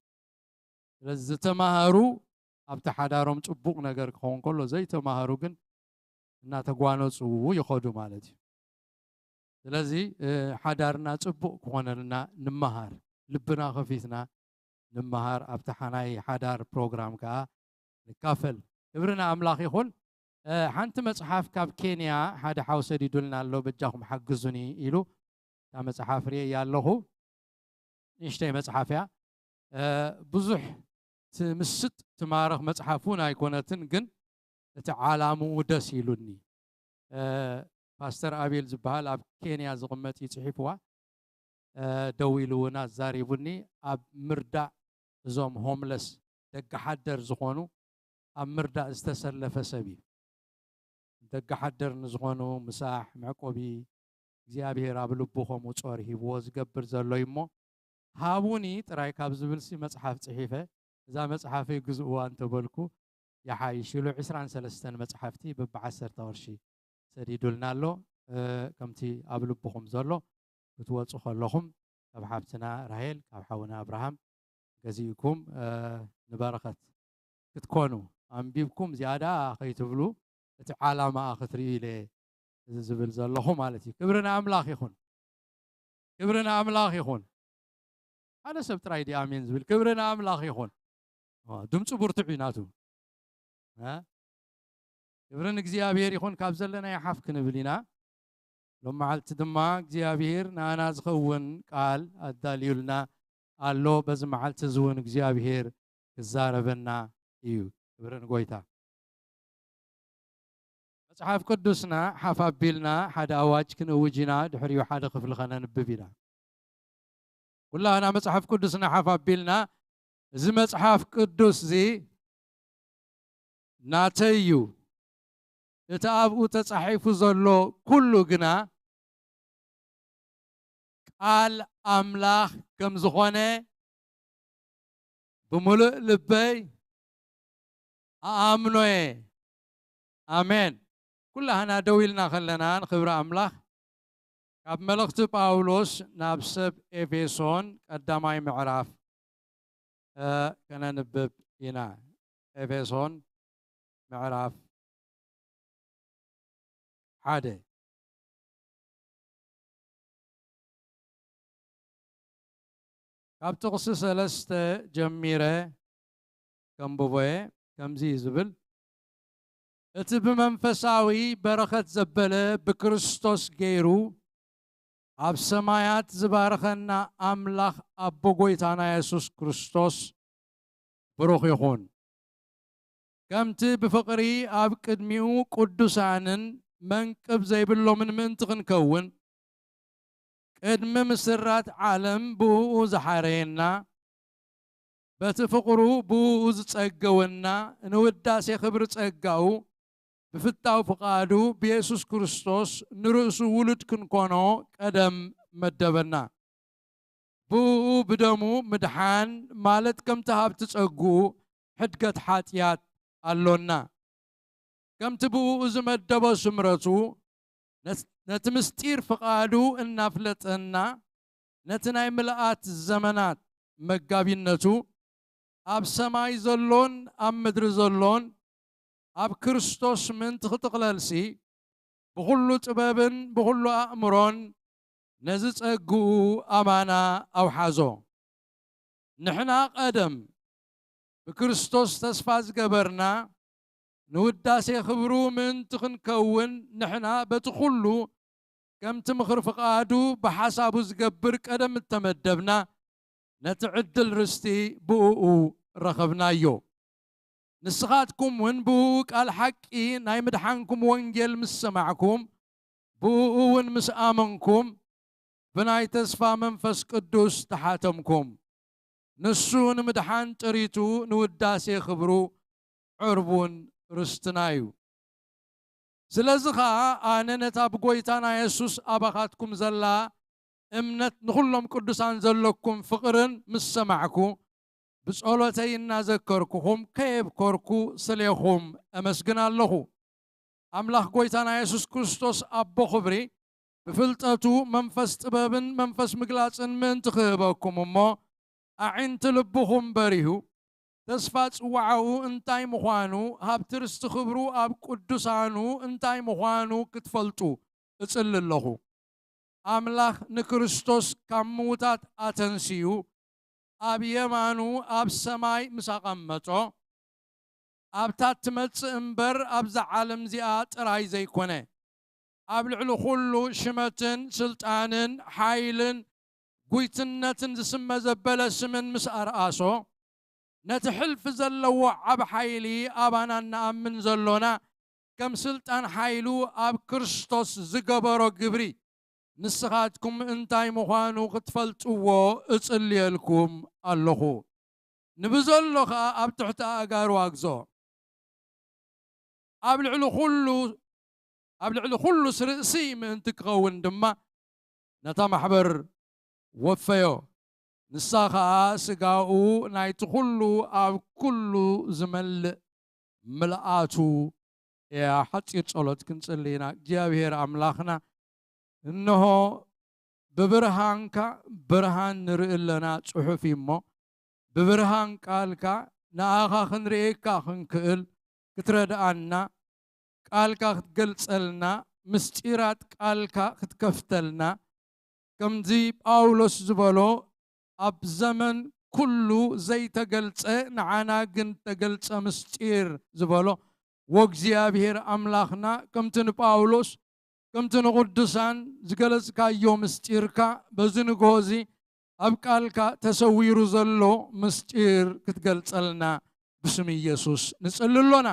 ስለዚ ዝተማሃሩ ኣብቲ ሓዳሮም ጽቡቕ ነገር ክኸውን ከሎ፣ ዘይተማሃሩ ግን እናተጓነጹ ይኸዱ ማለት እዩ። ስለዚ፣ እ፣ ሓዳርና ጽቡቕ ክኾነልና ንመሃር፣ ልብና ከፊትና ንመሃር፣ ኣብቲ ሓናይ ሓዳር ፕሮግራም ከኣ ንካፈል። ክብሪ ንኣምላኽ ይኹን። እ፣ ሓንቲ መጽሓፍ ካብ ኬንያ ሓደ ሓው ሰዲዱልና ኣሎ፣ በጃኹም ሓግዙኒ ኢሉ። እታ መጽሓፍ ርእየያ ኣለኹ። ንእሽተይ መጽሓፍ እያ። እ፣ ብዙሕ ትምስጥ ትማርኽ መጽሓፍ እውን ኣይኮነትን፣ ግን እቲ ዓላምኡ ደስ ኢሉኒ። እ፣ ፓስተር ኣቤል ዝበሃል ኣብ ኬንያ ዝቕመጥ እዩ ጽሒፍዋ። እ፣ ደዊሉ እውን ኣዛሪቡኒ። ኣብ ምርዳእ እዞም ሆምለስ፣ ደገ ሓደር ዝኾኑ ኣብ ምርዳእ ዝተሰለፈ ሰብ እዩ። ደገ ሓደር ንዝኾኑ ምሳሕ፣ መዕቆቢ እግዚኣብሔር ኣብ ልቡ ከምኡ ጾር ሂብዎ ዝገብር ዘሎ እዩ እሞ፣ ሃቡኒ ጥራይ ካብ ዝብልሲ መጽሓፍ ጽሒፈ፣ እዛ መጽሓፈይ ግዝእዋ እንተበልኩ ይሓይሽ ኢሉ ዕስራን ሰለስተን መጽሓፍቲ በብዓሰርተ ቅርሺ ሰዲዱልና ኣሎ። እ፣ ከምቲ ኣብ ልብኹም ዘሎ ክትወጹ ከለኹም ካብ ሓብትና ራሄል፣ ካብ ሓውና ኣብርሃም ገዚእኩም፣ እ፣ ንበረኸት ክትኮኑ፣ ኣንቢብኩም ዝያዳ ከይትብሉ እቲ ዓላማኣ ክትርእዩ ኢለ እዚ ዝብል ዘለኹ ማለት እዩ። ክብሪ ንኣምላኽ ይኹን። ክብሪ ንኣምላኽ ይኹን። ሓደ ሰብ ጥራይ ድዩ ኣሜን ዝብል? ክብሪ ንኣምላኽ ይኹን። ኦ፣ ድምፁ ብርቱዕ እዩ ናቱ። እ? ክብሪ ንእግዚኣብሔር ይኹን። ካብ ዘለናዮ ሓፍ ክንብል ኢና። ሎም መዓልቲ ድማ እግዚኣብሔር ንኣና ዝኸውን ቃል ኣዳልዩልና ኣሎ። በዚ መዓልቲ እዚ እውን እግዚኣብሔር ክዛረበና እዩ። ክብሪ ንጎይታ። መጽሓፍ ቅዱስና ሓፍ ኣቢልና ሓደ ኣዋጅ ክንእውጅ ኢና። ድሕሪኡ ሓደ ክፍሊ ከነንብብ ኢና። ኩላህና መጽሓፍ ቅዱስና ሓፍ ኣቢልና፣ እዚ መጽሓፍ ቅዱስ እዚ ናተይ እዩ፣ እቲ ኣብኡ ተጻሒፉ ዘሎ ኩሉ ግና ቃል ኣምላኽ ከም ዝኾነ ብምሉእ ልበይ ኣኣምኖ እየ። ኣሜን። ኩላህና ደው ኢልና ከለና ንኽብሪ ኣምላኽ ካብ መልእኽቲ ጳውሎስ ናብ ሰብ ኤፌሶን ቀዳማይ ምዕራፍ፣ እ፣ ከነንብብ ኢና። ኤፌሶን ምዕራፍ ሓደ። ካብ ጥቕሲ ሰለስተ ጀሚረ ከንብቦ እየ። ከምዚ እዩ ዝብል፣ እቲ ብመንፈሳዊ በረኸት ዘበለ ብክርስቶስ ገይሩ ኣብ ሰማያት ዝባረኸና ኣምላኽ ኣቦ ጐይታና የሱስ ክርስቶስ ብሩኽ ይኹን። ከምቲ ብፍቕሪ ኣብ ቅድሚኡ ቅዱሳንን መንቅብ ዘይብሎምን ምእንቲ ክንከውን፣ ቅድሚ ምስራት ዓለም ብእኡ ዝሓረየና፣ በቲ ፍቕሩ ብእኡ ዝጸገወና፣ ንውዳሴ ክብሪ ጸጋኡ ብፍታው ፍቓዱ ብየሱስ ክርስቶስ ንርእሱ ውሉድ ክንኮኖ ቀደም መደበና። ብእኡ ብደሙ ምድሓን ማለት ከምቲ ሃብቲ ጸግኡ ሕድገት ሓጢኣት ኣሎና። ከምቲ ብእኡ ዝመደቦ ስምረቱ ነቲ ምስጢር ፍቓዱ እናፍለጠና፣ ነቲ ናይ ምልኣት ዘመናት መጋቢነቱ፣ ኣብ ሰማይ ዘሎን ኣብ ምድሪ ዘሎን ኣብ ክርስቶስ ምእንቲ ክጥቕለልሲ፣ ብኹሉ ጥበብን ብኹሉ ኣእምሮን ነዚ ጸግኡ ኣማና ኣውሓዞ። ንሕና ቀደም ብክርስቶስ ተስፋ ዝገበርና፣ ንውዳሴ ክብሩ ምእንቲ ክንከውን፣ ንሕና በቲ ኩሉ ከምቲ ምኽሪ ፍቓዱ ብሓሳቡ ዝገብር ቀደም እተመደብና፣ ነቲ ዕድል ርስቲ ብእኡ ረኸብናዮ። ንስኻትኩም እውን ብእኡ ቃል ሓቂ ናይ ምድሓንኩም ወንጌል ምስ ሰማዕኩም፣ ብእኡ እውን ምስ ኣመንኩም፣ ብናይ ተስፋ መንፈስ ቅዱስ ተሓተምኩም። ንሱ ንምድሓን ጥሪቱ ንውዳሴ ክብሩ ዕርቡን ርስትና እዩ። ስለዚ ኸኣ ኣነ ነታ ብጎይታና የሱስ ኣባኻትኩም ዘላ እምነት ንኹሎም ቅዱሳን ዘለኩም ፍቕርን ምስ ሰማዕኩ፣ ብጸሎተይ እናዘከርኩኹም ከየብኮርኩ ስሌኹም እመስግን ኣለኹ። ኣምላኽ ጎይታና የሱስ ክርስቶስ ኣቦ ክብሪ ብፍልጠቱ መንፈስ ጥበብን መንፈስ ምግላጽን ምእንቲ ክህበኩም እሞ፣ ኣዒንቲ ልብኹም በሪሁ፣ ተስፋ ጽዋዓኡ እንታይ ምዃኑ፣ ሃብቲ ርስቲ ክብሩ ኣብ ቅዱሳኑ እንታይ ምዃኑ ክትፈልጡ እጽሊ ኣለኹ። ኣምላኽ ንክርስቶስ ካብ ምዉታት ኣተንስዩ፣ ኣብ የማኑ ኣብ ሰማይ ምስ ኣቐመጦ፣ ኣብታ እትመጽእ እምበር ኣብዛ ዓለም እዚኣ ጥራይ ዘይኮነ፣ ኣብ ልዕሊ ኩሉ ሽመትን ስልጣንን ሓይልን ጉይትነትን ዝስመ ዘበለ ስምን ምስ ኣርኣሶ፣ ነቲ ሕልፊ ዘለዎ ዓቢ ሓይሊ ኣባና እንኣምን ዘሎና፣ ከም ስልጣን ሓይሉ ኣብ ክርስቶስ ዝገበሮ ግብሪ፣ ንስኻትኩም እንታይ ምዃኑ ክትፈልጥዎ እጽልየልኩም ኣለኹ። ንብዘሎ ኸኣ ኣብ ትሕቲ ኣእጋሩ ኣግዞ። ኣብ ልዕሊ ኩሉ፣ ኣብ ልዕሊ ኩሉስ ርእሲ ምእንቲ ክኸውን ድማ፣ ነታ ማሕበር ወፈዮ። ንሳ ኸኣ ስጋኡ ናይቲ ኩሉ ኣብ ኩሉ ዝመልእ ምልኣቱ እያ። ሓጺር ጸሎት ክንጽሊ ኢና። እግዚኣብሔር ኣምላኽና፣ እንሆ ብብርሃንካ ብርሃን ንርኢ ኣለና ጽሑፍ እዩ እሞ፣ ብብርሃን ቃልካ ንኣኻ ክንርእየካ ክንክእል ክትረድኣና፣ ቃልካ ክትገልጸልና፣ ምስጢራት ቃልካ ክትከፍተልና፣ ከምዚ ጳውሎስ ዝበሎ፣ ኣብ ዘመን ኩሉ ዘይተገልጸ፣ ንዓና ግን ተገልጸ ምስጢር ዝበሎ፣ ወእግዚኣብሔር ኣምላኽና፣ ከምቲ ንጳውሎስ፣ ከምቲ ንቕዱሳን ዝገለጽካዮ ምስጢርካ፣ በዚ ንግሆ እዚ ኣብ ቃልካ ተሰዊሩ ዘሎ ምስጢር ክትገልጸልና ብስም ኢየሱስ ንጽሊ ኣሎና።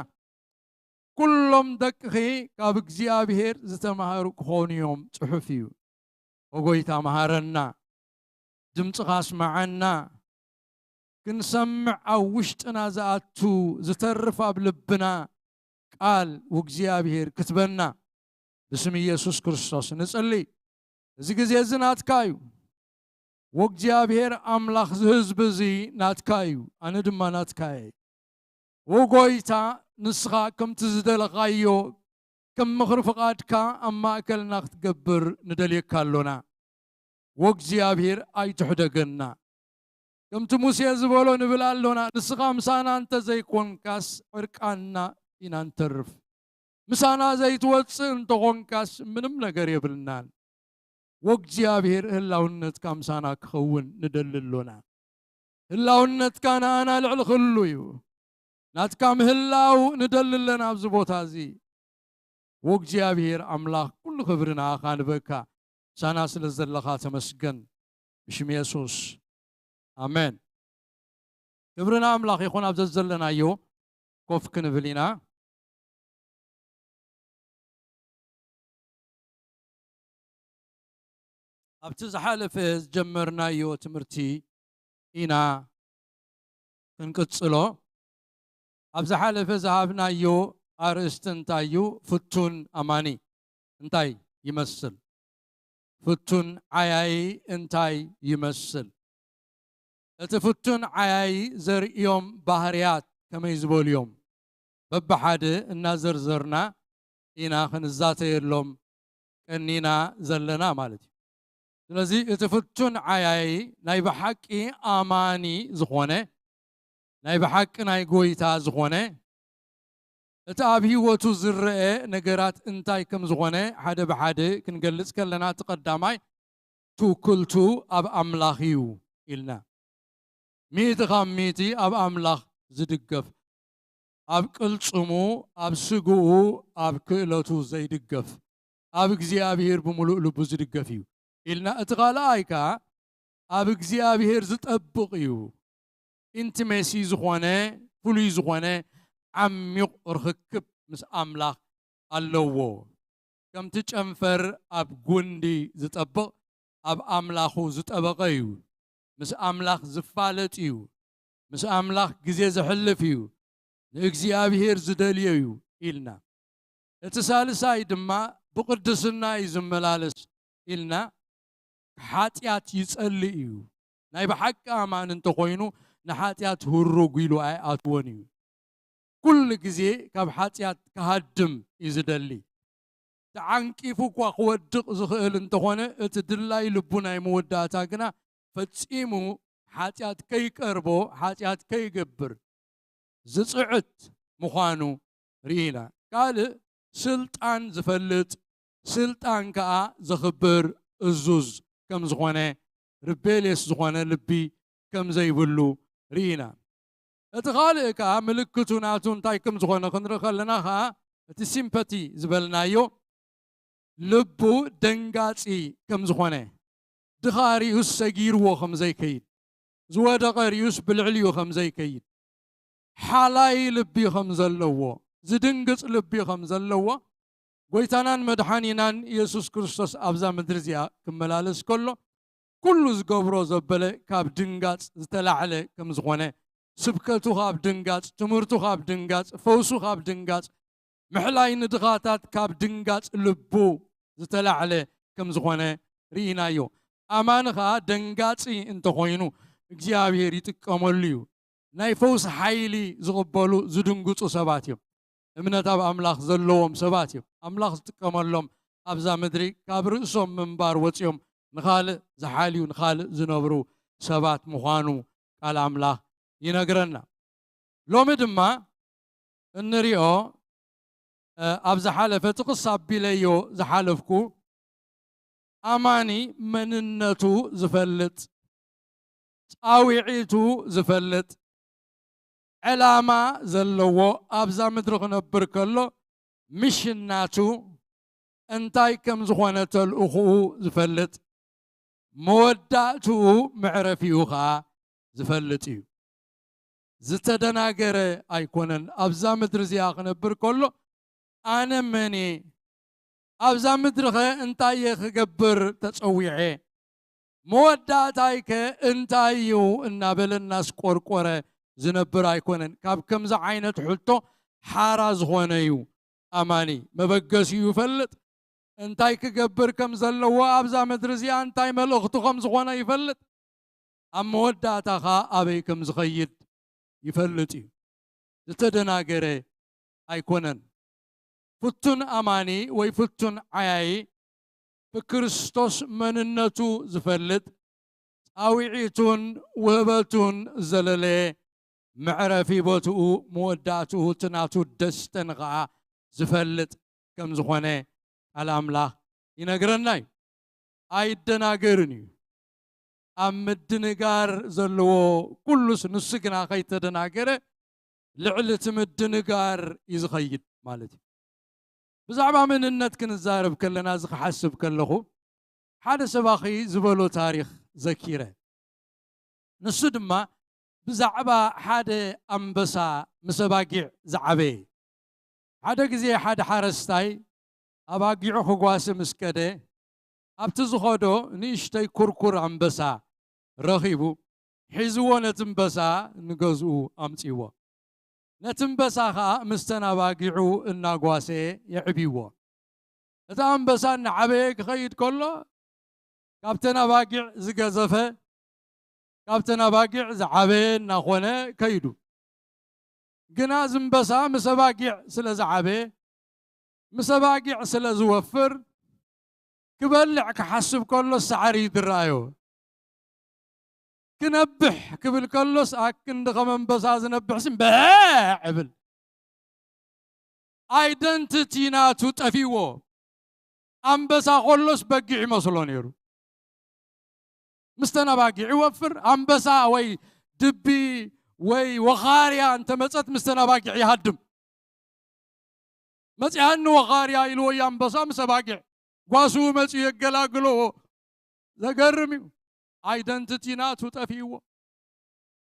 ኩሎም ደቅኺ ካብ እግዚኣብሔር ዝተማሃሩ ክኾኑ እዮም፣ ጽሑፍ እዩ። ኦ ጎይታ፣ መሃረና፣ ድምጽኻ ኣስምዓና፣ ክንሰምዕ ኣብ ውሽጥና ዝኣቱ ዝተርፍ ኣብ ልብና ቃል ውእግዚኣብሔር ክትበና ብስም ኢየሱስ ክርስቶስ ንጽሊ። እዚ ግዜ እዚ ናትካ እዩ። ወእግዚኣብሔር ኣምላኽ፣ እዚ ህዝቢ እዚ ናትካ እዩ፣ ኣነ ድማ ናትካ እየ። ወጎይታ፣ ንስኻ ከምቲ ዝደለኻዮ፣ ከም ምኽሪ ፍቓድካ ኣብ ማእከልና ክትገብር ንደልየካ ኣሎና። ወእግዚኣብሔር ኣይትሕደገና። ከምቲ ሙሴ ዝበሎ ንብል ኣሎና፣ ንስኻ ምሳና እንተ ዘይኮንካስ ዕርቃንና ኢና ንተርፍ። ምሳና ዘይትወጽእ እንተኾንካስ ምንም ነገር የብልናን። ወእግዚኣብሔር ህላውነትካ ምሳና ክኸውን ንደሊ ኣሎና። ህላውነትካ ንኣና ልዕሊ ኩሉ እዩ። ናትካ ምህላው ንደሊ ኣለና ኣብዚ ቦታ እዚ። ወእግዚኣብሔር ኣምላኽ፣ ኩሉ ክብሪ ንኣኻ ንበካ። ምሳና ስለ ዘለኻ ተመስገን። ብሽም የሱስ፣ ኣሜን። ክብሪ ንኣምላኽ ይኹን። ኣብ ዘዘለናዮ ኮፍ ክንብል ኢና። ኣብቲ ዝሓለፈ ዝጀመርናዮ ትምህርቲ ኢና ክንቅጽሎ። ኣብ ዝሓለፈ ዝሃብናዮ ኣርእስቲ እንታይ እዩ? ፍቱን ኣማኒ እንታይ ይመስል? ፍቱን ዓያዪ እንታይ ይመስል? እቲ ፍቱን ዓያዪ ዘርእዮም ባህርያት ከመይ ዝበሉ እዮም? በብሓደ እናዘርዘርና ኢና ክንዛተየሎም ቀኒና ዘለና ማለት እዩ። ስለዚ እቲ ፍቱን ዓያዪ ናይ ብሓቂ ኣማኒ ዝኾነ፣ ናይ ብሓቂ ናይ ጎይታ ዝኾነ፣ እቲ ኣብ ህይወቱ ዝረአ ነገራት እንታይ ከም ዝኾነ ሓደ ብሓደ ክንገልጽ ከለና፣ እቲ ቀዳማይ ትውክልቱ ኣብ ኣምላኽ እዩ ኢልና። ሚእቲ ካብ ሚእቲ ኣብ ኣምላኽ ዝድገፍ፣ ኣብ ቅልጽሙ፣ ኣብ ስግኡ፣ ኣብ ክእለቱ ዘይድገፍ፣ ኣብ እግዚኣብሔር ብምሉእ ልቡ ዝድገፍ እዩ ኢልና። እቲ ካልኣይ ከኣ ኣብ እግዚኣብሔር ዝጠብቕ እዩ። ኢንቲሜሲ ዝኾነ፣ ፍሉይ ዝኾነ ዓሚቕ ርኽክብ ምስ ኣምላኽ ኣለዎ። ከምቲ ጨንፈር ኣብ ጉንዲ ዝጠብቕ፣ ኣብ ኣምላኹ ዝጠበቐ እዩ። ምስ ኣምላኽ ዝፋለጥ እዩ። ምስ ኣምላኽ ግዜ ዘሕልፍ እዩ። ንእግዚኣብሔር ዝደልዮ እዩ ኢልና። እቲ ሳልሳይ ድማ ብቕድስና እዩ ዝመላለስ ኢልና። ሓጢኣት ይጸልእ እዩ። ናይ ብሓቂ ኣማኒ እንተኾይኑ ንሓጢኣት ህሩግ ኢሉ ኣይኣትዎን እዩ። ኩሉ ግዜ ካብ ሓጢኣት ክሃድም እዩ ዝደሊ። ተዓንቂፉ እኳ ክወድቕ ዝኽእል እንተኾነ፣ እቲ ድላይ ልቡ ናይ መወዳእታ ግና ፈጺሙ ሓጢኣት ከይቀርቦ፣ ሓጢኣት ከይገብር ዝጽዕት ምዃኑ ርኢና። ካልእ ስልጣን ዝፈልጥ፣ ስልጣን ከኣ ዘኽብር እዙዝ ከም ዝኾነ፣ ርቤልየስ ዝኾነ ልቢ ከም ዘይብሉ ርኢና። እቲ ካልእ ከኣ ምልክቱ ናቱ እንታይ ከም ዝኾነ ክንርኢ ከለና ከኣ እቲ ሲምፐቲ ዝበልናዮ ልቡ ደንጋጺ ከም ዝኾነ፣ ድኻ ሪኡስ ሰጊርዎ ከም ዘይከይድ፣ ዝወደቐ ሪኡስ ብልዕሊኡ ከም ዘይከይድ፣ ሓላይ ልቢ ከም ዘለዎ፣ ዝድንግጽ ልቢ ከም ዘለዎ ጎይታናን መድሓኒናን ኢየሱስ ክርስቶስ ኣብዛ ምድሪ እዚኣ ክመላለስ ከሎ ኩሉ ዝገብሮ ዘበለ ካብ ድንጋጽ ዝተላዕለ ከም ዝኾነ፣ ስብከቱ ካብ ድንጋጽ፣ ትምህርቱ ካብ ድንጋጽ፣ ፈውሱ ካብ ድንጋጽ፣ ምሕላይ ንድኻታት ካብ ድንጋጽ ልቡ ዝተላዕለ ከም ዝኾነ ርኢናዮ። ኣማኒ ኸኣ ደንጋጺ እንተኾይኑ እግዚኣብሔር ይጥቀመሉ እዩ። ናይ ፈውሲ ሓይሊ ዝቕበሉ ዝድንግጹ ሰባት እዮም። እምነት ኣብ ኣምላኽ ዘለዎም ሰባት እዮም። ኣምላኽ ዝጥቀመሎም ኣብዛ ምድሪ ካብ ርእሶም ምንባር ወጺኦም ንኻልእ ዝሓልዩ፣ ንኻልእ ዝነብሩ ሰባት ምዃኑ ቃል ኣምላኽ ይነግረና። ሎሚ ድማ እንሪኦ፣ እ፣ ኣብ ዝሓለፈ ጥቕስ ኣቢለዮ ዝሓለፍኩ፣ ኣማኒ መንነቱ ዝፈልጥ፣ ጻውዒቱ ዝፈልጥ፣ ዕላማ ዘለዎ፣ ኣብዛ ምድሪ ክነብር ከሎ ምሽን ናቱ እንታይ ከም ዝኾነ ተልእኹኡ ዝፈልጥ፣ መወዳእትኡ መዕረፊኡ ኸኣ ዝፈልጥ እዩ። ዝተደናገረ ኣይኮነን። ኣብዛ ምድሪ እዚኣ ክነብር ከሎ ኣነ መን እየ? ኣብዛ ምድሪ ኸ እንታይ እየ ክገብር ተጸዊዐ? መወዳእታይከ እንታይ እዩ? እናበለ እናስቆርቆረ ዝነብር ኣይኮነን። ካብ ከምዚ ዓይነት ሕቶ ሓራ ዝኾነ እዩ ኣማኒ። መበገሲኡ ይፈልጥ፣ እንታይ ክገብር ከም ዘለዎ፣ ኣብዛ ምድሪ እዚኣ እንታይ መልእኽቱ ከም ዝኾነ ይፈልጥ፣ ኣብ መወዳእታ ኸኣ ኣበይ ከም ዝኸይድ ይፈልጥ እዩ። ዝተደናገረ ኣይኮነን። ፍቱን ኣማኒ ወይ ፍቱን ዓያዪ ብክርስቶስ መንነቱ ዝፈልጥ፣ ጻውዒቱን ውህበቱን ዘለለየ፣ መዕረፊ ቦትኡ፣ መወዳእትኡ፣ እቲ ናቱ ደስተን ኸኣ ዝፈልጥ ከም ዝኾነ ቃል ኣምላኽ ይነግረና እዩ። ኣይደናገርን እዩ። ኣብ ምድንጋር ዘለዎ ኩሉስ፣ ንሱ ግና ከይተደናገረ ልዕሊ እቲ ምድንጋር እዩ ዝኸይድ ማለት እዩ። ብዛዕባ መንነት ክንዛረብ ከለና፣ እዚ ክሓስብ ከለኹ፣ ሓደ ሰባኺ ዝበሎ ታሪኽ ዘኪረ። ንሱ ድማ ብዛዕባ ሓደ ኣንበሳ ምስ ኣባጊዕ ዝዓበየ። ሓደ ግዜ ሓደ ሓረስታይ ኣባጊዑ ክጓሲ ምስ ከደ፣ ኣብቲ ዝኸዶ ንእሽተይ ኩርኩር ኣንበሳ ረኺቡ፣ ሒዝዎ ነቲ እምበሳ ንገዝኡ ኣምጺእዎ። ነቲ እምበሳ ኸኣ ምስተን ኣባጊዑ እናጓሰየ የዕብይዎ። እቲ ኣንበሳ እናዓበየ ክኸይድ ከሎ፣ ካብተን ኣባጊዕ ዝገዘፈ፣ ካብተን ኣባጊዕ ዝዓበየ እናኾነ ከይዱ። ግና እዚ እምበሳ ምስ ኣባጊዕ ስለ ዝዓበየ፣ ምስ ኣባጊዕ ስለ ዝወፍር፣ ክበልዕ ክሓስብ ከሎ ሳዕሪ ይድረኣዮ። ክነብሕ ክብል ከሎስ ኣክንዲ ከም ኣንበሳ ዝነብሕ ስም በዕ እብል። ኣይደንቲቲ ናቱ ጠፊዎ። ኣንበሳ ከሎስ በጊዕ ይመስሎ ነይሩ። ምስተን ኣባጊዕ ይወፍር። ኣንበሳ ወይ ድቢ ወይ ወኻርያ እንተመጸት ምስተን ኣባጊዕ ይሃድም። መጺኣኒ ወኻርያ ኢልዎ ኣንበሳ ምስ ኣባጊዕ ጓስኡ መጺኡ የገላግሎ። ዘገርም እዩ። ኣይደንቲቲ ናቱ ጠፊእዎ።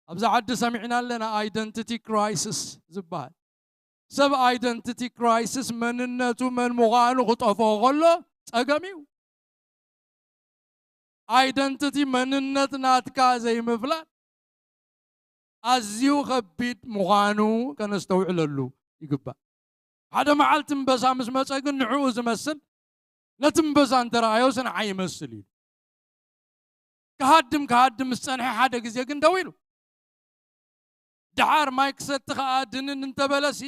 ኣብዚ ዓዲ ሰሚዕና ኣለና ኣይደንቲቲ ክራይሲስ ዝበሃል። ሰብ ኣይደንቲቲ ክራይሲስ መንነቱ መን ምዃኑ ክጠፍኦ ከሎ ጸገም እዩ። ኣይደንቲቲ መንነት ናትካ ዘይምፍላጥ ኣዝዩ ከቢድ ምዃኑ ከነስተውዕለሉ ይግባእ። ሓደ መዓልቲ እምበሳ ምስ መጸ ግን ንዕኡ ዝመስል ነቲ እምበሳ እንተረኣዮ ስንዓ ይመስል እዩ። ክሃድም ክሃድም ምስ ጸንሐ ሓደ ግዜ ግን ደው ኢሉ። ደሓር ማይ ክሰቲ ከኣ ድንን እንተበለሲ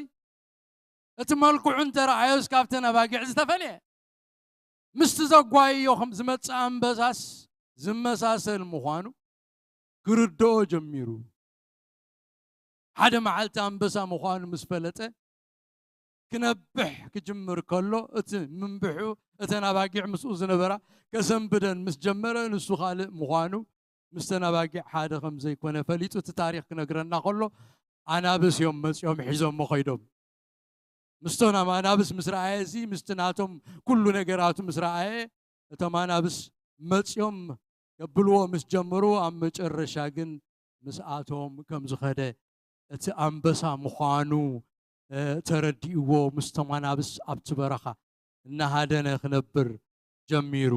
እቲ መልክዑ እንተረኣዮስ ካብተን ኣባጊዕ ዝተፈልየ ምስቲ ዘጓየዮ ከም ዝመጽእ ኣንበሳስ ዝመሳሰል ምዃኑ ክርድኦ ጀሚሩ። ሓደ መዓልቲ ኣንበሳ ምዃኑ ምስ ፈለጠ ክነብሕ ክጅምር ከሎ እቲ ምንብሑ እተን ኣባጊዕ ምስኡ ዝነበራ ከሰንብደን ምስ ጀመረ ንሱ ካልእ ምዃኑ ምስተን ኣባጊዕ ሓደ ከም ዘይኮነ ፈሊጡ እቲ ታሪኽ ክነግረና ከሎ ኣናብስ እዮም መጺኦም ሒዞሞ ከይዶም። ምስቶም ኣናብስ ምስ ረኣየ እዚ ምስቲ ናቶም ኩሉ ነገራቱ ምስ ረኣየ እቶም ኣናብስ መጺኦም የብልዎ ምስ ጀመሩ ኣብ መጨረሻ ግን ምስኣቶም ከም ዝኸደ እቲ ኣንበሳ ምዃኑ ተረዲእዎ ምስቶም ኣናብስ ኣብቲ በረኻ እናሃደነ ክነብር ጀሚሩ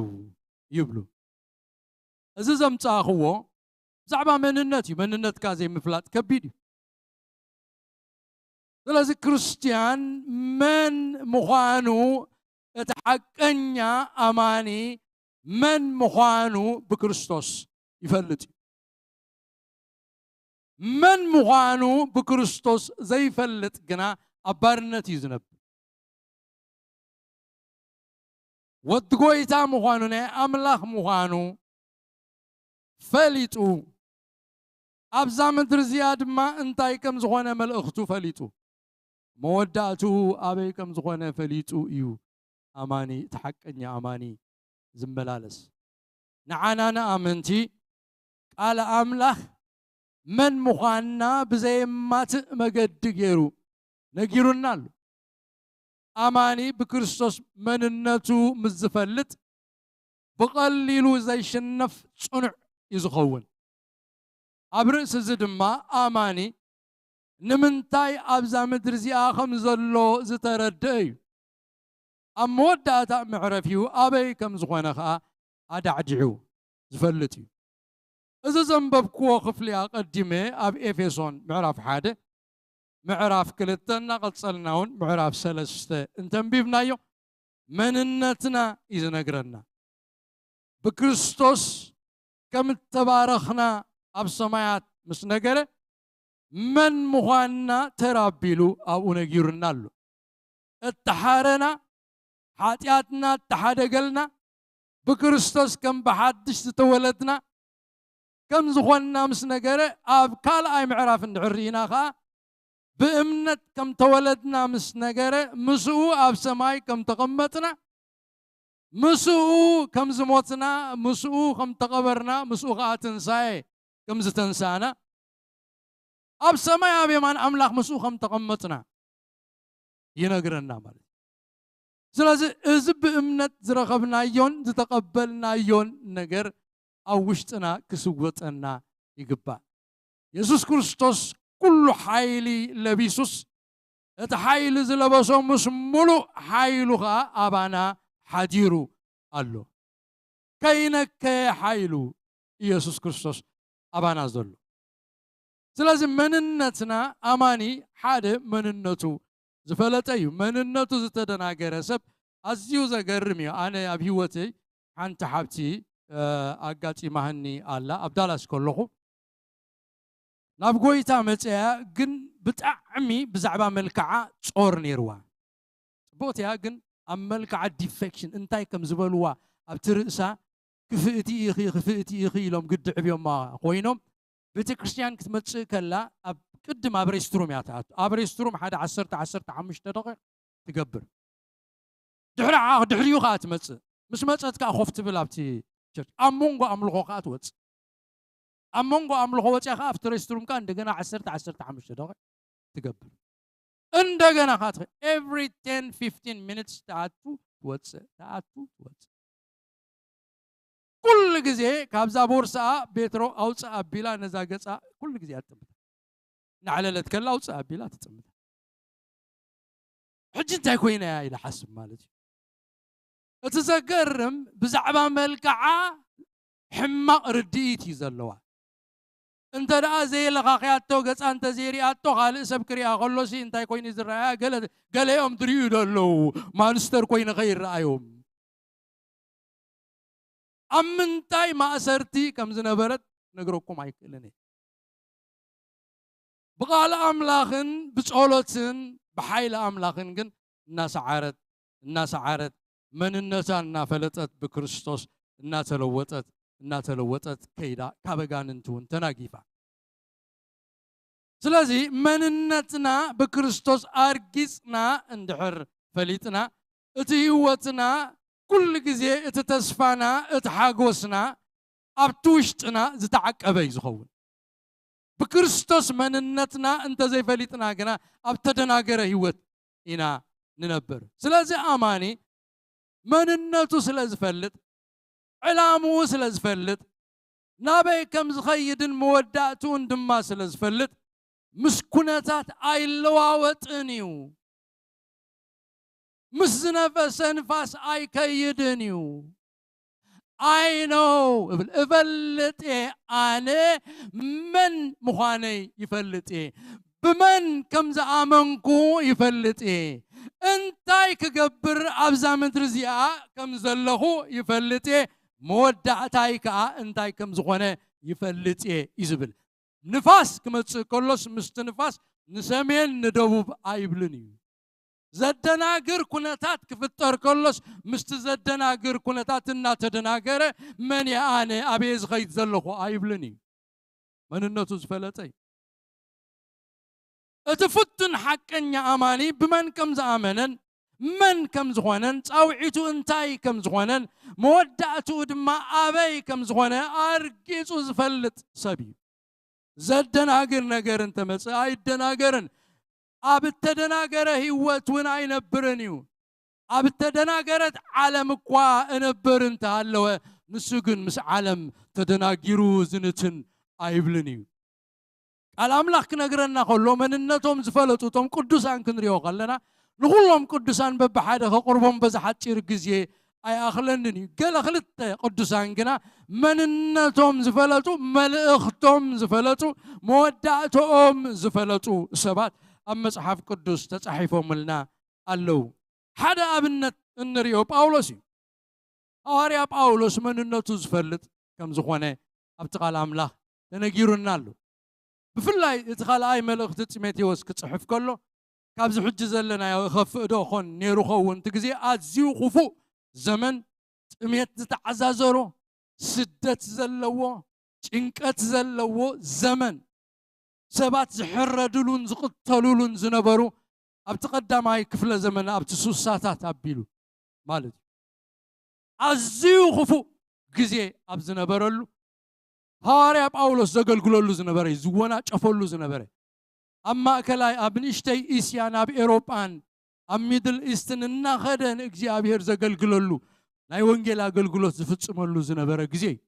ይብሉ። እዚ ዘምጻእኽዎ ብዛዕባ መንነት እዩ። መንነትካ ዘይምፍላጥ ከቢድ እዩ። ስለዚ ክርስትያን መን ምዃኑ እቲ ሓቀኛ ኣማኒ መን ምዃኑ ብክርስቶስ ይፈልጥ እዩ። መን ምዃኑ ብክርስቶስ ዘይፈልጥ ግና ኣብ ባርነት እዩ ዝነብር። ወዲ ጎይታ ምዃኑ ናይ ኣምላኽ ምዃኑ ፈሊጡ ኣብዛ ምድሪ እዚኣ ድማ እንታይ ከም ዝኾነ መልእኽቱ ፈሊጡ መወዳእትኡ ኣበይ ከም ዝኾነ ፈሊጡ እዩ ኣማኒ እቲ ሓቀኛ ኣማኒ ዝመላለስ። ንዓና ንኣመንቲ ቃል ኣምላኽ መን ምዃንና ብዘየማትእ መገዲ ገይሩ ነጊሩና ኣሎ። ኣማኒ ብክርስቶስ መንነቱ ምስ ዝፈልጥ ብቐሊሉ ዘይሽነፍ ጽኑዕ እዩ ዝኸውን። ኣብ ርእሲ እዚ ድማ ኣማኒ ንምንታይ ኣብዛ ምድሪ እዚኣ ከም ዘሎ ዝተረድአ እዩ። ኣብ መወዳእታ መዕረፊኡ ኣበይ ከም ዝኾነ ኸኣ ኣዳዕዲዑ ዝፈልጥ እዩ። እዚ ዘንበብክዎ ክፍሊ ኣቐዲመ ኣብ ኤፌሶን ምዕራፍ ሓደ ምዕራፍ ክልተ እናቐጸልና እውን ምዕራፍ ሰለስተ እንተንቢብናዮ መንነትና እዩ ዝነግረና። ብክርስቶስ ከም እተባረኽና ኣብ ሰማያት ምስ ነገረ መን ምዃንና ተራቢሉ ኣብኡ ነጊሩና ኣሎ። እተሓረና ሓጢኣትና እተሓደገልና ብክርስቶስ ከም ብሓድሽ ዝተወለድና ከም ዝኾንና ምስ ነገረ ኣብ ካልኣይ ምዕራፍ እንድሕር ርኢና ኸዓ ብእምነት ከም ተወለድና ምስ ነገረ ምስኡ ኣብ ሰማይ ከም ተቐመጥና ምስኡ ከም ዝሞትና ምስኡ ከም ተቐበርና ምስኡ ኸዓ ትንሳኤ ከም ዝተንሳእና ኣብ ሰማይ ኣብ የማን ኣምላኽ ምስኡ ከም ተቐመጥና ይነግረና ማለት እዩ። ስለዚ እዚ ብእምነት ዝረኸብናዮን ዝተቐበልናዮን ነገር ኣብ ውሽጥና ክስወጠና ይግባእ። የሱስ ክርስቶስ ኩሉ ሓይሊ ለቢሱስ እቲ ሓይሊ ዝለበሶ ምስ ሙሉእ ሓይሉ ኸዓ ኣባና ሓዲሩ ኣሎ። ከይነከየ ሓይሉ ኢየሱስ ክርስቶስ ኣባና ዘሎ። ስለዚ መንነትና ኣማኒ ሓደ መንነቱ ዝፈለጠ እዩ። መንነቱ ዝተደናገረ ሰብ ኣዝዩ ዘገርም እዩ። ኣነ ኣብ ህይወተይ ሓንቲ ሓብቲ ኣጋጢማህኒ ኣላ። ኣብ ዳላስ ከለኹ ናብ ጎይታ መፅያ ግን ብጣዕሚ ብዛዕባ መልክዓ ጾር ነይርዋ። ፅቡቕቲ እያ ግን ኣብ መልክዓ ዲፌክሽን እንታይ ከም ዝበልዋ ኣብቲ ርእሳ ክፍእቲ ኢኺ፣ ክፍእቲ ኢኺ ኢሎም ግዲ ዕብዮማ ኮይኖም፣ ቤተ ክርስቲያን ክትመጽእ ከላ ኣብ ቅድም ኣብ ሬስትሩም እያ ትኣቱ። ኣብ ሬስትሩም ሓደ ዓሰርተ፣ ዓሰርተ ሓሙሽተ ደቂቕ ትገብር። ድሕሪ ዓኣ፣ ድሕሪኡ ከኣ ትመጽእ። ምስ መጸት ከኣ ኮፍ ትብል ኣብቲ ቸርች። ኣብ መንጎ ኣምልኾ ከኣ ትወጽእ። ኣብ መንጎ ኣምልኾ ወጺኣ ከኣ ኣብቲ ሬስትሩም ከኣ እንደገና ዓሰርተ፣ ዓሰርተ ሓሙሽተ ደቂቕ ትገብር። እንደገና ከኣ ትኸ-፣ every ten fifteen minutes ትኣቱ ትወጽእ፣ ትኣቱ ትወጽእ። ኩሉ ግዜ ካብዛ ቦርስኣ ቤትሮ ኣውጽእ ኣቢላ ነዛ ገጻ ኩሉ ግዜ እያ ትጥምታ። እናዕለለት ከላ ኣውጽእ ኣቢላ ትጥምታ። ሕጂ እንታይ ኮይና እያ ኢለ ሓስብ ማለት እዩ። እቲ ዘገርም ብዛዕባ መልክዓ ሕማቕ ርድኢት እዩ ዘለዋ። እንተ ደኣ ዘየለኻኽያቶ፣ ገጻ እንተ ዘይሪኣቶ፣ ካልእ ሰብ ክሪኣ ከሎሲ እንታይ ኮይኑ ዝረኣያ? ገለ፣ ገለኦም ዝሪኡ ዶ ኣለዉ? ማንስተር ኮይነ ከይረኣዮም። ኣብ ምንታይ ማእሰርቲ ከም ዝነበረት ክነግረኩም ኣይክእልን እየ። ብቓል ኣምላኽን ብጸሎትን ብሓይሊ ኣምላኽን ግን እናሰዓረት፣ እናሰዓረት፣ መንነታ እናፈለጠት፣ ብክርስቶስ እናተለወጠት፣ እናተለወጠት ከይዳ፣ ካብ ኣጋንንቲ እውን ተናጊፋ። ስለዚ መንነትና ብክርስቶስ ኣርጊጽና እንድሕር ፈሊጥና፣ እቲ ህይወትና ኩሉ ግዜ፣ እቲ ተስፋና፣ እቲ ሓጎስና ኣብቲ ውሽጥና ዝተዓቀበ እዩ ዝኸውን። ብክርስቶስ መንነትና እንተዘይፈሊጥና ግና ኣብ ተደናገረ ህይወት ኢና ንነብር። ስለዚ ኣማኒ መንነቱ ስለ ዝፈልጥ፣ ዕላምኡ ስለ ዝፈልጥ፣ ናበይ ከም ዝኸይድን መወዳእትኡን ድማ ስለ ዝፈልጥ፣ ምስ ኩነታት ኣይለዋወጥን እዩ። ምስ ዝነፈሰ ንፋስ ኣይከይድን እዩ። I know እብል፣ እፈልጥ እየ። ኣነ መን ምዃነይ ይፈልጥ እየ። ብመን ከም ዝኣመንኩ ይፈልጥ እየ። እንታይ ክገብር ኣብዛ ምድሪ እዚኣ ከም ዘለኹ ይፈልጥ እየ። መወዳእታይ ከኣ እንታይ ከም ዝኾነ ይፈልጥ እየ እዩ ዝብል። ንፋስ ክመጽእ ከሎስ ምስቲ ንፋስ ንሰሜን ንደቡብ ኣይብልን እዩ። ዘደናግር ኩነታት ክፍጠር ከሎስ ምስቲ ዘደናግር ኩነታት እናተደናገረ መን እየ ኣነ ኣበየ ዝኸይድ ዘለኹ ኣይብልን እዩ። መንነቱ ዝፈለጠ እዩ። እቲ ፍቱን ሓቀኛ ኣማኒ ብመን ከም ዝኣመነን መን ከም ዝኾነን ጻውዒቱ እንታይ ከም ዝኾነን መወዳእትኡ ድማ ኣበይ ከም ዝኾነ ኣርጊጹ ዝፈልጥ ሰብ እዩ። ዘደናግር ነገር እንተመጽእ ኣይደናገርን። ኣብ እተደናገረ ህይወት እውን ኣይነብርን እዩ። ኣብ እተደናገረት ዓለም እኳ እነብር እንተሃለወ፣ ንሱ ግን ምስ ዓለም ተደናጊሩ ዝንትን ኣይብልን እዩ። ቃል ኣምላኽ ክነግረና ከሎ፣ መንነቶም ዝፈለጡ እቶም ቅዱሳን ክንሪኦ ከለና፣ ንኹሎም ቅዱሳን በብሓደ ከቕርቦም በዚ ሓጺር ግዜ ኣይኣኽለንን እዩ። ገለ ክልተ ቅዱሳን ግና መንነቶም ዝፈለጡ፣ መልእኽቶም ዝፈለጡ፣ መወዳእትኦም ዝፈለጡ ሰባት ኣብ መጽሓፍ ቅዱስ ተጻሒፎምልና ኣለዉ። ሓደ ኣብነት እንሪኦ ጳውሎስ እዩ። ሃዋርያ ጳውሎስ መንነቱ ዝፈልጥ ከም ዝኾነ ኣብቲ ቃል ኣምላኽ ተነጊሩና ኣሎ። ብፍላይ እቲ ካልኣይ መልእኽቲ ጢሞቴዎስ ክጽሕፍ ከሎ፣ ካብዚ ሕጂ ዘለናዮ ይኸፍእ ዶ ኾን ነይሩ ኸውን? እቲ ግዜ ኣዝዩ ክፉእ ዘመን፣ ጥሜት ዝተዓዛዘሮ፣ ስደት ዘለዎ፣ ጭንቀት ዘለዎ ዘመን፣ ሰባት ዝሕረድሉን ዝቕተሉሉን ዝነበሩ፣ ኣብቲ ቀዳማይ ክፍለ ዘመን፣ ኣብቲ ሱሳታት ኣቢሉ ማለት እዩ። ኣዝዩ ክፉእ ግዜ ኣብ ዝነበረሉ፣ ሃዋርያ ጳውሎስ ዘገልግለሉ ዝነበረ እዩ፣ ዝወናጨፈሉ ዝነበረ። ኣብ ማእከላይ፣ ኣብ ንእሽተይ እስያን ኣብ ኤውሮጳን ኣብ ሚድል ኢስትን እናኸደ ንእግዚኣብሔር ዘገልግለሉ፣ ናይ ወንጌል ኣገልግሎት ዝፍጽመሉ ዝነበረ ግዜ እዩ።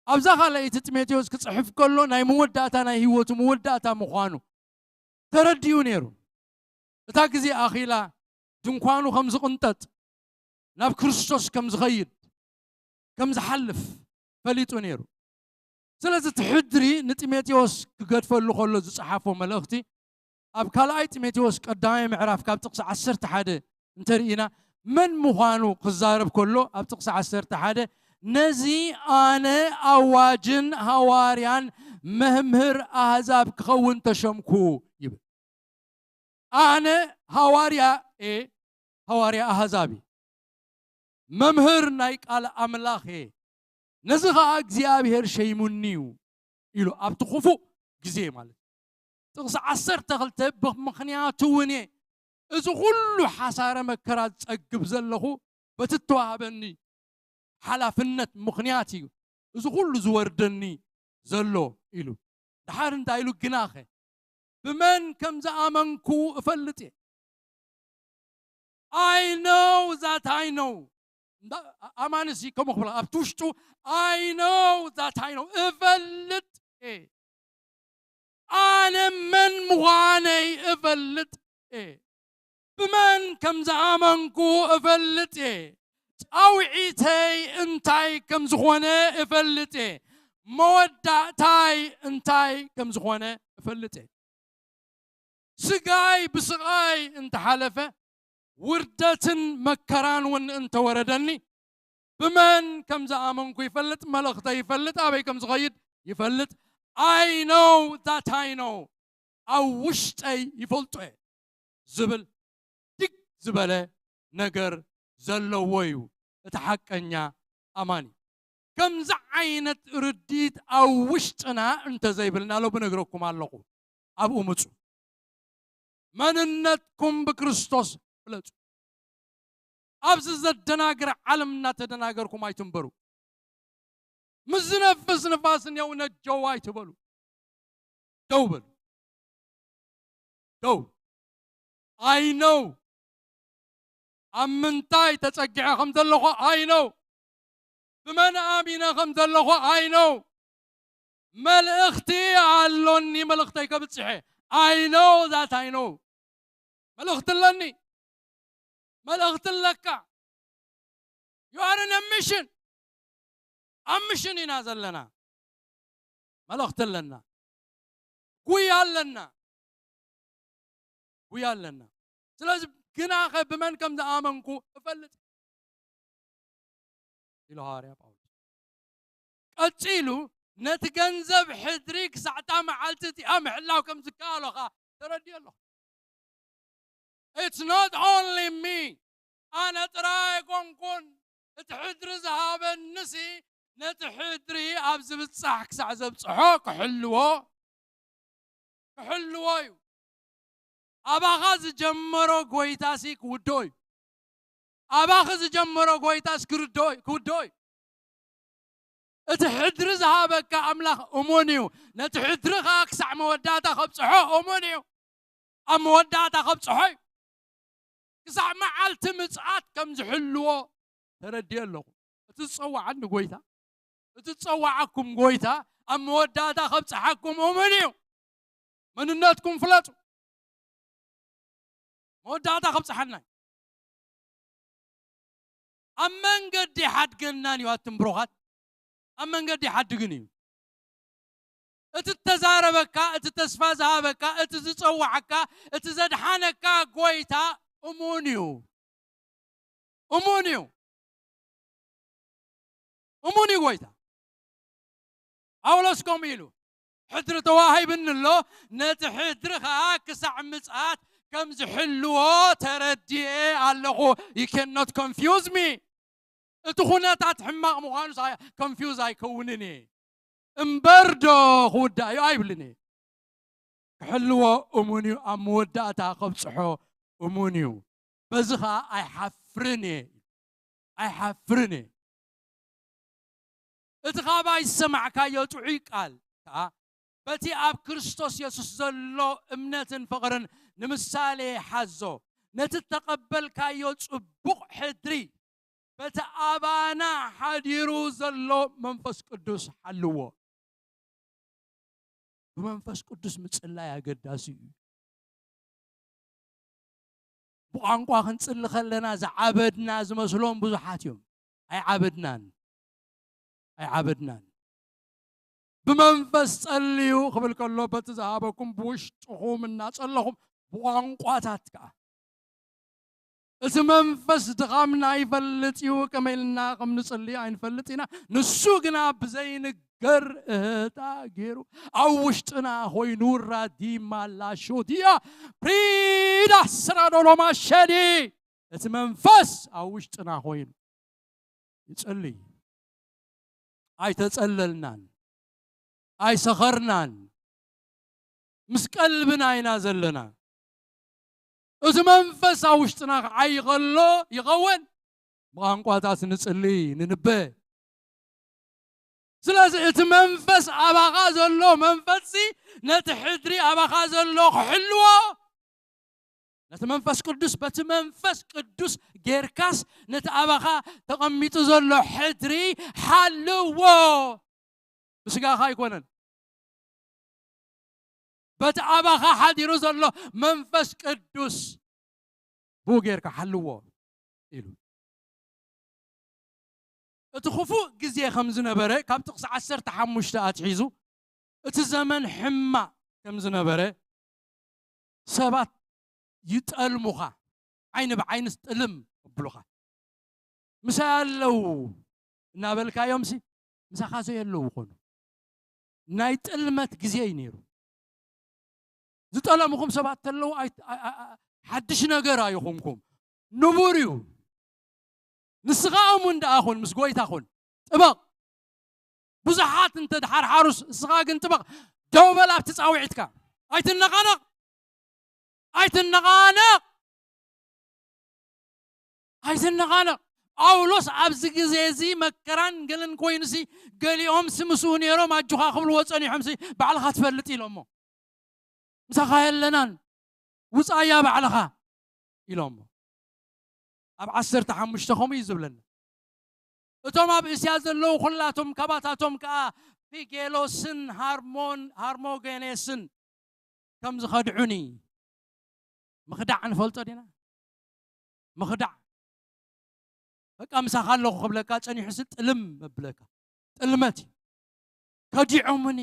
ኣብዛ ካልኣይቲ ጢሞቴዎስ ክጽሕፍ ከሎ ናይ መወዳእታ፣ ናይ ህይወቱ መወዳእታ ምዃኑ ተረዲኡ ነይሩ። እታ ግዜ ኣኺላ ድንኳኑ ከም ዝቕንጠጥ፣ ናብ ክርስቶስ ከም ዝኸይድ፣ ከም ዝሓልፍ ፈሊጡ ነይሩ። ስለዚ እቲ ሕድሪ ንጢሞቴዎስ ክገድፈሉ ከሎ ዝጸሓፎ መልእኽቲ ኣብ ካልኣይ ጢሞቴዎስ ቀዳማይ ምዕራፍ ካብ ጥቕሲ ዓሰርተ ሓደ እንተርኢና፣ መን ምዃኑ ክዛረብ ከሎ ኣብ ጥቕሲ ዓሰርተ ሓደ፣ "ነዚ ኣነ ኣዋጅን ሃዋርያን መምህር ኣህዛብ ክኸውን ተሸምኩ" ይብል። ኣነ ሃዋርያ እየ፣ ሃዋርያ ኣህዛብ እየ። መምህር ናይ ቃል ኣምላኽ እየ፣ ነዚ ኸኣ እግዚኣብሔር ሸይሙኒ እዩ ኢሉ ኣብቲ ክፉእ ግዜ ማለት እዩ። ጥቕሲ ዓሰርተ ክልተ ብምኽንያቱ እውን እየ እዚ ኩሉ ሓሳረ መከራ ዝጸግብ ዘለኹ፣ በቲ እተዋህበኒ ሓላፍነት ምኽንያት እዩ እዚ ኩሉ ዝወርደኒ ዘሎ ኢሉ። ድሓር እንታይ ኢሉ? ግናኸ ብመን ከም ዝኣመንኩ እፈልጥ እየ። I know that I know። እንዳ-፣ ኣማንሲ ከምኡ ክብላ ኣብቲ ውሽጡ፣ I know that I know፣ እፈልጥ እየ። ኣነ መን ምዃነይ እፈልጥ እየ። ብመን ከም ዝኣመንኩ እፈልጥ እየ። ጻውዒተይ እንታይ ከም ዝኾነ እፈልጥ እየ። መወዳእታይ እንታይ ከም ዝኾነ እፈልጥ እየ። ስጋይ ብስቓይ እንተሓለፈ፣ ውርደትን መከራን እውን እንተወረደኒ፣ ብመን ከም ዝኣመንኩ ይፈልጥ፣ መልእኽተይ ይፈልጥ፣ ኣበይ ከም ዝኸይድ ይፈልጥ። I know that I know፣ ኣብ ውሽጠይ ይፈልጦ እየ ዝብል ድግ ዝበለ ነገር ዘለዎ እዩ እቲ ሓቀኛ ኣማኒ። ከምዚ ዓይነት ርድኢት ኣብ ውሽጥና እንተዘይብልና፣ ሎ ብነግረኩም ኣለኹ፣ ኣብኡ ምጹ። መንነትኩም ብክርስቶስ ፍለጡ። ኣብዚ ዘደናግር ዓለም እናተደናገርኩም ኣይትንበሩ። ምስ ዝነፍስ ንፋስ እኒአው ነጀው ኣይትበሉ። ደው በሉ። ደው። I know። ኣብ ምንታይ ተጸጊዐ ከም ዘለኹ I know። ብመን ኣሚነ ከም ዘለኹ I know። መልእኽቲ ኣሎኒ፣ መልእኽተይ ከብጽሐ I know that I know። መልእኽቲ ኣለኒ። መልእኽቲ ኣለካ። You are in a mission። ኣብ ምሽን ኢና ዘለና። መልእኽቲ ኣለና። ጉያ ኣለና። ጉያ ኣለና። ስለዚ ግናኸ ብመን ከም ዝኣመንኩ እፈልጥ ኢሉ ሃዋርያ ጳውሎስ። ቀጺሉ ነቲ ገንዘብ ሕድሪ ክሳዕታ መዓልቲ እቲኣ ምሕላው ከም ዝከኣሎ ኸኣ ተረዲኦ ኣለኹ። It's not only me። ኣነ ጥራይ ኣይኮንኩን። እቲ ሕድሪ ዝሃበንሲ ነቲ ሕድሪ ኣብ ዝብጻሕ ክሳዕ ዘብጽሖ ክሕልዎ፣ ክሕልዎ እዩ። ኣባኻ ዝጀመሮ ጎይታሲ ክውድኦ እዩ። ኣባኺ ዝጀመሮ ጎይታስ ክርድኦ እዩ፣ ክውድኦ እዩ። እቲ ሕድሪ ዝሃበካ ኣምላኽ እሙን እዩ። ነቲ ሕድሪ ኸኣ ክሳዕ መወዳእታ ከብጽሖ እሙን እዩ። ኣብ መወዳእታ ከብጽሖ እዩ። ክሳዕ መዓልቲ ምጽኣት ከም ዝሕልዎ ተረዲኦ ኣለኹ። እቲ ዝጸዋዓኒ ጎይታ፣ እቲ ዝጸዋዓኩም ጎይታ ኣብ መወዳእታ ከብጽሓኩም እሙን እዩ። መንነትኩም ፍለጡ። መወዳእታ ከብጽሓና እዩ። ኣብ መንገዲ ሓድገናን እዩ ኣትም ብሩኻት፣ ኣብ መንገዲ ሓድግን እዩ። እቲ እተዛረበካ፣ እቲ ተስፋ ዝሃበካ፣ እቲ ዝጸዋዓካ፣ እቲ ዘድሓነካ ጎይታ እሙን እዩ። እሙን እዩ። እሙን እዩ ጎይታ። ጳውሎስ ከምኡ ኢሉ፣ ሕድሪ ተዋሂብኒ ኣሎ፣ ነቲ ሕድሪ ኸኣ ክሳዕ ምጽኣት ከም ዝሕልዎ ተረዲኤ ኣለኹ። You cannot confuse me። እቲ ኩነታት ሕማቕ ምዃኑ ሳ-፣ confuse ኣይከውንን እየ። እምበር ዶ ክውዳእ እዩ ኣይብልን እየ። ክሕልዎ እሙን እዩ፣ ኣብ መወዳእታ ከብጽሖ እሙን እዩ። በዚ ኸኣ ኣይሓፍርን እየ፣ ኣይሓፍርን እየ። እቲ ኻባይ ዝሰማዕካዮ ጥዑይ ቃል ከኣ በቲ ኣብ ክርስቶስ የሱስ ዘሎ እምነትን ፍቕርን ንምሳሌ ሓዞ። ነቲ እተቐበልካዮ ጽቡቕ ሕድሪ በቲ ኣባና ሓዲሩ ዘሎ መንፈስ ቅዱስ ሓልዎ። ብመንፈስ ቅዱስ ምጽላይ ኣገዳሲ እዩ። ብቋንቋ ክንጽሊ ከለና ዝዓበድና ዝመስሎም ብዙሓት እዮም። ኣይዓበድናን። ኣይዓበድናን። ብመንፈስ ጸልዩ ክብል ከሎ፣ በቲ ዝሃበኩም ብውሽጥኹም እናጸለኹም ብቋንቋታት ከኣ። እቲ መንፈስ ድኻምና ይፈልጥ እዩ፣ ከመይ ኢልና ከም ንጽሊ ኣይንፈልጥ ኢና። ንሱ ግና ብዘይንገር እህታ ገይሩ ኣብ ውሽጥና ኮይኑ ራዲማላ ሾዲያ ፕሪዳ ስራዶሎማ ሸዲ። እቲ መንፈስ ኣብ ውሽጥና ኮይኑ ይጸልይ። ኣይተጸለልናን፣ ኣይሰኸርናን፣ ምስ ቀልብና ኢና ዘለና። እቲ መንፈስ ኣብ ውሽጥና ክዓይ ከሎ ይኸውን። ብቋንቋታት ንጽሊ፣ ንንበ። ስለዚ እቲ መንፈስ ኣባኻ ዘሎ መንፈስሲ ነቲ ሕድሪ ኣባኻ ዘሎ ክሕልዎ፣ ነቲ መንፈስ ቅዱስ በቲ መንፈስ ቅዱስ ጌርካስ ነቲ ኣባኻ ተቐሚጡ ዘሎ ሕድሪ ሓልዎ። ብስጋኻ ኣይኮነን። በቲ ኣባኻ ሓዲሩ ዘሎ መንፈስ ቅዱስ ብኡ ጌርካ ሓልዎ ኢሉ። እቲ ክፉእ ግዜ ከም ዝነበረ ካብ ጥቕሲ ዓሰርተ ሓሙሽተ ኣትሒዙ እቲ ዘመን ሕማቕ ከም ዝነበረ ሰባት ይጠልሙኻ፣ ዓይኒ ብዓይንስ ጥልም እብሉኻ። ምሳይ ኣለዉ እናበልካዮምሲ ምሳኻ ዘየለዉ ኾኑ። ናይ ጥልመት ግዜ እዩ ነይሩ። ዝጠለምኹም ሰባት ተለዉ ኣይ- ኣ- ኣ- ኣ- ሓድሽ ነገር ኣይኹንኩም። ንቡር እዩ። ንስኻ እሙን ደኣ ኹን፣ ምስ ጎይታ ኹን። ጥበቕ። ብዙሓት እንተ ድሓርሓሩስ እስኻ ግን ጥበቕ። ደው በል ኣብቲ ጻውዒትካ። ኣይትነቓነቕ። ኣይትነቓነቕ። ኣይትነቓነቕ። ጳውሎስ ኣብዚ ግዜ እዚ መከራን ገለን ኮይኑሲ ገሊኦምሲ ምስኡ ነይሮም ኣጆኻ ክብልዎ ጸኒሖምሲ ባዕልኻ ትፈልጥ ኢሎሞ። ምሳኻ የለናን፣ ውጻያ ባዕልኻ ኢሎሞ። ኣብ ዓሰርተ ሓሙሽተ ከምኡ እዩ ዝብለና። እቶም ኣብ እስያ ዘለዉ ኩላቶም ካባታቶም ከኣ ፊጌሎስን ሃርሞን ሃርሞጌኔስን ከም ዝኸድዑኒ ምኽዳዕ ንፈልጦ ዲና? ምኽዳዕ በቃ ምሳኻ ኣለኹ ክብለካ ጸኒሑሲ ጥልም እብለካ። ጥልመት እዩ። ከዲዖምኒ።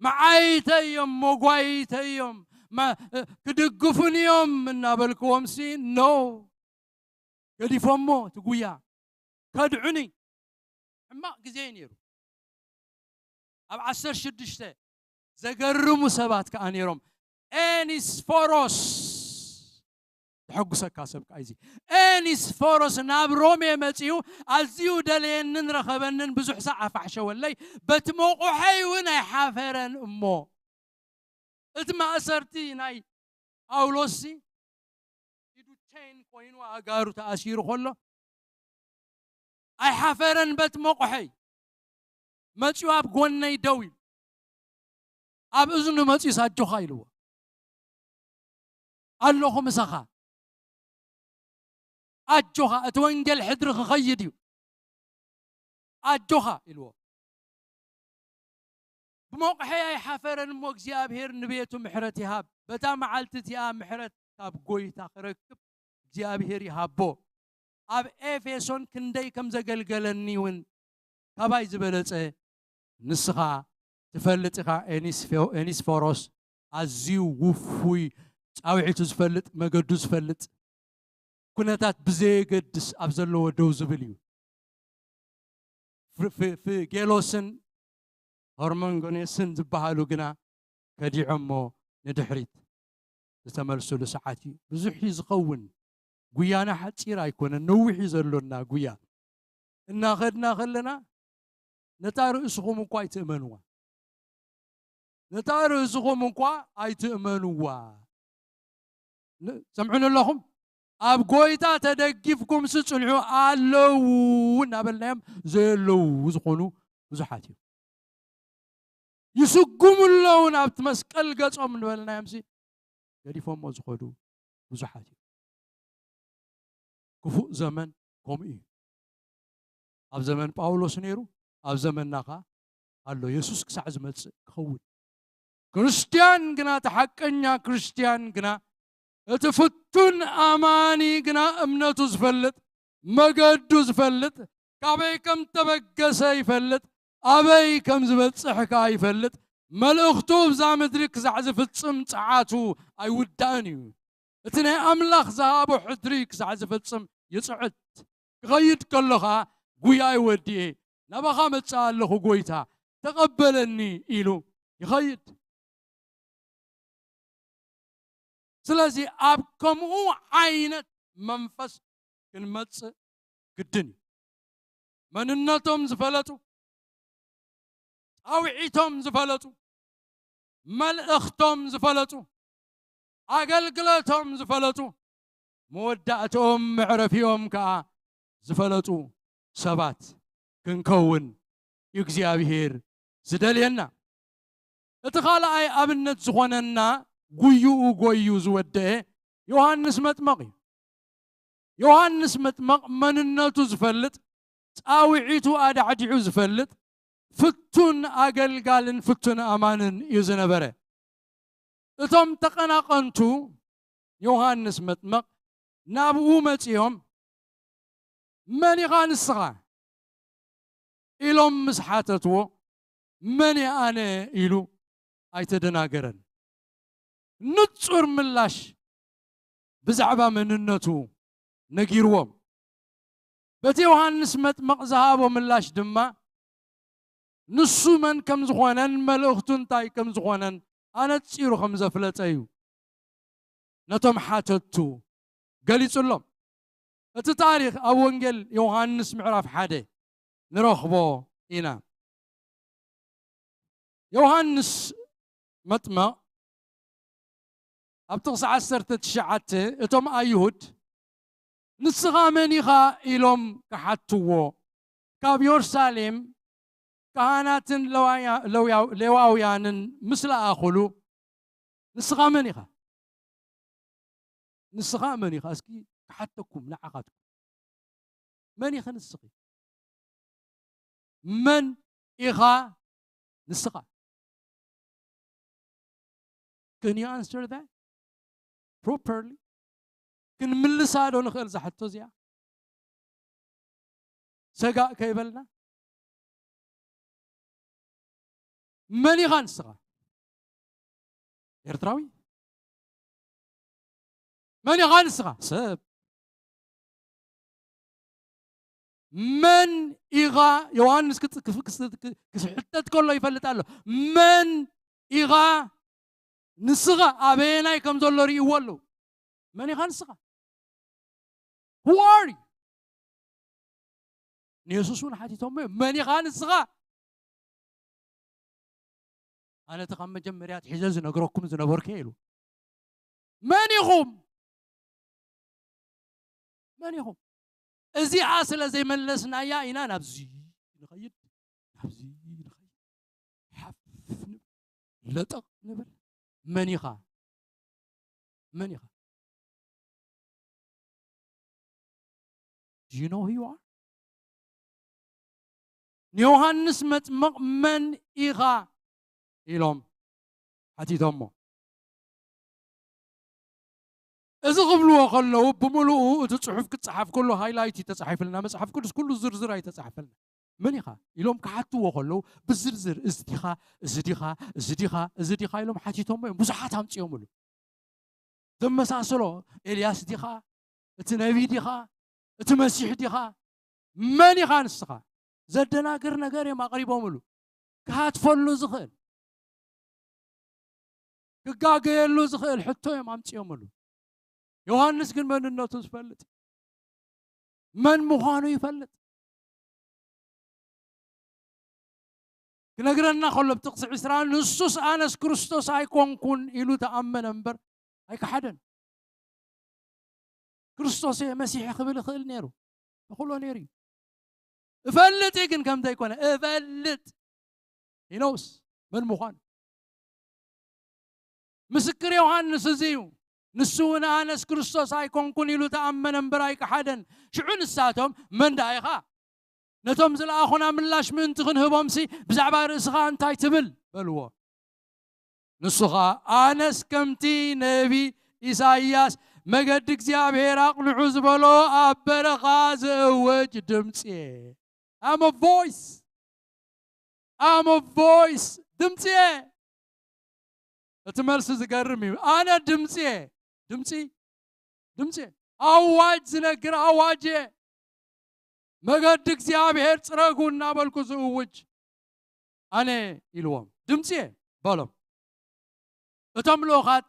መዓይተይ እዮም፣ መጓይተይ እዮም፣ መ- ክድግፉኒ እዮም እናበልክዎምሲ ኖ፣ ገዲፎሞ እቲ ጉያ። ከድዑኒ። ሕማቕ ግዜ እዩ ነይሩ። ኣብ ዓሰርተ ሽዱሽተ ዘገርሙ ሰባት ከኣ ነይሮም። ኤኒስፎሮስ፣ ተሐጉሰካ ሰብ ከኣ እዚ። ኤኒስፎሮስ ናብ ሮሜ መጺኡ ኣዝዩ ደለየንን ረኸበንን፣ ብዙሕ ሳዕ ኣፋሕሸወለይ፣ በቲ መቑሐይ እውን ኣይሓፈረን እሞ። እቲ ማእሰርቲ ናይ ጳውሎስሲ ኢዱ ቸይን ኮይኑ ኣእጋሩ ተኣሲሩ ከሎ ኣይሓፈረን። በቲ መቑሐይ መጺኡ ኣብ ጎነይ ደው ኢሉ፣ ኣብ እዝኑ መጺኡስ ኣጆኻ ኢልዎ። ኣለኹ ምሳኻ፣ ኣጆኻ፣ እቲ ወንጌል ሕድሪ ክኸይድ እዩ፣ ኣጆኻ ኢልዎ። ብመቑሐይ ኣይሓፈረን እሞ እግዚኣብሔር ንቤቱ ምሕረት ይሃብ። በታ መዓልቲ እቲኣ ምሕረት ካብ ጎይታ ክረክብ እግዚኣብሔር ይሃቦ። ኣብ ኤፌሶን ክንደይ ከም ዘገልገለኒ እውን ካባይ ዝበለጸ ንስኻ ትፈልጥ ኢኻ። ኤኒስፎ- ኤኒስፎሮስ ኣዝዩ ውፉይ፣ ጻውዒቱ ዝፈልጥ፣ መገዱ ዝፈልጥ፣ ኩነታት ብዘየገድስ ኣብ ዘለዎ ደው ዝብል እዩ። ፍ- ፍ- ፍጌሎስን ሆርሞንጎኔስን ዝበሃሉ ግና ከዲዖሞ ንድሕሪት ዝተመልሱሉ ሰዓት እዩ። ብዙሕ እዩ ዝኸውን። ጉያና ሓጺር ኣይኮነን፣ ነዊሕ እዩ ዘሎና ጉያ። እናኸድና ከለና ነታ ርእስኹም እኳ ኣይትእመንዋ። ነታ ርእስኹም እኳ ኣይትእመንዋ። ን- ሰምዑኒ ኣለኹም? ኣብ ጎይታ ተደጊፍኩምሲ ጽንሑ። ኣለዉ እናበልናዮም ዘየለዉ ዝኾኑ ብዙሓት እዮም። ይስጉሙ ኣለዉ ናብቲ መስቀል ገጾም እናበልናዮምሲ ገዲፎሞ ዝኸዱ ብዙሓት እዮም። ክፉእ ዘመን ከምኡ እዩ። ኣብ ዘመን ጳውሎስ ነይሩ፣ ኣብ ዘመንና ኸዓ ኣሎ። የሱስ ክሳዕ ዝመጽእ ክኸውን። ክርስትያን ግና፣ እቲ ሓቀኛ ክርስትያን ግና፣ እቲ ፍቱን ኣማኒ ግና እምነቱ ዝፈልጥ፣ መገዱ ዝፈልጥ፣ ካበይ ከም ተበገሰ ይፈልጥ፣ ኣበይ ከም ዝበጽሕ ከኣ ይፈልጥ፣ መልእኽቱ እብዛ ምድሪ ክሳዕ ዝፍጽም ጸዓቱ ኣይውዳእን እዩ። እቲ ናይ ኣምላኽ ዝሃቦ ሕድሪ ክሳዕ ዝፍጽም ይጽዕት። ክኸይድ ከሎ ኸኣ፣ "ጉያይ ወዲኤ፣ ናባኻ መጽእ ኣለኹ ጐይታ፣ ተቐበለኒ" ኢሉ ይኸይድ። ስለዚ ኣብ ከምኡ ዓይነት መንፈስ ክንመጽእ ግድን እዩ። መንነቶም ዝፈለጡ፣ ጻውዒቶም ዝፈለጡ፣ መልእኽቶም ዝፈለጡ፣ ኣገልግሎቶም ዝፈለጡ፣ መወዳእትኦም መዕረፊኦም ከኣ ዝፈለጡ ሰባት ክንከውን እዩ እግዚኣብሄር ዝደልየና። እቲ ካልኣይ ኣብነት ዝኾነና፣ ጉይኡ ጎዩ ዝወደአ ዮሃንስ መጥመቕ እዩ። ዮሃንስ መጥመቕ መንነቱ ዝፈልጥ፣ ጻውዒቱ ኣዳዕዲዑ ዝፈልጥ፣ ፍቱን ኣገልጋልን ፍቱን ኣማንን እዩ ዝነበረ። እቶም ተቐናቐንቱ ዮሃንስ መጥመቕ ናብኡ መጺኦም፣ "መን ኢኻ ንስኻ?" ኢሎም ምስ ሓተትዎ፣ "መን እየ ኣነ?" ኢሉ ኣይተደናገረን። ንጹር ምላሽ ብዛዕባ መንነቱ ነጊርዎም። በቲ ዮሃንስ መጥመቕ ዝሃቦ ምላሽ ድማ፣ ንሱ መን ከም ዝኾነን መልእኽቱ እንታይ ከም ዝኾነን ኣነጺሩ ከም ዘፍለጠ እዩ ነቶም ሓተቱ ገሊጹሎም። እቲ ታሪኽ ኣብ ወንጌል ዮሃንስ ምዕራፍ ሓደ ንረኽቦ ኢና። ዮሃንስ መጥመቕ ኣብ ጥቕሲ ዓሰርተ ትሽዓተ፣ እቶም ኣይሁድ፣ "ንስኻ መን ኢኻ?" ኢሎም ክሓትዎ፣ ካብ የሩሳሌም ካህናትን ለዋያ-፣ ለውያው-፣ ሌዋውያንን ምስ ለኣኹሉ፣ "ንስኻ መን ኢኻ? ንስኻ መን ኢኻ? እስኪ ክሓተኩም ንዓኻትኩም። መን ኢኺ ንስኺ? መን ኢኻ ንስኻ?" Can you answer that properly? ክንምልሳ ዶ ንኽእል እዛ ሕቶ እዚኣ? ሰጋእ ከይበልና። መን ኢኻ ንስኻ? ኤርትራዊ? መን ኢኻ ንስኻ? ሰብ። መን ኢኻ? ዮሃንስ ክጽ-፣ ክፍ-፣ ክስ-፣ ክስ-፣ ክሕተት ከሎ ይፈልጥ ኣሎ። መን ኢኻ ንስኻ? ኣበየናይ ከም ዘሎ ርእይዎ ኣለዉ። መን ኢኻ ንስኻ? Who are you? ንየሱስ እውን ሓቲቶሞ እዮም፣ "መን ኢኻ ንስኻ?" ኣነ እቲ ካብ መጀመርያ ኣትሒዘ ዝነግረኩም ዝነበርኩ እየ ኢሉ። መን ኢኹም? መን ኢኹም? እዚኣ ስለ ዘይመለስናያ ኢና ናብዚ ንኸይድ፣ ናብዚ ንኸይድ። ሓፍ ንብል፣ ለጠቕ ንብል። መን ኢኻ? መን ኢኻ? Do you know who you are? ንዮሃንስ መጥምቕ መን ኢኻ ኢሎም ሓቲቶሞ። እዚ ክብልዎ ከለዉ ብምሉኡ እቲ ጽሑፍ ክጸሓፍ ከሎ ሃይላይት እዩ ተጻሒፍልና። መጽሓፍ ቅዱስ ኩሉ ዝርዝር ኣይተጻሕፈልና። መን ኢኻ ኢሎም ክሓትዎ ከለዉ ብዝርዝር እዚ ዲኻ፣ እዚ ዲኻ፣ እዚ ዲኻ፣ እዚ ዲኻ ኢሎም ሓቲቶሞ እዮም። ብዙሓት ኣምጺኦምሉ። ዘመሳሰሎ ኤልያስ ዲኻ? እቲ ነቢ ዲኻ? እቲ መሲሕ ዲኻ? መን ኢኻ ንስኻ? ዘደናግር ነገር እዮም ኣቕሪቦምሉ። ክሃትፈሉ ዝኽእል፣ ክጋገየሉ ዝኽእል ሕቶ እዮም ኣምጺኦምሉ። ዮሃንስ ግን መንነቱ ዝፈልጥ፣ መን ምዃኑ ይፈልጥ። ክነግረና ከሎ ብጥቕሲ ዕስራ፣ ንሱስ ኣነስ ክርስቶስ ኣይኮንኩን ኢሉ ተኣመነ እምበር ኣይከሓደን። ክርስቶስ እየ መሲሕ ክብል ይኽእል ነይሩ፣ ይኽእሎ ነይሩ እዩ። እፈልጥ እየ ግን ከም ዘይኮነ እፈልጥ። He knows መን ምዃኑ። ምስክር ዮሃንስ እዚ እዩ። ንሱ እውን ኣነስ ክርስቶስ ኣይኮንኩን ኢሉ ተኣመነ እምበር ኣይከሓደን። ሽዑ ንሳቶም፣ መን ደኣ ኢኻ? ነቶም ዝለኣኹና ምላሽ ምእንቲ ክንህቦምሲ ብዛዕባ ርእስኻ እንታይ ትብል? በልዎ። ንሱ ኸኣ፣ ኣነስ ከምቲ ነቢ ኢሳይያስ፣ መገዲ እግዚኣብሔር ኣቕንዑ ዝበሎ ኣብ በረኻ ዝእውጅ ድምፂ እየ። I'm a voice. I'm a voice. ድምፂ እየ። እቲ መልሲ ዝገርም እዩ። ኣነ ድምፂ እየ። ድምፂ፣ ድምፂ እየ። ኣዋጅ ዝነግር ኣዋጅ እየ። መገዲ እግዚኣብሔር ፅረጉ እናበልኩ ዝእውጅ ኣነ ኢልዎም። ድምፂ እየ በሎም። እቶም ልኡኻት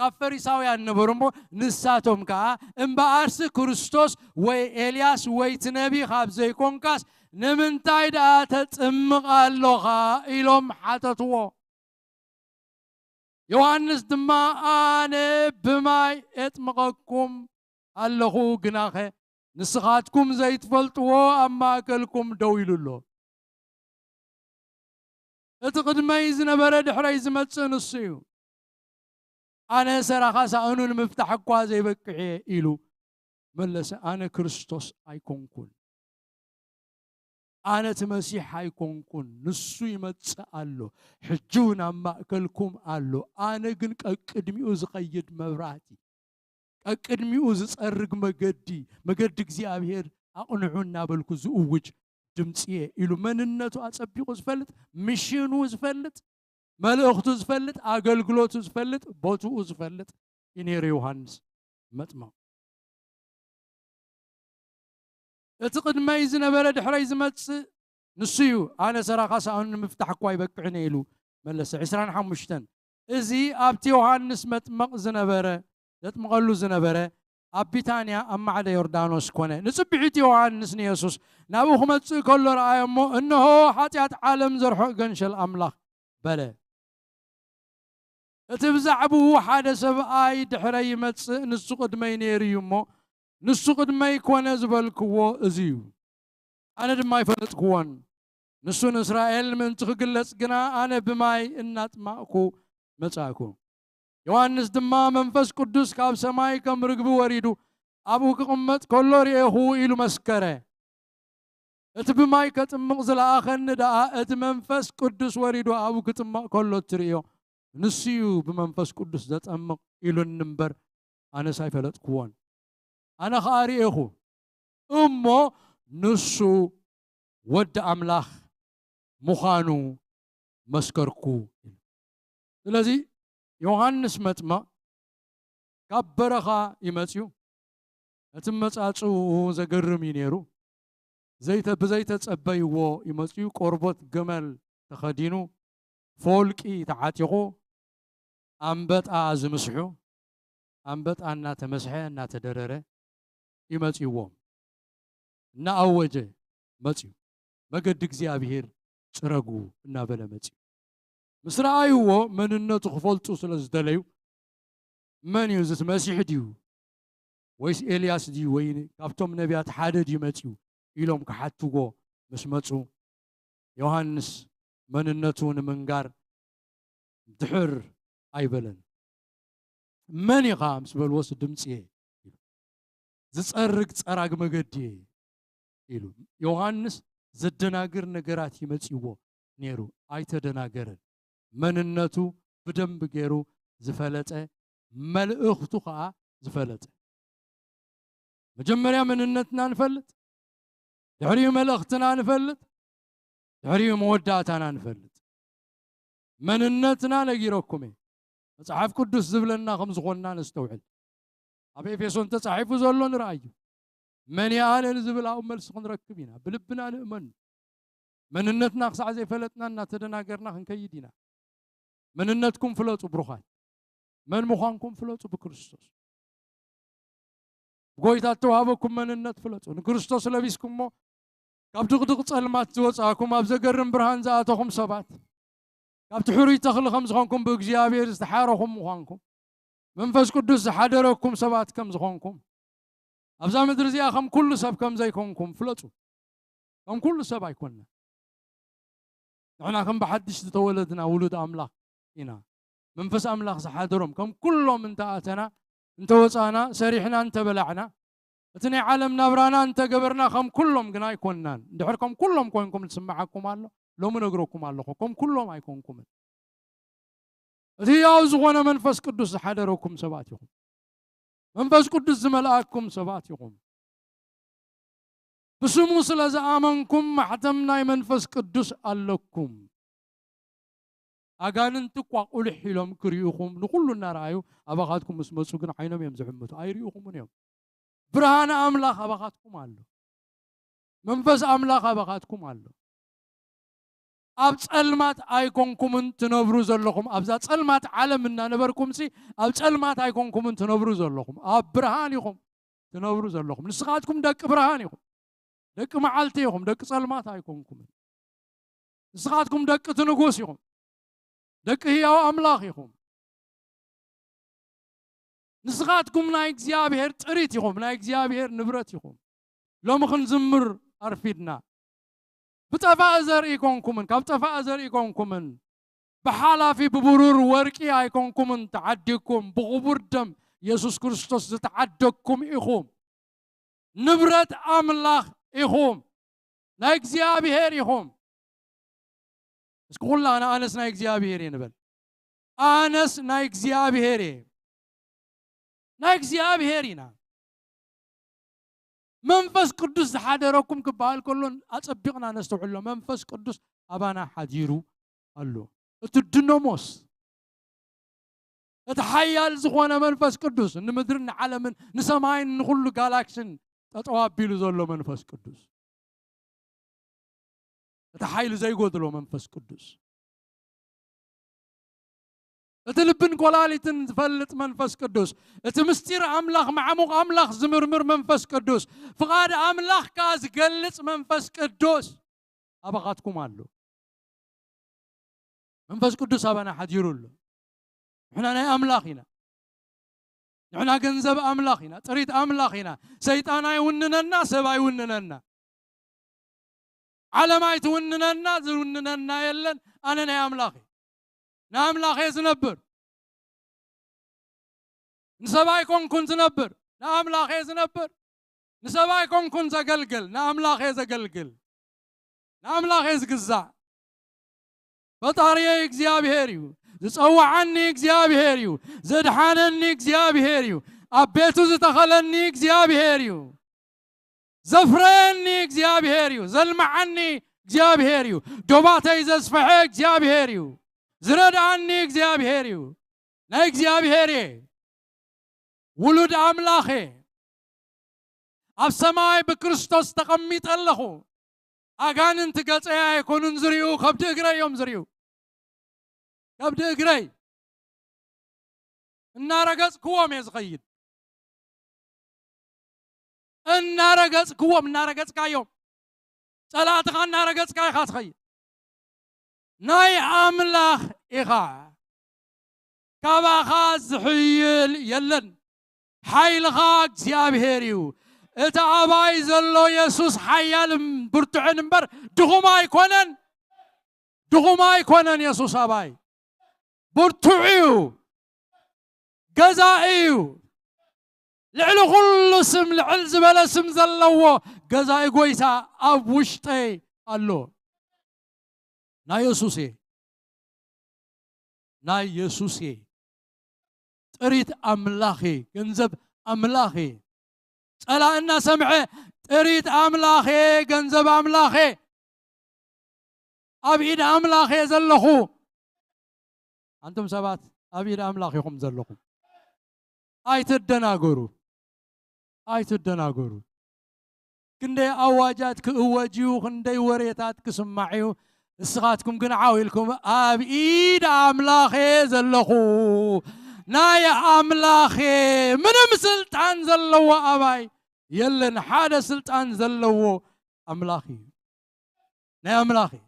ካብ ፈሪሳውያን ነበሩ እሞ፣ ንሳቶም ከኣ፣ "እምበኣርሲ ክርስቶስ ወይ ኤልያስ ወይ እቲ ነቢ ካብ ዘይኮንካስ፣ ንምንታይ ደኣ ተጥምቕ ኣሎኻ?" ኢሎም ሓተትዎ። ዮሃንስ ድማ፣ "ኣነ ብማይ ኤጥምቐኩም ኣለኹ፣ ግናኸ ንስኻትኩም ዘይትፈልጥዎ ኣብ ማእከልኩም ደው ኢሉ ኣሎ። እቲ ቅድመይ ዝነበረ ድሕረይ ዝመጽእ ንሱ እዩ። ኣነ ሰራኻ ሳእኑ ንምፍታሕ እኳ ዘይበቅዕ እየ" ኢሉ መለሰ። ኣነ ክርስቶስ ኣይኮንኩን። ኣነ እቲ መሲሕ ኣይኮንኩን፣ ንሱ ይመጽእ ኣሎ፣ ሕጂ እውን ኣብ ማእከልኩም ኣሎ። ኣነ ግን ቀቅድሚኡ ዝኸይድ መብራህቲ፣ ቀቅድሚኡ ዝጸርግ መገዲ፣ መገዲ እግዚኣብሔር ኣቕንዑ እናበልኩ ዝእውጅ ድምጺ እየ ኢሉ መንነቱ ኣጸቢቑ ዝፈልጥ፣ ሚሽኑ ዝፈልጥ፣ መልእኽቱ ዝፈልጥ፣ ኣገልግሎቱ ዝፈልጥ፣ ቦትኡ ዝፈልጥ እዩ ነይሩ ዮሃንስ መጥምቕ። እቲ ቅድመይ ዝነበረ ድሕረይ ዝመጽእ ንሱ እዩ፣ ኣነ ሰራኻ ሳእኑ ንምፍታሕ እኳ ኣይበቅዕን እየ ኢሉ መለሰ። ዕስራን ሓሙሽተን፣ እዚ ኣብቲ ዮሃንስ መጥምቕ ዝነበረ፣ ዘጥምቐሉ ዝነበረ ኣብ ቢታንያ ኣብ ማዕደ ዮርዳኖስ ኮነ። ንጽብሒት ዮሃንስ ንየሱስ ናብኡ ክመጽእ ከሎ ረኣዮ እሞ፣ እንሆ፣ ሓጢኣት ዓለም ዘርሕቕ ገንሸል ኣምላኽ በለ። እቲ ብዛዕባኡ ሓደ ሰብኣይ ድሕረይ ይመጽእ፣ ንሱ ቅድመይ ነይሩ እዩ እሞ፣ ንሱ ቅድመይ ኮነ ዝበልክዎ እዚ እዩ። ኣነ ድማ ኣይፈለጥክዎን። ንሱ ንእስራኤል ምእንቲ ክግለጽ ግና፣ ኣነ ብማይ እናጥማቕኩ መጻእኩ። ዮሃንስ ድማ፣ መንፈስ ቅዱስ ካብ ሰማይ ከም ርግቢ ወሪዱ ኣብኡ ክቕመጥ ከሎ ርኤኹ ኢሉ መስከረ። እቲ ብማይ ከጥምቕ ዝለኣኸኒ ደኣ፣ እቲ መንፈስ ቅዱስ ወሪዱ ኣብኡ ክጥመቕ ከሎ እትርእዮ፣ ንሱ እዩ ብመንፈስ ቅዱስ ዘጠምቕ ኢሉኒ እምበር፣ ኣነስ ኣይፈለጥክዎን። ኣነ ኸኣ ርኤኹ፣ እሞ ንሱ ወዲ ኣምላኽ ምዃኑ መስከርኩ። ስለዚ ዮሃንስ መጥምቕ ካብ በረኻ እዩ መጺኡ። እቲ መጻጽኡ ዘገርም እዩ ነይሩ። ዘይተ-፣ ብዘይተጸበይዎ እዩ መጺኡ። ቆርቦት ገመል ተኸዲኑ፣ ፎልቂ ተዓጢቑ፣ ኣንበጣ ዝምስሑ፣ ኣንበጣ እናተመስሐ እናተደረረ እዩ መጺእዎም። እናኣወጀ መጺኡ። መገዲ እግዚኣብሔር ጽረጉ እናበለ መጺኡ። ምስ ረኣይዎ መንነቱ ክፈልጡ ስለ ዝደለዩ፣ መን እዩ እዚ? እቲ መሲሕ ድዩ? ወይስ ኤልያስ ድዩ? ወይ ካብቶም ነቢያት ሓደ ድዩ መጺኡ? ኢሎም ክሓትዎ ምስ መጹ፣ ዮሃንስ መንነቱ ንምንጋር ድሕር ኣይበለን። "መን ኢኻ?" ምስ በልዎስ፣ "ድምጺ እየ" ኢሉ። "ዝጸርግ ጸራግ መገዲ እየ" ኢሉ። ዮሃንስ ዘደናግር ነገራት ይመጽእዎ ነይሩ፣ ኣይተደናገረን። መንነቱ ብደንቢ ገይሩ ዝፈለጠ፣ መልእኽቱ ኸኣ ዝፈለጠ። መጀመርያ መንነትና ንፈልጥ፣ ድሕሪኡ መልእኽትና ንፈልጥ፣ ድሕሪኡ መወዳእታና ንፈልጥ። መንነትና ነጊረኩም እየ። መጽሓፍ ቅዱስ ዝብለና ከም ዝኾንና ነስተውዕል። ኣብ ኤፌሶን ተጻሒፉ ዘሎ ንርኣዩ። "መን እየ ኣነ?" ንዝብል ኣብኡ መልሲ ክንረክብ ኢና። ብልብና ንእመን። መንነትና ክሳዕ ዘይፈለጥና እናተደናገርና ክንከይድ ኢና። መንነትኩም ፍለጡ ብሩኻት። መን ምዃንኩም ፍለጡ ብክርስቶስ። ብጎይታ እተዋህበኩም መንነት ፍለጡ። ንክርስቶስ ለቢስኩሞ፣ ካብ ድቕድቕ ጸልማት ዝወጻእኩም፣ ኣብ ዘገርም ብርሃን ዝኣተኹም ሰባት፣ ካብቲ ሕሩይ ተኽሊ ከም ዝኾንኩም፣ ብእግዚኣብሔር ዝተሓረኹም ምዃንኩም፣ መንፈስ ቅዱስ ዝሓደረኩም ሰባት ከም ዝኾንኩም፣ ኣብዛ ምድሪ እዚኣ ከም ኩሉ ሰብ ከም ዘይኮንኩም ፍለጡ። ከም ኩሉ ሰብ ኣይኮንና። ንሕና ከም ብሓድሽ ዝተወለድና ውሉድ ኣምላኽ ኢና። መንፈስ ኣምላኽ ዝሓደሮም፣ ከም ኩሎም እንተኣተና፣ እንተወጻና፣ ሰሪሕና እንተበላዕና፣ እቲ ናይ ዓለም ናብራና እንተገበርና፣ ከም ኩሎም ግና ኣይኮንናን። እንድሕር ከም ኩሎም ኮንኩም ዝስምዓኩም ኣሎ፣ ሎሚ ነግረኩም ኣለኹ፣ ከም ኩሎም ኣይኮንኩምን። እቲ ሕያው ዝኾነ መንፈስ ቅዱስ ዝሓደረኩም ሰባት ኢኹም። መንፈስ ቅዱስ ዝመልኣኩም ሰባት ኢኹም። ብስሙ ስለ ዝኣመንኩም፣ ማሕተም ናይ መንፈስ ቅዱስ ኣለኩም። ኣጋንንቲ እኳ ቁልሕ ኢሎም ክርእዩኹም፣ ንኹሉ እናረኣዩ፣ ኣባኻትኩም ምስ መጹ ግን ዓይኖም እዮም ዝሕምቱ፣ ኣይርእዩኹምን እዮም። ብርሃን ኣምላኽ ኣባኻትኩም ኣሎ። መንፈስ ኣምላኽ ኣባኻትኩም ኣሎ። ኣብ ጸልማት ኣይኮንኩምን ትነብሩ ዘለኹም። ኣብዛ ጸልማት ዓለም እናነበርኩምሲ ኣብ ጸልማት ኣይኮንኩምን ትነብሩ ዘለኹም። ኣብ ብርሃን ኢኹም ትነብሩ ዘለኹም። ንስኻትኩም ደቂ ብርሃን ኢኹም። ደቂ መዓልቲ ኢኹም። ደቂ ጸልማት ኣይኮንኩምን። ንስኻትኩም ደቂ እቲ ንጉስ ኢኹም። ደቂ ህያው ኣምላኽ ኢኹም። ንስኻትኩም ናይ እግዚኣብሔር ጥሪት ኢኹም፣ ናይ እግዚኣብሔር ንብረት ኢኹም። ሎሚ ክንዝምር ኣርፊድና። ብጠፋእ ዘርኢ ኣይኮንኩምን፣ ካብ ጠፋእ ዘርኢ ኣይኮንኩምን። ብሓላፊ ብብሩር ወርቂ ኣይኮንኩምን ተዓዲግኩም፣ ብኽቡር ደም የሱስ ክርስቶስ ዝተዓደግኩም ኢኹም። ንብረት ኣምላኽ ኢኹም። ናይ እግዚኣብሔር ኢኹም። እስኪ ኩላና ኣነስ ናይ እግዚኣብሔር እየ ንበል። ኣነስ ናይ እግዚኣብሔር እየ። ናይ እግዚኣብሔር ኢና። መንፈስ ቅዱስ ዝሓደረኩም ክበሃል ከሎ ኣጸቢቕና ነስተውዕሎ። መንፈስ ቅዱስ ኣባና ሓዲሩ ኣሎ። እቲ ድኖሞስ፣ እቲ ሓያል ዝኾነ መንፈስ ቅዱስ ንምድርን ንዓለምን ንሰማይን ንኹሉ ጋላክሲን ጠጠው ኣቢሉ ዘሎ መንፈስ ቅዱስ፣ እቲ ሓይሊ ዘይጎድሎ መንፈስ ቅዱስ፣ እቲ ልብን ኮላሊትን ዝፈልጥ መንፈስ ቅዱስ፣ እቲ ምስጢር ኣምላኽ፣ ማዕሙቕ ኣምላኽ ዝምርምር መንፈስ ቅዱስ፣ ፍቓድ ኣምላኽ ከኣ ዝገልጽ መንፈስ ቅዱስ ኣባኻትኩም ኣሎ። መንፈስ ቅዱስ ኣባና ሓዲሩ ኣሎ። ንሕና ናይ ኣምላኽ ኢና። ንሕና ገንዘብ ኣምላኽ ኢና፣ ጥሪት ኣምላኽ ኢና። ሰይጣን ኣይውንነና፣ ሰብ ኣይውንነና። ዓለም ኣይትውንነና፣ ዝውንነና የለን። ኣነ ናይ ኣምላኽ እየ። ንኣምላኽ እየ ዝነብር። ንሰብ ኣይኮንኩን ዝነብር፣ ንኣምላኽ እየ ዝነብር። ንሰብ ኣይኮንኩን ዘገልግል፣ ንኣምላኽ እየ ዘገልግል። ንኣምላኽ እየ ዝግዛእ። ፈጣሪየይ እግዚኣብሔር እዩ። ዝጸውዓኒ እግዚኣብሔር እዩ። ዘድሓነኒ እግዚኣብሔር እዩ። ኣብ ቤቱ ዝተኸለኒ እግዚኣብሔር እዩ። ዘፍረየኒ እግዚኣብሔር እዩ። ዘልመዓኒ እግዚኣብሔር እዩ። ዶባተይ ዘስፈሐ እግዚኣብሔር እዩ። ዝረድኣኒ እግዚኣብሔር እዩ። ናይ እግዚኣብሔር እየ። ውሉድ ኣምላኽ እየ። ኣብ ሰማይ ብክርስቶስ ተቐሚጠ ኣለኹ። ኣጋንንቲ ገጸይ ኣይኮኑን ዝርእዩ፣ ከብዲ እግረይ እዮም ዝርእዩ። ከብዲ እግረይ እናረገጽክዎም እየ ዝኸይድ። እናረገጽክዎም፣ እናረገጽካዮም፣ ጸላእትኻ እናረገጽካ ኢኻ ትኸይድ። ናይ ኣምላኽ ኢኻ። ካባኻ ዝሕይል የለን። ሓይልኻ እግዚኣብሔር እዩ። እቲ ኣባይ ዘሎ የሱስ ሓያልን ብርቱዕን እምበር ድኹም ኣይኮነን። ድኹም ኣይኮነን የሱስ ኣባይ። ብርቱዕ እዩ። ገዛኢ እዩ። ልዕሊ ኩሉ ስም ልዕል ዝበለ ስም ዘለዎ ገዛኢ ጎይታ ኣብ ውሽጠይ ኣሎ። ናይ የሱስ እየ። ናይ የሱስ እየ። ጥሪት ኣምላኽ እየ። ገንዘብ ኣምላኽ እየ። ጸላእ እናሰምዐ ጥሪት ኣምላኽ እየ፣ ገንዘብ ኣምላኽ እየ። ኣብ ኢድ ኣምላኽ እየ ዘለኹ። ኣንቱም ሰባት ኣብ ኢድ ኣምላኽ ኢኹም ዘለኹም። ኣይትደናገሩ። ኣይትደናገሩ። ክንደይ ኣዋጃት ክእወጅ እዩ፣ ክንደይ ወሬታት ክስማዕ እዩ። ንስኻትኩም ግን ዓው ኢልኩም ኣብ ኢድ ኣምላኽ እየ ዘለኹ። ናይ ኣምላኽ እየ። ምንም ስልጣን ዘለዎ ኣባይ የለን። ሓደ ስልጣን ዘለዎ ኣምላኽ እዩ። ናይ ኣምላኽ እየ።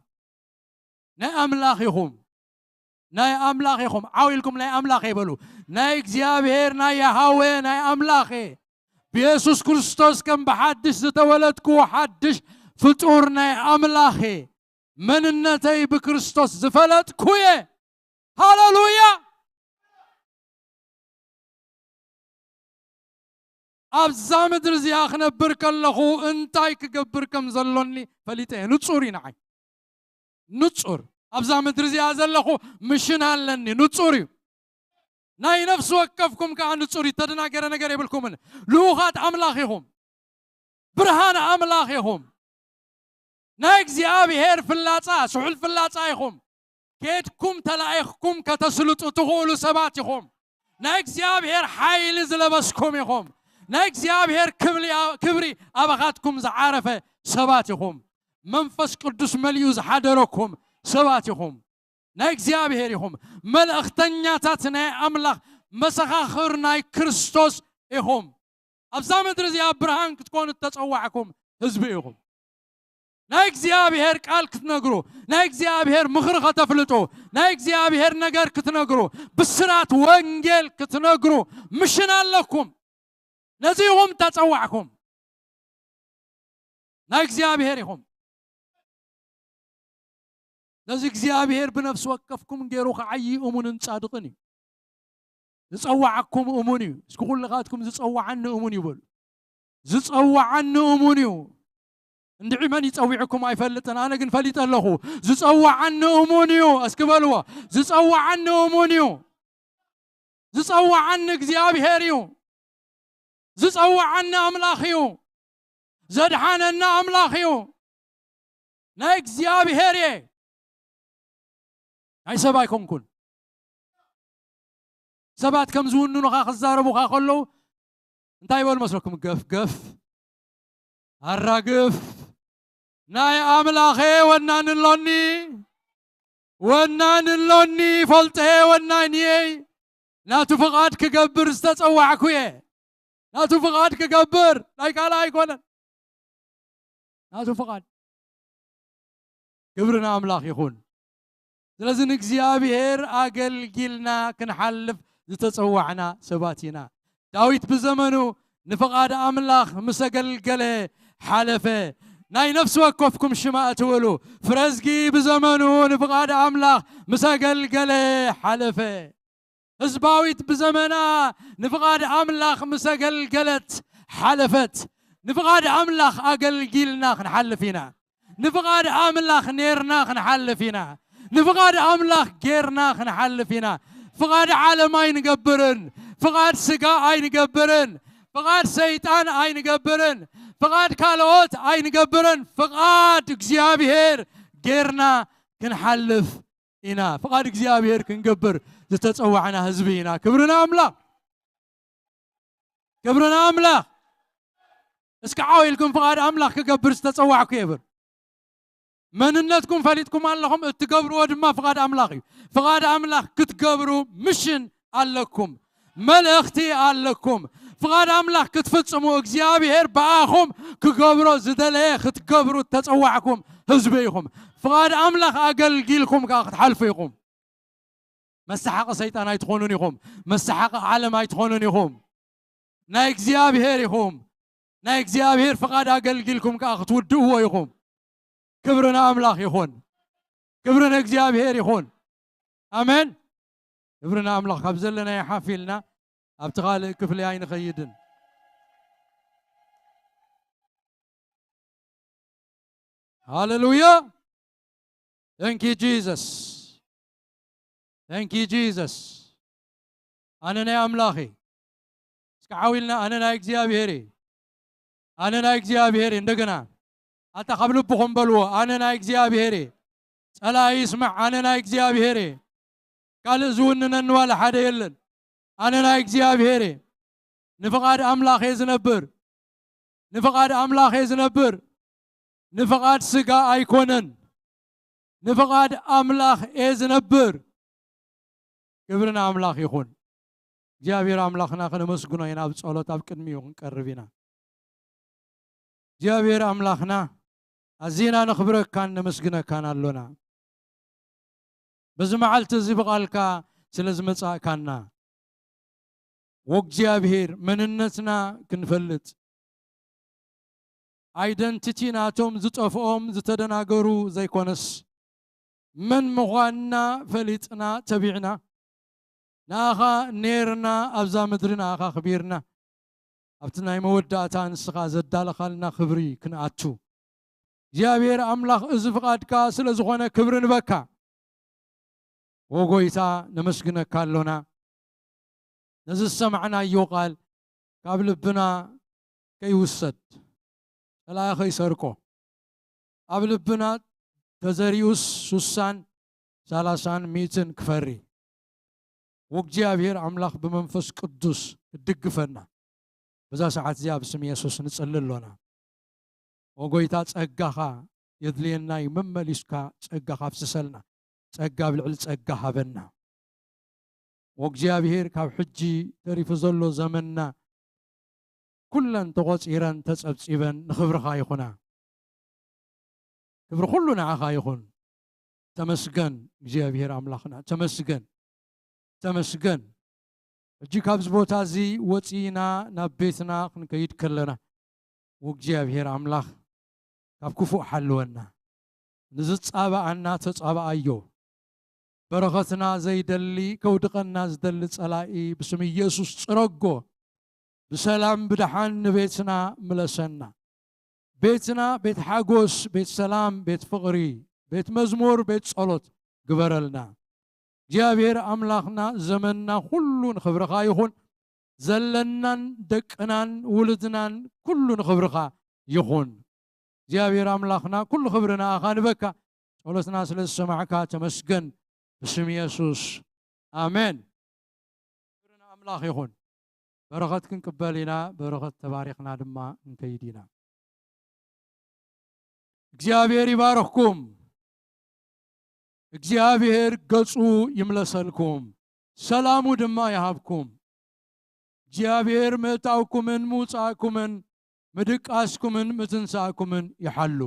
ናይ ኣምላኽ ኢኹም። ናይ ኣምላኽ ኢኹም። ዓው ኢልኩም ናይ ኣምላኽ እየ በሉ። ናይ እግዚኣብሔር፣ ናይ ያሃዌ፣ ናይ ኣምላኽ እየ። ብየሱስ ክርስቶስ ከም ብሓድሽ ዝተወለድኩ ሓድሽ ፍጡር ናይ ኣምላኽ እየ። መንነተይ ብክርስቶስ ዝፈለጥኩ እየ። ሃሌሉያ! ኣብዛ ምድሪ እዚኣ ክነብር ከለኹ እንታይ ክገብር ከም ዘሎኒ ፈሊጠ እየ። ንጹር እዩ ንዓይ። ንጹር። ኣብዛ ምድሪ እዚኣ ዘለኹ ምሽን ኣለኒ። ንጹር እዩ። ናይ ነፍሲ ወከፍኩም ከኣ ንጹር እዩ። ተደናገረ ነገር የብልኩምን። ልኡኻት ኣምላኽ ኢኹም። ብርሃን ኣምላኽ ኢኹም። ናይ እግዚኣብሔር ፍላጻ፣ ስሑል ፍላጻ ኢኹም። ኬድኩም ተላኢኽኩም ከተስልጡ ትኽእሉ ሰባት ኢኹም። ናይ እግዚኣብሔር ሓይሊ ዝለበስኩም ኢኹም። ናይ እግዚኣብሔር ክብሊ-፣ ክብሪ ኣባኻትኩም ዝዓረፈ ሰባት ኢኹም። መንፈስ ቅዱስ መሊኡ ዝሓደረኩም ሰባት ኢኹም። ናይ እግዚኣብሔር ኢኹም። መልእኽተኛታት ናይ ኣምላኽ፣ መሰኻኽር ናይ ክርስቶስ ኢኹም። ኣብዛ ምድሪ እዚኣ ብርሃን ክትኮኑ እተጸዋዕኩም ህዝቢ ኢኹም። ናይ እግዚኣብሔር ቃል ክትነግሩ፣ ናይ እግዚኣብሔር ምኽሪ ከተፍልጡ፣ ናይ እግዚኣብሔር ነገር ክትነግሩ፣ ብስራት ወንጌል ክትነግሩ ምሽን ኣለኩም። ነዚ ኢኹም ተጸዋዕኩም። ናይ እግዚኣብሔር ኢኹም። ነዚ እግዚኣብሔር ብነፍሲ ወከፍኩም ገይሩ ክዓዪ እሙንን ጻድቕን እዩ። ዝጸዋዓኩም እሙን እዩ። እስኪ ኩልኻትኩም ዝጸዋዓኒ እሙን እዩ በሉ። ዝጸዋዓኒ እሙን እዩ። እንድዒ መን ይጸዊዕኩም ኣይፈልጥን፣ ኣነ ግን ፈሊጠ ኣለኹ። ዝጸዋዓኒ እሙን እዩ። እስኪ በልዎ። ዝጸዋዓኒ እሙን እዩ። ዝጸዋዓኒ እግዚኣብሔር እዩ። ዝጸዋዓኒ ኣምላኽ እዩ። ዘድሓነና ኣምላኽ እዩ። ናይ እግዚኣብሔር እየ። ናይ ሰብ ኣይኮንኩን። ሰባት ከም ዝውንኑኻ ክዛረቡኻ ከለዉ እንታይ ይበሉ መስለኩም? ገፍ ገፍ፣ ኣራግፍ። ናይ ኣምላኸ ወናን ኣሎኒ፣ ወናን ኣሎኒ፣ ፈልጠ ወናን እየ። ናቱ ፍቓድ ክገብር ዝተጸዋዕኩ እየ። ናቱ ፍቓድ ክገብር፣ ናይ ካልእ ኣይኮነን። ናቱ ፍቓድ። ክብሪ ንኣምላኽ ይኹን። ስለዚ ንእግዚኣብሔር ኣገልጊልና ክንሓልፍ ዝተጸዋዕና ሰባት ኢና። ዳዊት ብዘመኑ ንፍቓድ ኣምላኽ ምስ ኣገልገለ ሓለፈ። ናይ ነፍሲ ወከፍኩም ሽማ እትብሉ፣ ፍረዝጊ ብዘመኑ ንፍቓድ ኣምላኽ ምስ ኣገልገለ ሓለፈ። ህዝባዊት ብዘመና ንፍቓድ ኣምላኽ ምስ ኣገልገለት ሓለፈት። ንፍቓድ ኣምላኽ ኣገልጊልና ክንሓልፍ ኢና። ንፍቓድ ኣምላኽ ኔርና ክንሓልፍ ኢና። ንፍቓድ ኣምላኽ ጌርና ክንሓልፍ ኢና። ፍቓድ ዓለም ኣይንገብርን። ፍቓድ ስጋ ኣይንገብርን። ፍቓድ ሰይጣን ኣይንገብርን። ፍቓድ ካልኦት ኣይንገብርን። ፍቓድ እግዚኣብሔር ጌርና ክንሓልፍ ኢና። ፍቓድ እግዚኣብሔር ክንገብር ዝተጸዋዕና ህዝቢ ኢና። ክብሪ ንኣምላኽ። ክብሪ ንኣምላኽ። እስኪ ዓው ኢልኩም ፍቓድ ኣምላኽ ክገብር ዝተጸዋዕኩ እየ በሉ። መንነትኩም ፈሊጥኩም ኣለኹም፣ እትገብርዎ ድማ ፍቓድ ኣምላኽ እዩ። ፍቓድ ኣምላኽ ክትገብሩ ምሽን ኣለኩም፣ መልእኽቲ ኣለኩም። ፍቓድ ኣምላኽ ክትፍጽሙ እግዚኣብሔር ብኣኹም ክገብሮ ዝደለየ ክትገብሩ እተጸዋዕኩም ህዝቢ ኢኹም። ፍቓድ ኣምላኽ ኣገልጊልኩም ከኣ ክትሓልፉ ኢኹም። መሰሓቂ ሰይጣን ኣይትኾኑን ኢኹም። መሰሓቂ ዓለም ኣይትኾኑን ኢኹም። ናይ እግዚኣብሔር ኢኹም። ናይ እግዚኣብሔር ፍቓድ ኣገልጊልኩም ከኣ ክትውድእዎ ኢኹም። ክብሪ ንኣምላኽ ይኹን። ክብሪ ንእግዚኣብሔር ይኹን። ኣሜን። ክብሪ ንኣምላኽ። ካብ ዘለናዮ ሓፍ ኢልና ኣብቲ ካልእ ክፍሊ ኣይንኸይድን። ሃሌሉያ። Thank you Jesus. Thank you Jesus. ኣነ ናይ ኣምላኽ እየ። እስኪ ዓው ኢልና ኣነ ናይ እግዚኣብሔር እየ። ኣነ ናይ እግዚኣብሔር እየ። እንደገና ኣታ ካብ ልብኹም በልዎ፣ ኣነ ናይ እግዚኣብሔር እየ። ጸላኢ ይስማዕ፣ ኣነ ናይ እግዚኣብሔር እየ። ካልእ ዝውንነኒ ዋላ ሓደ የለን። ኣነ ናይ እግዚኣብሔር እየ። ንፍቓድ ኣምላኽ እየ ዝነብር። ንፍቓድ ኣምላኽ እየ ዝነብር። ንፍቓድ ስጋ ኣይኮነን። ንፍቓድ ኣምላኽ እየ ዝነብር። ክብሪ ንኣምላኽ ይኹን። እግዚኣብሔር ኣምላኽና ከነመስግኖ ኢና። ኣብ ጸሎት ኣብ ቅድሚኡ ክንቀርብ ኢና። እግዚኣብሔር ኣምላኽና፣ ኣዚና ነኽብረካን ነመስግነካን ኣሎና። በዚ መዓልቲ እዚ ብቓልካ ስለ ዝመጻእካና፣ ወእግዚኣብሔር መንነትና ክንፈልጥ፣ ኣይደንቲቲ ናቶም ዝጠፍኦም ዝተደናገሩ ዘይኮነስ፣ መን ምዃንና ፈሊጥና ተቢዕና፣ ንኣኻ ኔርና ኣብዛ ምድሪ ንኣኻ ኣኽቢርና፣ ኣብቲ ናይ መወዳእታ ንስኻ ዘዳለኻልና ክብሪ ክንኣቱ። እግዚኣብሔር ኣምላኽ፣ እዚ ፍቓድካ ስለ ዝኾነ ክብሪ ንበካ። ወጎይታ፣ ነመስግነካ ኣሎና። ነዚ ዝሰማዕናዮ ቃል ካብ ልብና ከይውሰድ፣ ጸላኢ ከይሰርቆ፣ ኣብ ልብና ተዘሪኡስ ሱሳን ሰላሳን ሚእትን ክፈሪ፣ ወእግዚኣብሔር ኣምላኽ ብመንፈስ ቅዱስ ክትድግፈና በዛ ሰዓት እዚኣ ብስም የሱስ ንጽሊ ኣሎና። ወጎይታ፣ ጸጋኻ የድልየና እዩ። መመሊስካ ጸጋ ካፍስሰልና፣ ጸጋ ኣብ ልዕሊ ጸጋ ሃበና። ወእግዚኣብሔር ካብ ሕጂ ተሪፉ ዘሎ ዘመንና ኩለን ተቖጺረን ተጸብጺበን ንኽብርኻ ይኹና። ክብሪ ኩሉ ንዓኻ ይኹን። ተመስገን እግዚኣብሔር ኣምላኽና፣ ተመስገን፣ ተመስገን። ሕጂ ካብዚ ቦታ እዚ ወጺእና ናብ ቤትና ክንከይድ ከለና፣ ወእግዚኣብሔር ኣምላኽ ካብ ክፉእ ሓልወና። ንዝጻባኣና ተጻባኣዮ። በረኸትና ዘይደሊ፣ ከውድቐና ዝደሊ ጸላኢ ብስም ኢየሱስ ጽረጎ። ብሰላም ብደሓን ንቤትና ምለሰና። ቤትና ቤት ሓጎስ፣ ቤት ሰላም፣ ቤት ፍቕሪ፣ ቤት መዝሙር፣ ቤት ጸሎት ግበረልና። እግዚኣብሔር ኣምላኽና፣ ዘመንና ኩሉ ንኽብርኻ ይኹን። ዘለናን ደቅናን ውሉድናን ኩሉ ንኽብርኻ ይኹን። እግዚኣብሔር ኣምላኽና፣ ኩሉ ክብሪ ንኣኻ ንበካ። ጸሎትና ስለ ዝሰማዕካ ተመስገን። ብስም የሱስ፣ ኣሜን። ክብሪ ንኣምላኽ ይኹን። በረኸት ክንቅበል ኢና። በረኸት ተባሪኽና ድማ ክንከይድ ኢና። እግዚኣብሔር ይባርኽኩም። እግዚኣብሔር ገጹ ይምለሰልኩም፣ ሰላሙ ድማ ይሃብኩም። እግዚኣብሔር ምእታውኩምን ምውጻእኩምን ምድቃስኩምን ምትንሳእኩምን ይሓሉ።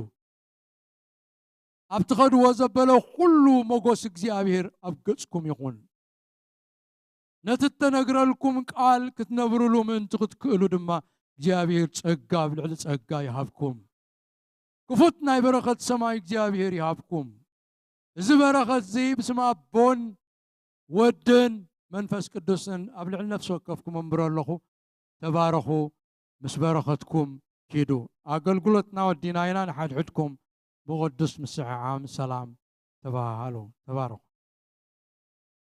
ኣብ ትኸድዎ ዘበለ ኩሉ ሞጎስ እግዚኣብሔር ኣብ ገጽኩም ይኹን። ነቲ እተነግረልኩም ቃል ክትነብርሉ ምእንቲ ክትክእሉ ድማ እግዚኣብሔር ጸጋ ኣብ ልዕሊ ጸጋ ይሃብኩም። ክፉት ናይ በረኸት ሰማይ እግዚኣብሔር ይሃብኩም። እዚ በረኸት እዚ ብስም ኣቦን ወድን መንፈስ ቅዱስን ኣብ ልዕሊ ነፍሲ ወከፍኩም እምብሮ ኣለኹ። ተባረኹ፣ ምስ በረኸትኩም ኪዱ። ኣገልግሎትና ወዲና ኢና። ንሓድሕድኩም ብቕዱስ ምስሕዓም ሰላም ተባሃሉ። ተባረኹ።